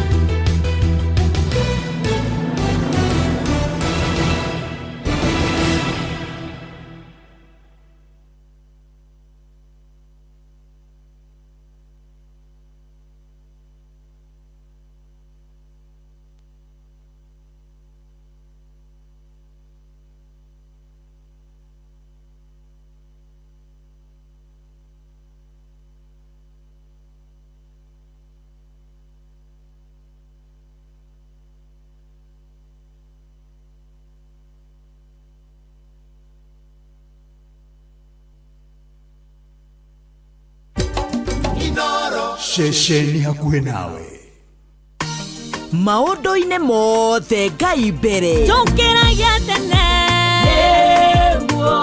Ceceni hakuhĩ nawe. Maũndũ-inĩ mothe Ngai mbere. Tũkĩragia tene nĩguo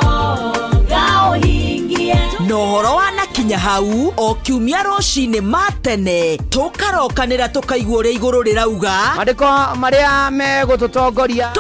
ngaũhingie. Na ũhoro wanakinya hau, o kiumia rũcinĩ ma tene tũkarokanĩra tũkaigua ũrĩa igũrũ rĩrauga. Mandĩko marĩa megũtũtongoria.